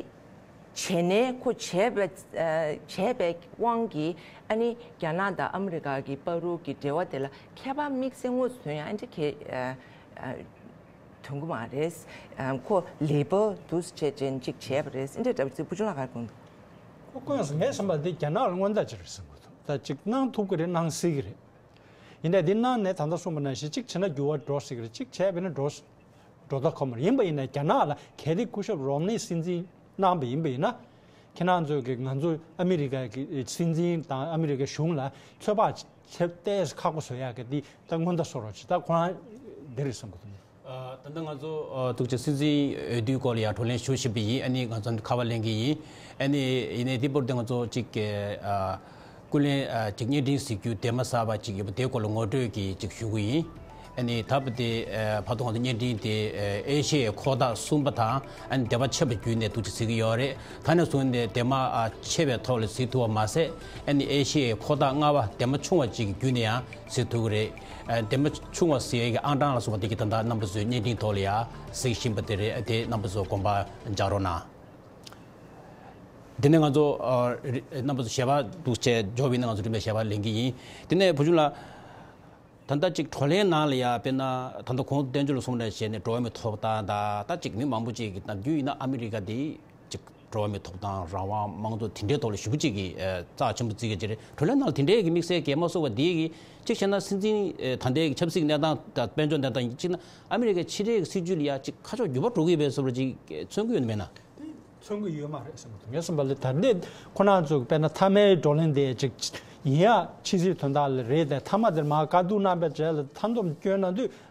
བྱས་ནས་ཁོ་བྱས་པའི་ཨ་བྱས་པའི་དབང་གིས་ཨ་ནི་རྒྱ་ནག་དང་ཨ་མི་རི་ཀ་གི་བར་དུ་གི་འབྲེལ་བ་དེ་ལ་ཁྱད་པར་དམིགས་བསལ་དངོས་སུ་ཐོན་ཡ་ཨ་འདྲ་གི་ཨ་ཨ་ཐོན་གི་མ་རེད། ཨ་ཁོ་ལེགས་པར་འདུག་བྱས་ཅན་གཅིག་བྱས་པ་རེད། ཨ་འདྲ་འདྲ་པོ་ཅིག་བུ་ཆུང་ལགས་ག་རེ་དགོངས་འདུག་ཁོ་དངོས་སུ་ངས་བསམ་པ་འདི་རྒྱ་ནག་ལ་སྔོན་བརྡ་ཅིག་རེད་བསམ་གི་འདུག་ད་ཅིག་གནང་ཐུབ་ཀྱི་རེད་གནང་སྲིད་ཀྱི་རེད། ཡིན་ནའི་འདི་གནང་ནས་ད་ལྟ་གསུངས་པ་ནང་བཞིན་གཅིག་བྱས་ན་འགྱུར་བ་འགྲོ་སྲིད་ཀྱི་རེད། གཅིག་བྱས་པས་ན་འགྲོ་འགྲོ་ཐབས་ཁོ་མ་རེད། ཡིན་པ་ཡིན་ན་རྒྱ་ནག་ལ་གལ་ཏེ་སྐུ་ཞབས་རོམ་ནི་སྲིད་འཛིན་གནང་པ་ཡིན་པ་ཡིན་ན་ཁྱེད་རང་ཚོས་ཀྱི་ང་ཚོ་ཨ་མི་རི་ཀ་གི་སྲིད་འཛིན་དང་ཨ་མི་རི་ཀའི་གཞུང་ལ་ཚོད་དཔག་བྱེད་ཏེ་ཁག་པོ་བཟོ་ཡག་གི་འདི་ད་སྔོན་བརྡ་བཟོ་རོགས་བྱེད། ད་ཁོ་རང་འདི་རེད་བསམ་གི་འདུག་ཨ་ད་ལྟ་ང་ཚོ་ཨ་ཐུགས་རྗེ་སྲིད་འཛིན་འོས་བསྡུའི་སྐོར་ལ་ཡང་བགྲོ་གླེང་ཞུ་བཞིན་པ་ཡིན། ཨ་ནི་ང་ཚོ་ཁ་པར་ལེན་གྱི་ཡིན། ཨ་ནི་ཡིན་ནའི་འདི་བར་དུ་ང་ཚོ་གཅིག་གི་ཨ་ཀུན་གླེང་ཨ་ཅིག་བརྙན་འཕྲིན་གཟིགས་རྒྱུ་དེ་མ་ཟད་པ་ཅིག་ཡོད་པ་དེའི་སྐོར་ལ་ངོ་སྤྲོད་ཀྱིས་ཅིག་ཞུ་གི་ཡིན། ཨ་ནི་ད་བར་དེ་ཨ་བར་དུ་ང་ཚོ་བརྙན་འཕྲིན་དེ་ཨ་ཨེ་ཤི་ཡའི་ཁོག་རྟགས་གསུམ་པ་དང་ཨ་ནི་སྡེ་བ་ཆེ་བ་བརྒྱུད་ནས་འདུག་ཅིག་གཟིགས་ཀྱི་ཡོད་རེད། ད་ནས་བཟུང་ནས་སྡེ་མ་ཨ་ཆེ་བའི་ཐོག་ལ་གཟིགས་ཐུབ་པ་མ་ཟད་ཨ་ནི་ཨེ་ཤི་ཡའི་ཁོག་རྟགས་ལྔ་པ་སྡེ་མ་ཆུང་བ་ཅིག་བརྒྱུད་ནས་ཡང་གཟིགས་ཐུབ་ཀྱི་རེད། ཨ་སྡེ་མ་ཆུང་བ་ཟེར་ཡས་ཀྱི་ཨང་གྲངས་ལ་སོགས་པ་དེ་གྱད་ད་ལྟ་རྣམ་པ་ཚོས་བརྙན་འཕྲིན་ཐོག་ལ་ཡང་གཟིགས་བཞིན་པ་དེ་རེད། དེ་རྣམ་པ་ཚོ་དགོངས་པ་འཇགས་རོགས་གནང་། དེ་ནས་ང་ཚོ་ཨ་རི་རྣམ་པ་ཚོ་ཞལ་པར་འདུག་བྱས་འབྱོར་བ་ཡིན་ན་ང་ཚོ་རིམ་པས་ཞལ་པར་ལེན་གྱི་ཡིན། དེ་ནས་བུ་ཆུང་ལགས། ད་ལྟ་ཅིག་བགྲོ་གླེང་ནང་ལ་ཡང་དཔེར་ན་ད་ལྟ་གོང་དུ་བསྟན་འཛིན་ལགས་གསུངས་པ་ནང་བཞིན་ནས་འགྲོ་བ་མིའི་ཐོབ་ཐང་དང་ད་ཅིག་མི་མང་པོ་ཅིག་གིས་ནམ་རྒྱུན་ཡིན་ན་ཨ་མི་རི་ཀ་དེ་ཅིག་འགྲོ་བ་མིའི་ཐོབ་ཐང་རང་དབང་དམངས་གཙོ་དེ་འདྲའི་ཐོག་ལ་ཞེ་པོ་ཅིག་གིས་ཨ་རྩ་ཆེན་པོ་བརྩི་གི་ཅིག་རེད། བགྲོ་གླེང་ནང་ལ་དེ་འདྲའི་གི་དམིགས་བསལ་གྱི་མ་གསུངས་པ་དེ་གིས་ཅིག་བྱས་ན་སྲིད་འཛིན་ཨ་ད་ལྟའི་གི་ཆབ་སྲིད་ཀྱི་གནས་སྟངས་དང་དཔལ་འབྱོར་གནས་སྟངས་ཡིན་ཅིག་ན་ཨ་མི་རི་ཀའི་ཕྱི་འབྲེལ་གྱི་སྲིད་ཇུས་ལ་ཡང་ཅིག་ཁ་ཕྱོགས་འགྱུར་བ་འགྲོ་གི་ཡོད་པའི་བཟོ་འདྲ་ཅིག་མཚོན་གྱི་ཡོད་ན་མེད་ན། དེ་མཚོན་གྱི་ཡོད་མ་རེད་བསམ་གྱི་འདུག་ངས་བསམ་པ་ལ་ད་ལྟའི་ཁོ་རང་ཚོ་དཔེར་ན་མཐའ་མའི་བགྲོ་གླེང་དེ་ཅིག་ཡིན་ཡང་ཕྱི་སྲིད་དོན་དག་ལ་རེད་དེ་མཐའ་མ་དེར་མར་བཀའ་བསྡུར་གནང་པའི་རྗེས་ལ་མཐའ་སྡོམ་སྐྱོན་གནང་དུས་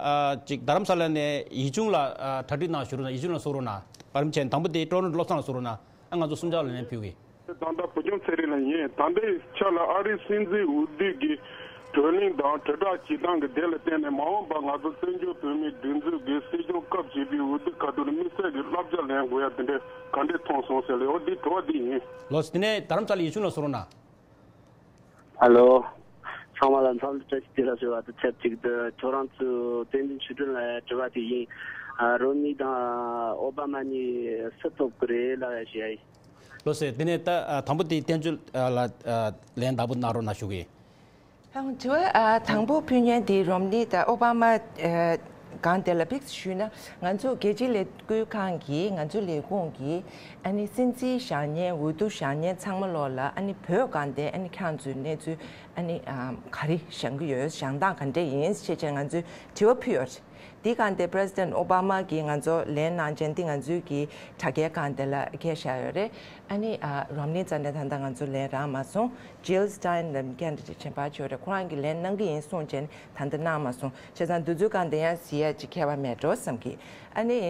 ཨ་ཅིག་རྡ་རམ་ས་ལ་ནས་ཡིག་ཆུང་ལ་ཨ་གྲ་སྒྲིག་གནང་ཞུ་རོགས་གནང་། ཡིག་ཆུང་ལ་གསུང་རོགས་གནང་། བར་མ་ཆེན་དང་པོ་དེ་ཀྲོ་རོན་ཀྲོ་བློ་བཟང་ལ་གསུང་རོགས་གནང་། ཨ་ང་ཚོ་གསུམ་ཆར་ལ་ལན་ཕུལ་གི། ད་ལྟ་བུ་ཆུང་ཚེ་རིང་ལགས་ཡིན། ད་ལྟའི་ཆ་ལ་ཨ་རིའི་སྲིད་འཛིན་འོས་བསྡུ་གི་བགྲོ་གླེང་དང་དྲིལ་བསྒྲགས་བྱེད་སྟངས་ཀྱི་དེ་ལ་བརྟེན་ནས་མ་འོངས་པར་ང་ཚོ་བཙན་བྱོལ་བོད་མིའི་སྒྲིག་འཛུགས་ཀྱི་སྲིད་སྐྱོང་སྐབས་བྱེད་པའི་འོས་བསྡུ་ཁ་ཐུག་ལ་དམིགས་བསལ་གྱི་བསླབ་བྱ་ལེན་དགོས་ཡ་དེ་འདྲས་ག་འདྲས་མཐོང་སོང་ཟེར་ལེ། འོ་འདི་དྲི་བ་འདི་ཡིན། ལགས་སོ། དེ་ནས་རྡ་རམ་ས་ལ་ཡིག་ཆུང་ལ་གསུང་རོགས་གནང་། ཧ་ལོ། ཚང་མ་ལ་འཚམས་འདྲི་བཀྲ་ཤིས་བདེ་ལེགས་ཞུ་བ་དང་ཆབས་ཅིག་ཏུ་ཁྱོད་རང་ཚོའི་བསྟན་འཛིན་ཆོས་སྒྲོན་ལ་དྲི་བ་དེ་ཡིན། ཨ་རོམ་ནི་དང་ཨོ་བྷ་མ་གཉིས་སུ་ཐོབ་ཀྱི་རེད་ལབ་ཡ་ཞུ་ཡ་ཡིན། ལགས་སོ། དེ་ནས་ད་ཨ་དང་པོ་དེ་བསྟན་ཆོས་ཨ་ལ་ཨ་ལན་བདག་པོ་གནང་རོགས་གནང་ཞུ་གི་ཡིན། ཨང་། དྲི་བ་ཨ་དང་པོ་ཕུལ་མཁན་དེ་རོམ་ནི་དང་ཨོ་བྷ་མ་ཨ་སྒང་དེ་ལ་ཕིགས་ཞུས་ན། ང་ཚོ་རྒྱལ་སྤྱིའི་ལས་འགུལ་ཁང་གིས་ང་ཚོའི་ལས་ཁུངས་ཀྱིས་ཨ་ནི་སྲིད་འཛིན་བཞེངས་མཁན་འོས་བསྡུ་བཞེངས་མཁན་ཚང་མ་ལོག་ལ་ཨ་ནི་བོད་སྒང་དེ་ཨ་ནི་ཁྱེད་རང་ཚོའི་གནས་ཚུལ་ཨ་ནི་ཨ་ག་རེ་བཞེངས་ཀྱི་ཡོད། བཞེངས་སྟངས་ག་འདྲས་ཡིན་ཞེས་བྱས་ང་ཚོས་དྲི་བ་ཕུལ་ཡོད་རེད། འདི་གང་དེ་President Obama གིས་ང་ཚོ་ལན་གནང་རྗེས་འདི་ང་ཚོའི་གི་དྲ་རྒྱའི་སྒང་དེ་ལ་འཁྱེར་བཞག་ཡོད་རེད། ཨ་ནི་ཨ་རོམ་ནི་རྩ་ནས་ད་ལྟ་ང་ཚོ་ལན་རག་མ་སོང་། Jill Stein ལབ་མཁན་འདྲ་ཅིག་ཆེན་པ་ཅིག་ཡོད་རེད། ཁོ་རང་གིས་ལན་གནང་གི་ཡིན་གསུངས་རྗེས་ད་ལྟ་གནང་མ་སོང་། བྱས་ཙང་འདི་ཚོའི་སྒང་དེ་ཡང་གཟིགས་ཡ་ཅིག་ཁྱད་པར་མེད་འགྲོ་བསམ་གི། ཨ་ནི་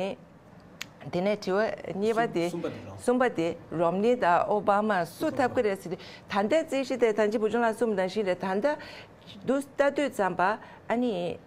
དེ་ནས་དྲི་བ་གཉིས་པ་དེ། གསུམ་པ་དེ་རོ། གསུམ་པ་དེ་རོམ་ནི་དང་ཨོ་བྷ་མ་སུ་ཐོབ་ཀྱི་རེད་ཟེར་དུས། ད་ལྟའི་རྩིས་གཞི་དེ་ད་ཅི་བུ་ཆུང་ལགས་གསུངས་པ་ནང་བཞིན་རེད། ད་ལྟ་འདུག་ལྟ་དུས་ཙམ་པ་ཨ་ནི།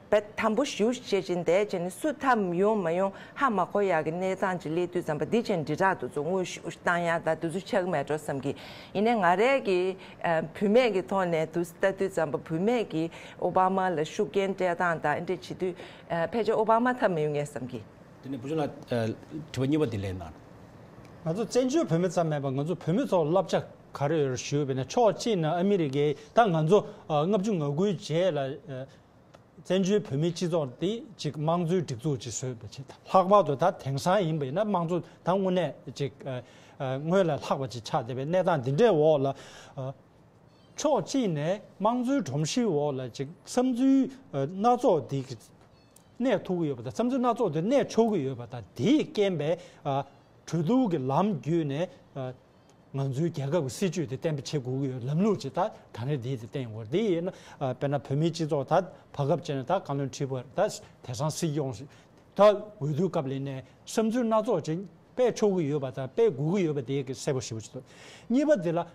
བས་དམ་པོ་ཞེ་པོ་བྱེད་ཀྱིན་བསྡད་བྱས་ནས་སུ་ཐོབ་ཡོང་མ་ཡོང་ཧ་མ་གོ་ཡག་གི་གནས་སྟངས་ཅིག་སླེབས་དུས་ཙམ་པ་འདི་བྱས་ནས་དྲིལ་བསྒྲགས་དེ་ཚོ་དངོས་ཤུགས་བཏང་ཡག་ད་དེ་ཚོ་ཆགས་ཀྱི་མེད་འགྲོ་བསམ་གི། ཡིན་ནའི་ང་རང་གི་ཨ་བུད་མེད་ཀྱི་ཐོག་ནས་དེ་ཚོ་ལྟ་དུས་ཙམ་པ་བུད་མེད་ཀྱིས་ཨོ་བྷ་མ་ལ་ཤུགས་རྐྱེན་སྤྲད་སྟངས་དང་འདི་འདྲ་བྱེད་དུས་ཨ་ཕལ་ཆེར་ཨོ་བྷ་མ་ཐོབ་མི་ཡོང་ངེས་བསམ་གི། དེ་ནས་བུ་ཆུང་ལགས་ཨ་དྲི་བ་གཉིས་པ་དེ་ལན་གནང་། ང་ཚོ་བཙན་བྱོལ་བོད་མི་ཙམ་མིན་པར་ང་ཚོ་བོད་མི་ཚོར་བསླབ་བྱ་ག་རེ་ཡོད་ཞུས་པ་ཡིན་ན། ཕྱོགས་གཅིག་ནས་ཨ་མི་རི་ཀའི་ད་ང་ཚོ་ཨ་ལྔ་བཅུ་ང་དགུའི་རྗེས་ལ་ཨ་བཙན་བྱོལ་བོད་མིའི་སྤྱི་ཚོགས་འདི་ཅིག་དམངས་གཙོའི་སྒྲིག་འཛུགས་ཅིག་བཟོས་པ་ཅིག། ལྷག་པར་དུ་ད་དེང་སང་ཡིན་པ་ཡིན་ན་དམངས་གཙོ་ད་དངོས་གནས་ཅིག་ཨ་ཨ་སྔོན་ལས་ལྷག་པ་ཅིག་ཆགས་བསྡད་པའི་གནས་སྟངས་འདི་འདྲའི་འོག་ལ། ཨ་ཕྱོགས་གཅིག་ནས་དམངས་གཙོའི་སྒྲོམ་གཞིའི་འོག་ལ་ཅིག་བསམ་ཚུལ་ཨ་སྣ་ཚོགས་འདི་གནས་ཐུབ་ཀྱི་ཡོད་པ་དང་། བསམ་ཚུལ་སྣ་ཚོགས་དེ་གནས་ཆོག་གི་ཡོད་པ་དང་། དེའི་རྐྱེན་པས་ཨ་གྲོས་བསྡུར་གྱི་ལམ་བརྒྱུད་ནས་ཨ་ང་ཚོའི་རྒྱལ་ཁབ་ཀྱི་སྲིད་བྱུས་དེ་གཏན་འབེབས་བྱེད་དགོས་ཀྱི་ཡོད། ལམ་ལུགས་ཅིག་ད་ག་ནས་དེ་དེ་བསྟན་ཡོང་བ་རེད། དེ་ཡིན་ན་ཨ་དཔེར་ན་བོད་མིའི་སྤྱི་ཚོགས་ད་བར་སྐབས་བྱས་ན་ད་བཀའ་བློན་ཁྲི་པ་ད་དེང་སང་སྲིད་སྐྱོང་ད་འོས་བསྡུའི་སྐབས་ལ་ནས་བསམ་ཚུལ་སྣ་ཚོགས་ཅིག་སྤེལ་ཆོག་གི་ཡོད་པ་དང་སྤེལ་དགོས་ཀྱི་ཡོད་པ་དེ་གི་གསལ་པོ་ཞེ་པོ་ཅིག་འདུག། གཉིས་པ་དེ་ལ་ཨ།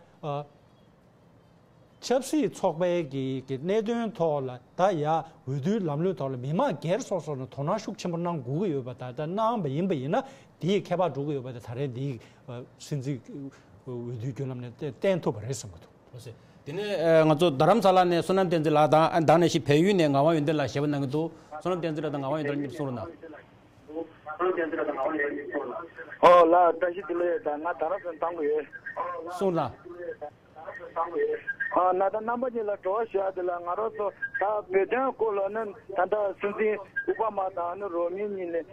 ཆབ་སྲིད་ཚོགས་པའི་གི་གི་གནད་དོན་ཐོག་ལ་ད་ཡ་འོས་བསྡུའི་ལམ་ལུགས་ཐོག་ལ་མི་མང་སྒེར་སོ་སོ་ནས་དོ་སྣང་ཤུགས་ཆེན་པོ་གནང་དགོས་ཀྱི་ཡོད་པ་དང་། ད་གནང་བ་ཡིན་པ་ཡིན་ན་དེའི་ཁྱད་པར་འགྲོ་གི་ཡོད་པ་དེ་ད་རེས་འདིའི་ཨ་སྲིད་འཛིན་འོས་བསྡུའི་བརྒྱུད་ལམ་ནས་བསྟན་བསྟན་ཐུབ་པ་རེད་བསམ་གྱི་འདུག། ལགས་སོ། དེ་ནས་ཨ་ང་ཚོ་རྡ་རམ་ས་ལ་ནས་བསོད་ནམས་བསྟན་འཛིན་ལགས་དང་། ཨ་ནི་ད་ནས་ཤི་བལ་ཡུལ་ནས་ངག་དབང་ཡོན་ཏན་ལགས་ཞལ་པར་གནང་གི་འདུག། བསོད་ནམས་བསྟན་འཛིན་ལགས་དང་ངག་དབང་ཡོན་ཏན་ལགས་གཉིས་གསུང་རོགས་གནང་། ཨོ་ལགས། བཀྲ་ཤིས་བདེ་ལེགས། ད་ང་རྡ་རམ་ས་ལ་བཏང་གི་ཡོད། གསུངས་དང་། ཨ་ན་ད་རྣམ་པ་གཉིས་ལ་དྲི་བ་ཞུ་ཡ་དེ་ལ། ང་རང་ཚོ་ད་བོད་དོན་སྐོར་ལ་ནི་ད་ལྟ་སྲིད་འཛིན་ཨོ་བྷ་མ་དང་ནི་རོ་མི་གཉིས་ནས་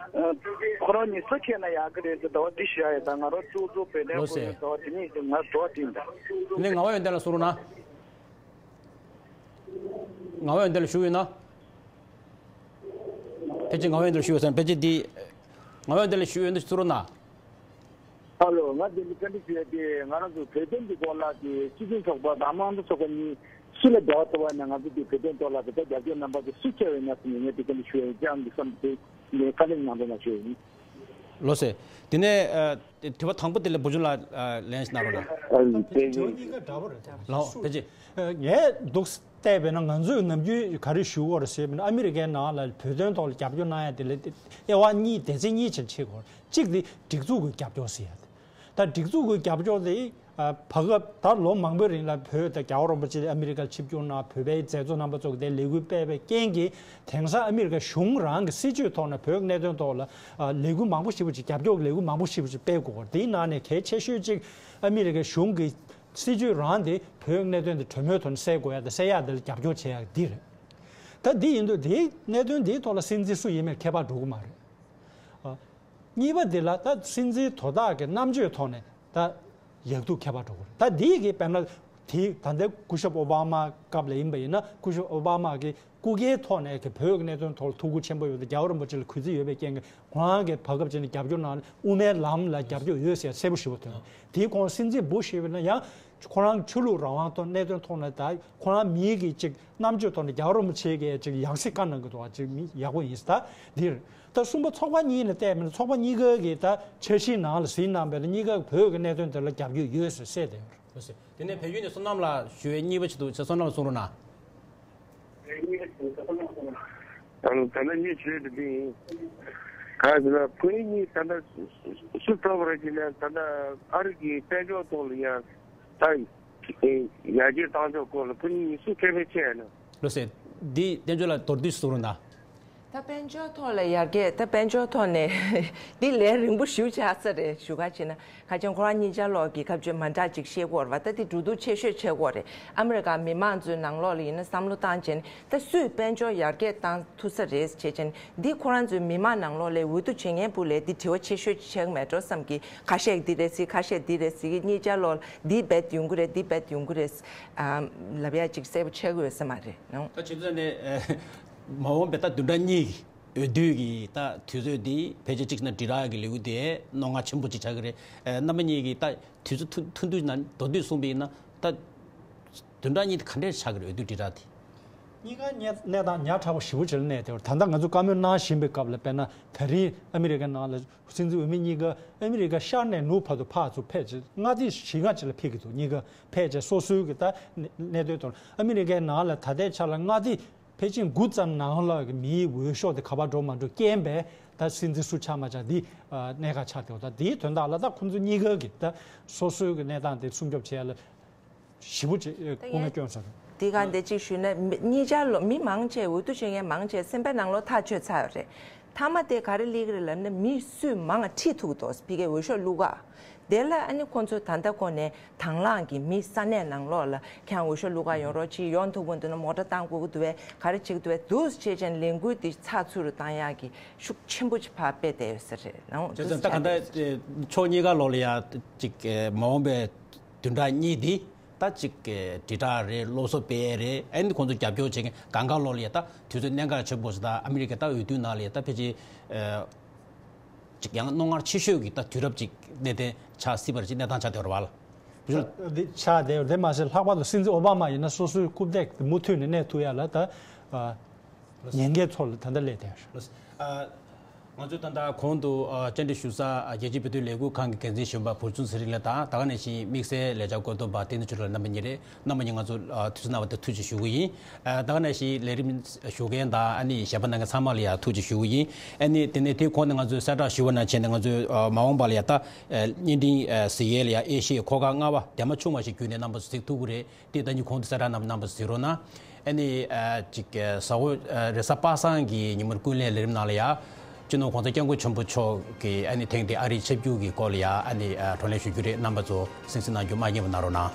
ཁོ་རང་གཉིས་སུ་ཁེལ་ན་ཡག་གི་རེད་ཟེར་ད་བ་འདི་ཞུ་ཡ་ཡོད། ད་ང་རང་གཙོ་གཙོ་བོད་དོན་ལགས་སྐོར་ལ་སེ། ད་བ་དེ་གཉིས་ང་དྲི་བ་དྲིས་ཡིན་ད། དེ་ནས་ངག་དབང་ཡོན་ཏན་ལ་གསུང་རོགས་གནང་། ངག་དབང་ཡོན་ཏན་ལ་ཞུ་ཡོད་ན། ཕལ་ཆེར་ངག་དབང་ཡོན་ཏན་ལ་ཞུ་ཡོད་ཟེར་ན། ཕལ་ཆེར་འདི་ངག་དབང་ཡོན་ཏན་ལ་ཞུ་ཡོད་ན་གསུང་རོགས་གནང་། ཧ་ལོ། ང་འདི་ནས་བཀའ་འདྲི་ཞུ་ཡ་དེ། ང་རང་ཚོ་བོད་དོན་གྱི་སྐོར་ལ་དེ་སྤྱི་མཐུན་ཚོགས་པ་དང་དམངས་གཙོ་ཚོགས་པ་གཉིས་སུ་ལ་འབྲེལ་བ་ཐུབ་པ་ན། ང་ཚོ་དེ་བོད་དོན་ཐོག་ལ་དེ་ལྟར་རྒྱབ་སྐྱོར་རྣམ་པ་དེ་སུ་ཆེ་བའི་ངོས་ནས་ངས་དེ་བཀའ་འདྲི་ཞུ་ཡ་ཡིན་ཅང་གི་བསམ་དེ་ངས་བཀའ་ལན་གནང་རོགས་གནང་ཞུ་ཡ་ཡིན། ལགས་སེ། དེ་ནས་ཨ་དྲི་བ་དང་པོ་དེ་ལ་བུ་ཆུང་ལགས་ཨ་ལན་ཞིག་གནང་རོགས་གནང་། ཨ་ནི་དེ་དྲི་བ་གཉིས་ཀ་འདྲ་པོ་རེད་དེ། ལགས་ཕལ་ཆེར། ངས་འདུག་བལྟས་པས་ན། ང་ཚོས་ནམ་རྒྱུན་ག་རེ་ཞུ་དགོས་རེད་ཟེར་བ་ན། ཨ་མི་རི་ཀའི་ནང་ལ་བོད་དོན་ཐོག་ལ་རྒྱབ་སྐྱོར་གནང་ཡ་དེ་ལ་དབྱེ་བ་གཉིས། སྡེ་ཚན་གཉིས་ཆེད་ཕྱེ་དགོས་རེད། གཅིག་དེ་སྒྲིག་འཛུགས་ཀྱི་རྒྱབ་སྐྱོར་ཟེར་ཡ་དེ། ད་སྒྲིག་འཛུགས་ཀྱི་རྒྱབ་སྐྱོར་དེ་ཨ་བར་སྐབས་ད་ལོ་མང་པོའི་རིང་ལ་བོད་དང་རྒྱལ་བ་རིན་པོ་ཆེ་ཨ་མི་རི་ཀར་ཆིབས་བསྒྱུར་གནང་། བོད་པའི་མཛད་གཙོ་རྣམ་པ་ཚོ་གིས་དེ་ལས་འགུལ་སྤེལ་བའི་རྐྱེན་གྱིས། དེང་སང་ཨ་མི་རི་ཀ་གཞུང་རང་གི་སྲིད་བྱུས་ཐོག་ནས་བོད་གནད་དོན་ཐོག་ལ་ཨ་ལས་འགུལ་མང་པོ་ཞེ་པོ་ཅིག་རྒྱབ་སྐྱོར་གྱི་ལས་འགུལ་མང་པོ་ཞེ་པོ་ཅིག་སྤེལ་དགོས་པ་རེད། དེའི་ནང་ནས་གལ་ཆེ་ཤོས་གཅིག་ཨ་མི་རི་ཀའི་གཞུང་གི་སྲིད་བྱུས་རང་དེ་བོད་གནད་དོན་དེ་གྲོས་མོལ་ཐོག་ནས་སེལ་དགོས་ཡ་དང་སེལ་ཡ་དེ་ལ་རྒྱབ་སྐྱོར་བྱེད་ཡ་འདི་རེད། ད་འདི་ཡིན་དུས་དེའི་གནད་དོན་འདིའི་ཐོག་ལ་སྲིད་འཛིན་སུ་ཡིན་མིན་ཁྱད་པར་འགྲོ་གི་མ་རེད། ཨ། གཉིས་པ་འདི་ལ་ད་སྲིད་འཛིན་དོ་བདག་གི་རྣམ་དཔྱོད་ཐོག་ནས་ད་ཡག་སྡུག་ཁྱད་པར་འགྲོ་གི་རེད། ད་འདི་གི་དཔེར་ན་དེ་ད་ལྟའི་སྐུ་ཞབས་ཨོ་བྷ་མ་སྐབས་ལ་ཡིན་པ་ཡིན་ན། སྐུ་ཞབས་ཨོ་བྷ་མ་གི་སྐུ་སྒེར་ཐོག་ནས་ཀྱི་བོད་ཀྱི་གནད་དོན་ཐོག་ལ་ཐུགས་ཁུར་ཆེན་པོ་ཡོད་དེ། རྒྱལ་བ་རིན་པོ་ཆེ་ལ་གུས་བརྩི་ཡོད་པའི་རྐྱེན་གྱིས་ཁོ་རང་གིས་བར་སྐབས་ཅིག་ནས་རྒྱབ་སྐྱོར་གནང་། དབུ་མའི་ལམ་ལ་རྒྱབ་སྐྱོར་ཡོད་ཟེར་གསལ་པོ་ཞེ་པོ་ཐོན། དེའི་གོང་སྲིད་འཛིན་བུ་ཞིག་ཡིན་ན་ཡང་ཁོ་རང་ཆོས་ལུགས་རང་དབང་ཐོག་གནད་དོན་ཐོག་ནས། ད་ཁོ་རང་མིའི་གི་ཅིག་རྣམ་དཔྱོད་ཐོག་ནས་རྒྱལ་བ་རིན་པོ་ཆེ་གིས་ཅིག་ཡང་སྲིད་བཀའ་གནང་གི་འདུག་བ། ཅིག་མི་ཡག་པོ་ཡིན་ཟེར། ད་འདིར་ད་གསུམ་པ་ཚོགས་པ་གཉིས་ནས་བལྟས་པ་ན། ཚོགས་པ་གཉིས་ཀ་གིས་ད་འཆར་གཞིའི་ནང་ལ་གཟིགས་གནང་བ་ཡིན་ན་གཉིས་ཀ་བོད་ཀྱི་གནད་དོན་དེ་ལ་རྒྱབ་སྐྱོར་ཡོད་ཟེར་གསལ་བསྡད་ཡོད་རེད། ལགས་སེ། དེ་ནས་བལ་ཡུལ་ནས་བསོད་ནམས་ལགས་ཞུ་ཡས་གཉིས་པ་ཅིག་འདུག་བྱས། བསོད་ནམས་ལགས་གསུང་རོགས་གནང་། ཨ་ནི་ད་ལྟ་ངས་ཞུ་ཡས་དེ་འདི་ཡིན། གང་ཟེར་ན་ཕུ་ནུ་གཉིས་ད་ལྟ་སུ་ཐོབ་ར་ཅི་ལ། ད་ལྟ་ཨ་རི་གི་དཔལ་འབྱོར་ཐོག་ལ་ཡང་ད་ཡར་རྒྱས་བཏང་ཕྱོགས་སྐོར་ལ་ཕུ་ནུ་གཉིས་སུ་ཁེ་ཕན་ཆེ་ཡ་ན། ལགས་སེ། འདི་བསྟན་ཆོས་ལགས་མདོར་བསྡུས་གསུང་རོགས་གནང་། ད་དཔལ་འབྱོར་ཐོག་ལ་ཡར་རྒྱས། ད་དཔལ་འབྱོར་ཐོག་ནས་འདི་ལས་རིང་པོ་ཞེ་པོ་ཆགས་ས་རེད། ཞུ་ག་བྱས་ན། ཁ་ཅན་ཁོ་རང་གཉིས་ཆ་ལོག་གི་ཁ་ཆོས་མ་འདྲ་ཅིག་བཤད་ཀྱི་ཡོད་རེད་བ། ད་དེ་འགྲོ་འདུག་ཆེ་ཤོས་བྱེད་ཀྱི་ཡོད་རེད། ཨ་མི་རི་ཀ་མི་མང་ཚོའི་ནང་ལོགས་ལ་ཡིན་ན་བསམ་བློ་བཏང་བྱས་ནས། ད་སུས་དཔལ་འབྱོར་ཡར་རྒྱས་བཏང་ཐུབ་ས་རེད་བྱས་བྱས་ནས། འདི་ཁོ་རང་ཚོའི་མི་མང་ནང་ལོགས་ལ་འོས་བསྡུ་བྱེད་མཁན་བུ་ལས་འདི་དྲི་བ་ཆེ་ཤོས་ཅིག་ཆགས་ཀྱི་མེད་འགྲོ་བསམ་གི། ཁ་ཤས་འདི་རེད་ཟེར། ཁ་ཤས་འདི་རེད་ཟེར་གི། གཉིས་ཆ་ལོག་འདི་རྦད་ཡོང་གི་རེད། འདི་རྦད་ཡོང་གི་རེད། ཨ། ལབ་ཡ་ཅིག་གསལ་པོ་ཆགས་ཀྱི་ཡོད་ས་མ་རེད། ད་བྱས་ཙང་ནས་མ་འོངས་པའི་ད་བདུན་ཕྲག་གཉིས་འོས་བསྡུ་གི་ད་དུས་ཚོད་འདི་ཕལ་ཆེར་གཅིག་ན་དྲིལ་བསྒྲགས་ཀྱི་ལས་འགུལ་དེ་རྣོ་ངར་ཆེན་པོ་ཅིག་ཆགས་ཀྱི་རེད། ཨ། རྣམ་པ་གཉིས་ཀྱིས་ད་དུས་ཚོད་ཐུང་ཐུང་དུས་ན་མདོར་བསྡུས་གསུངས་པ་ཡིན་ན། ད་བདུན་ཕྲག་གཉིས་དེ་ག་འདྲས་ཆགས་ཀྱི་རེད། འོས་བསྡུ་དྲིལ་བསྒྲགས་དེ། གཉིས་ཀ་གནས་གནས་སྟངས་ཉག་ཕྲ་བོ་ཞེ་པོ་ཅིག་ལ་གནས་བསྡད་ཡོད་རེད། ད་ལྟ་ང་ཚོ་བཀའ་མོལ་གནང་བཞིན་པའི་སྐབས་ལ། དཔེར་ན་ད་རིང་ཨ་མི་རི་ཀའི་ནང་ལ་སྲིད་འཛིན་འོས་མི་གཉིས་ཀ་ཨ་མི་རི་ཀ་ཤར་ནས་ནུབ་བར་དུ་ཕར་ཚུར་ཕེབས་བྱས། མངའ་སྡེ་བཞི་ལྔ་ཅིག་ལ་ཕེབས་ཀྱི་འདུག་གཉིས་ཀ་ཕེབས་བྱས་སོ་སོའི་གི་ད་གནས་གནས་དོན་ཐོག་ཨ་མི་རི་ཀའི་ནང་ལ་ད་ལྟའི་ཆ་ལ་མངའ་སྡེ་ཕལ་ཆེར་དགུ་ཙམ་ནང་ལ་གི་མིའི་འོས་ཤོག་དེ་ག་པར་འགྲོ་མ་འགྲོ་རྐྱེན་པས་ད་སྲིད་འཛིན་སུ་ཆགས་མ་ཆགས་འདི་ཨ་གནད་འགག་ཆགས་བསྡད་ཡོད། ད་འདིའི་དོན་དག་ལ་ད་ཁོང་ཚོ་གཉིས་ཀ་གི་ད་སོ་སོའི་གི་གནས་སྟངས་དེ་སྲུང་སྐྱོབ་བྱེད་ཡ་ལ་ཞེ་པོ་ཅིག་ཨེ་ད་སྐུ་ངལ་ཡ་སྐྱོན་ས་རེད། འདི་ག་འདི་གཅིག་ཞུས་ན། མི་གཉིས་ཆ་ལོ་མི་མང་ཆེ། འོས་བསྡུ་བྱེད་མཁན་མང་ཆེ་སེམས་པའི་ནང་ལོགས་ཐག་ཆོད་ཚར་ཡོད་རེད། མཐའ་མ་དེ་ག་རེ་སླེབས་ཀྱི་རེད་ལབ་ན། མི་སུས་མང་ཁྲིད་ཐུབ་ཀྱི་འདུག་ཕ་གིའི་འོས་ཤོག་བླུག་ག། དེ་ལ་ཨ་ནི་ཁོང་ཚོས་ད་ལྟ་ཁོ་ནས་དང་བླངས་ཀྱིས་མི་ས་གནས་ནང་ལོགས་ལ་ཁྱེད་རང་འོས་ཤོག་བླུག་ག་ཡོང་རོགས་གྱིས། ཡོང་ཐུབ་ཀྱི་འདུག་ན་མོ་ཊ་བཏང་དགོས་ཀྱི་འདུག་བས། ག་རེ་བྱེད་ཀྱི་འདུག་བས། འདུག་སེ་བྱས་བྱས་ནས་ལས་འགུལ་འདི་ཚགས་ཚུད་རུ་བཏང་ཡག་གི་ཤུགས་ཆེན་པོ་ཅིག་ཕར་སྤེལ་བསྡད་ཡོད་ས་རེད། ནའོ། བྱས་ཙང་ད་ག་འདྲ་ཕྱོགས་གཉིས་ཀ་ལོགས་ལ་ཡ་ཅིག་མ་འོངས་པའི་བདུན་ཕྲག་གཉིས་འདི་ད་ཅིག་དྲིལ་བསྒྲགས་རེད། སློབ་གསོ་སྤེལ་ཡས་རེད། ཨ་ནི་ཁོང་ཚོ་རྒྱབ་སྐྱོར་བྱེད་མཁན་གང་ག་ལོགས་ལ་ཡ་ད་དུས་ཚོད་གནད་འགག་ཆེན་པོ་ཞིག་ད་ཨ་མི་རི་ཀའི་ད་འོས་བསྡུ་ནང་ལ་ཡ་ད་ཕལ་ཆེར་ཅིག་ཡང་རྣོ་ངར་ཆེ་ཤོས་ཀྱི་ད་དུས་རབས་ཅིག་གནད་དོན་ཆགས་སྲིད་པ་རེད། ཅིག་གནས་སྟངས་ཆགས་བསྡད་ཡོད་རེད་བ་ལ། འདི་ཆགས་བསྡད་ཡོད་རེད། མ་ཟད་ལྷག་པར་དུ་སྲིད་འཛིན་ཨོ་བྷ་མ་ཡིན་ན་སོ་སོའི་རྐུབ་སྟེགས་དེ་མུ་མཐུད་ནས་གནས་ཐུབ་ཡ་ལ་ད་ཉེན་ཁའི་ཚོགས་ལ་ད་ལྟ་སླེབས་བསྡད་ཡོད་རེད། ང་ཚོས་ད་ལྟ་གོང་དུ་བཅར་འདྲི་ཞུ་ས་རྒྱལ་སྤྱིའི་བོད་དོན་ལས་འགུལ་ཁང་གི་འགན་འཛིན་གཞོན་པ་བུ་ཆུང་ཚེ་རིང་ལགས་དང་། ད་ག་ནང་བཞིན་དམིགས་བསལ་ལས་འཆར་བཀོད་འདོམས་པ་བསྟན་འཛིན་ཆོས་གྲགས་ལགས་རྣམ་པ་གཉིས་རེད། རྣམ་པ་གཉིས་ང་ཚོ་དུས་ཚོད་གནང་བ་དེ་ཐུགས་རྗེ་ཆེ་ཞུ་གི་ཡིན། ད་ག་ནང་བཞིན་ལས་རིམ་ཞུ་མཁན་དང་ཨ་ནི་ཞལ་པར་གནང་མཁན་ཚང་མ་ལ་ཡང་ཐུགས་རྗེ་ཆེ་ཞུ་གི་ཡིན། ཨ་ནི་དེ་ནས་དེའི་གོང་ནས་ང་ཚོས་གསལ་བསྒྲགས་ཞུ་བ་ནང་བཞིན་ནས། ང་ཚོས་མ་འོངས་པ་ལ་ཡང་ད་བརྙན་འཕྲིན་གཟིགས་ཡས་ལ་ཡང་ཨེ་ཤི་ཡའི་ཁོ་ཁ་རྔ་བ་འདས་མ་བྱུང་བ་ཞིག་བརྒྱུད་ནས་རྣམ་པ་ཚོ་གཟིགས་ཐུབ་ཀྱི་རེད། དེ་ད་ནི་གོང་དུ་གསལ་བསྒྲགས་གནང་རྣམ་པ་ཚོ་གཟིགས་རོགས་གནང་། ཨ་ནི་ཅིག་གཟའ་འཁོར་རེས་གཟའ་པ་སངས་ཀྱི་ཉིན་མོར་ཀུན་གླེང་ལས་རིམ་ནང་ལ་ཡང་སྤྱི་ནོར་༸གོང་ས་༸སྐྱབས་མགོན་ཆེན་པོ་མཆོག་གིས་ཨ་ནི་ཐེངས་འདིའི་ཨ་རིའི་ཆིབས་བསྒྱུར་གྱི་སྐོར་ལ་ཡང་ཨ་ནི་བགྲོ་གླེང་ཞུ་རྒྱུ་རེད། རྣམ་པ་ཚོ་གསན་གཟིགས་གནང་རྒྱུ་མ་བསྙེལ་བ་གནང་རོགས་གནང་།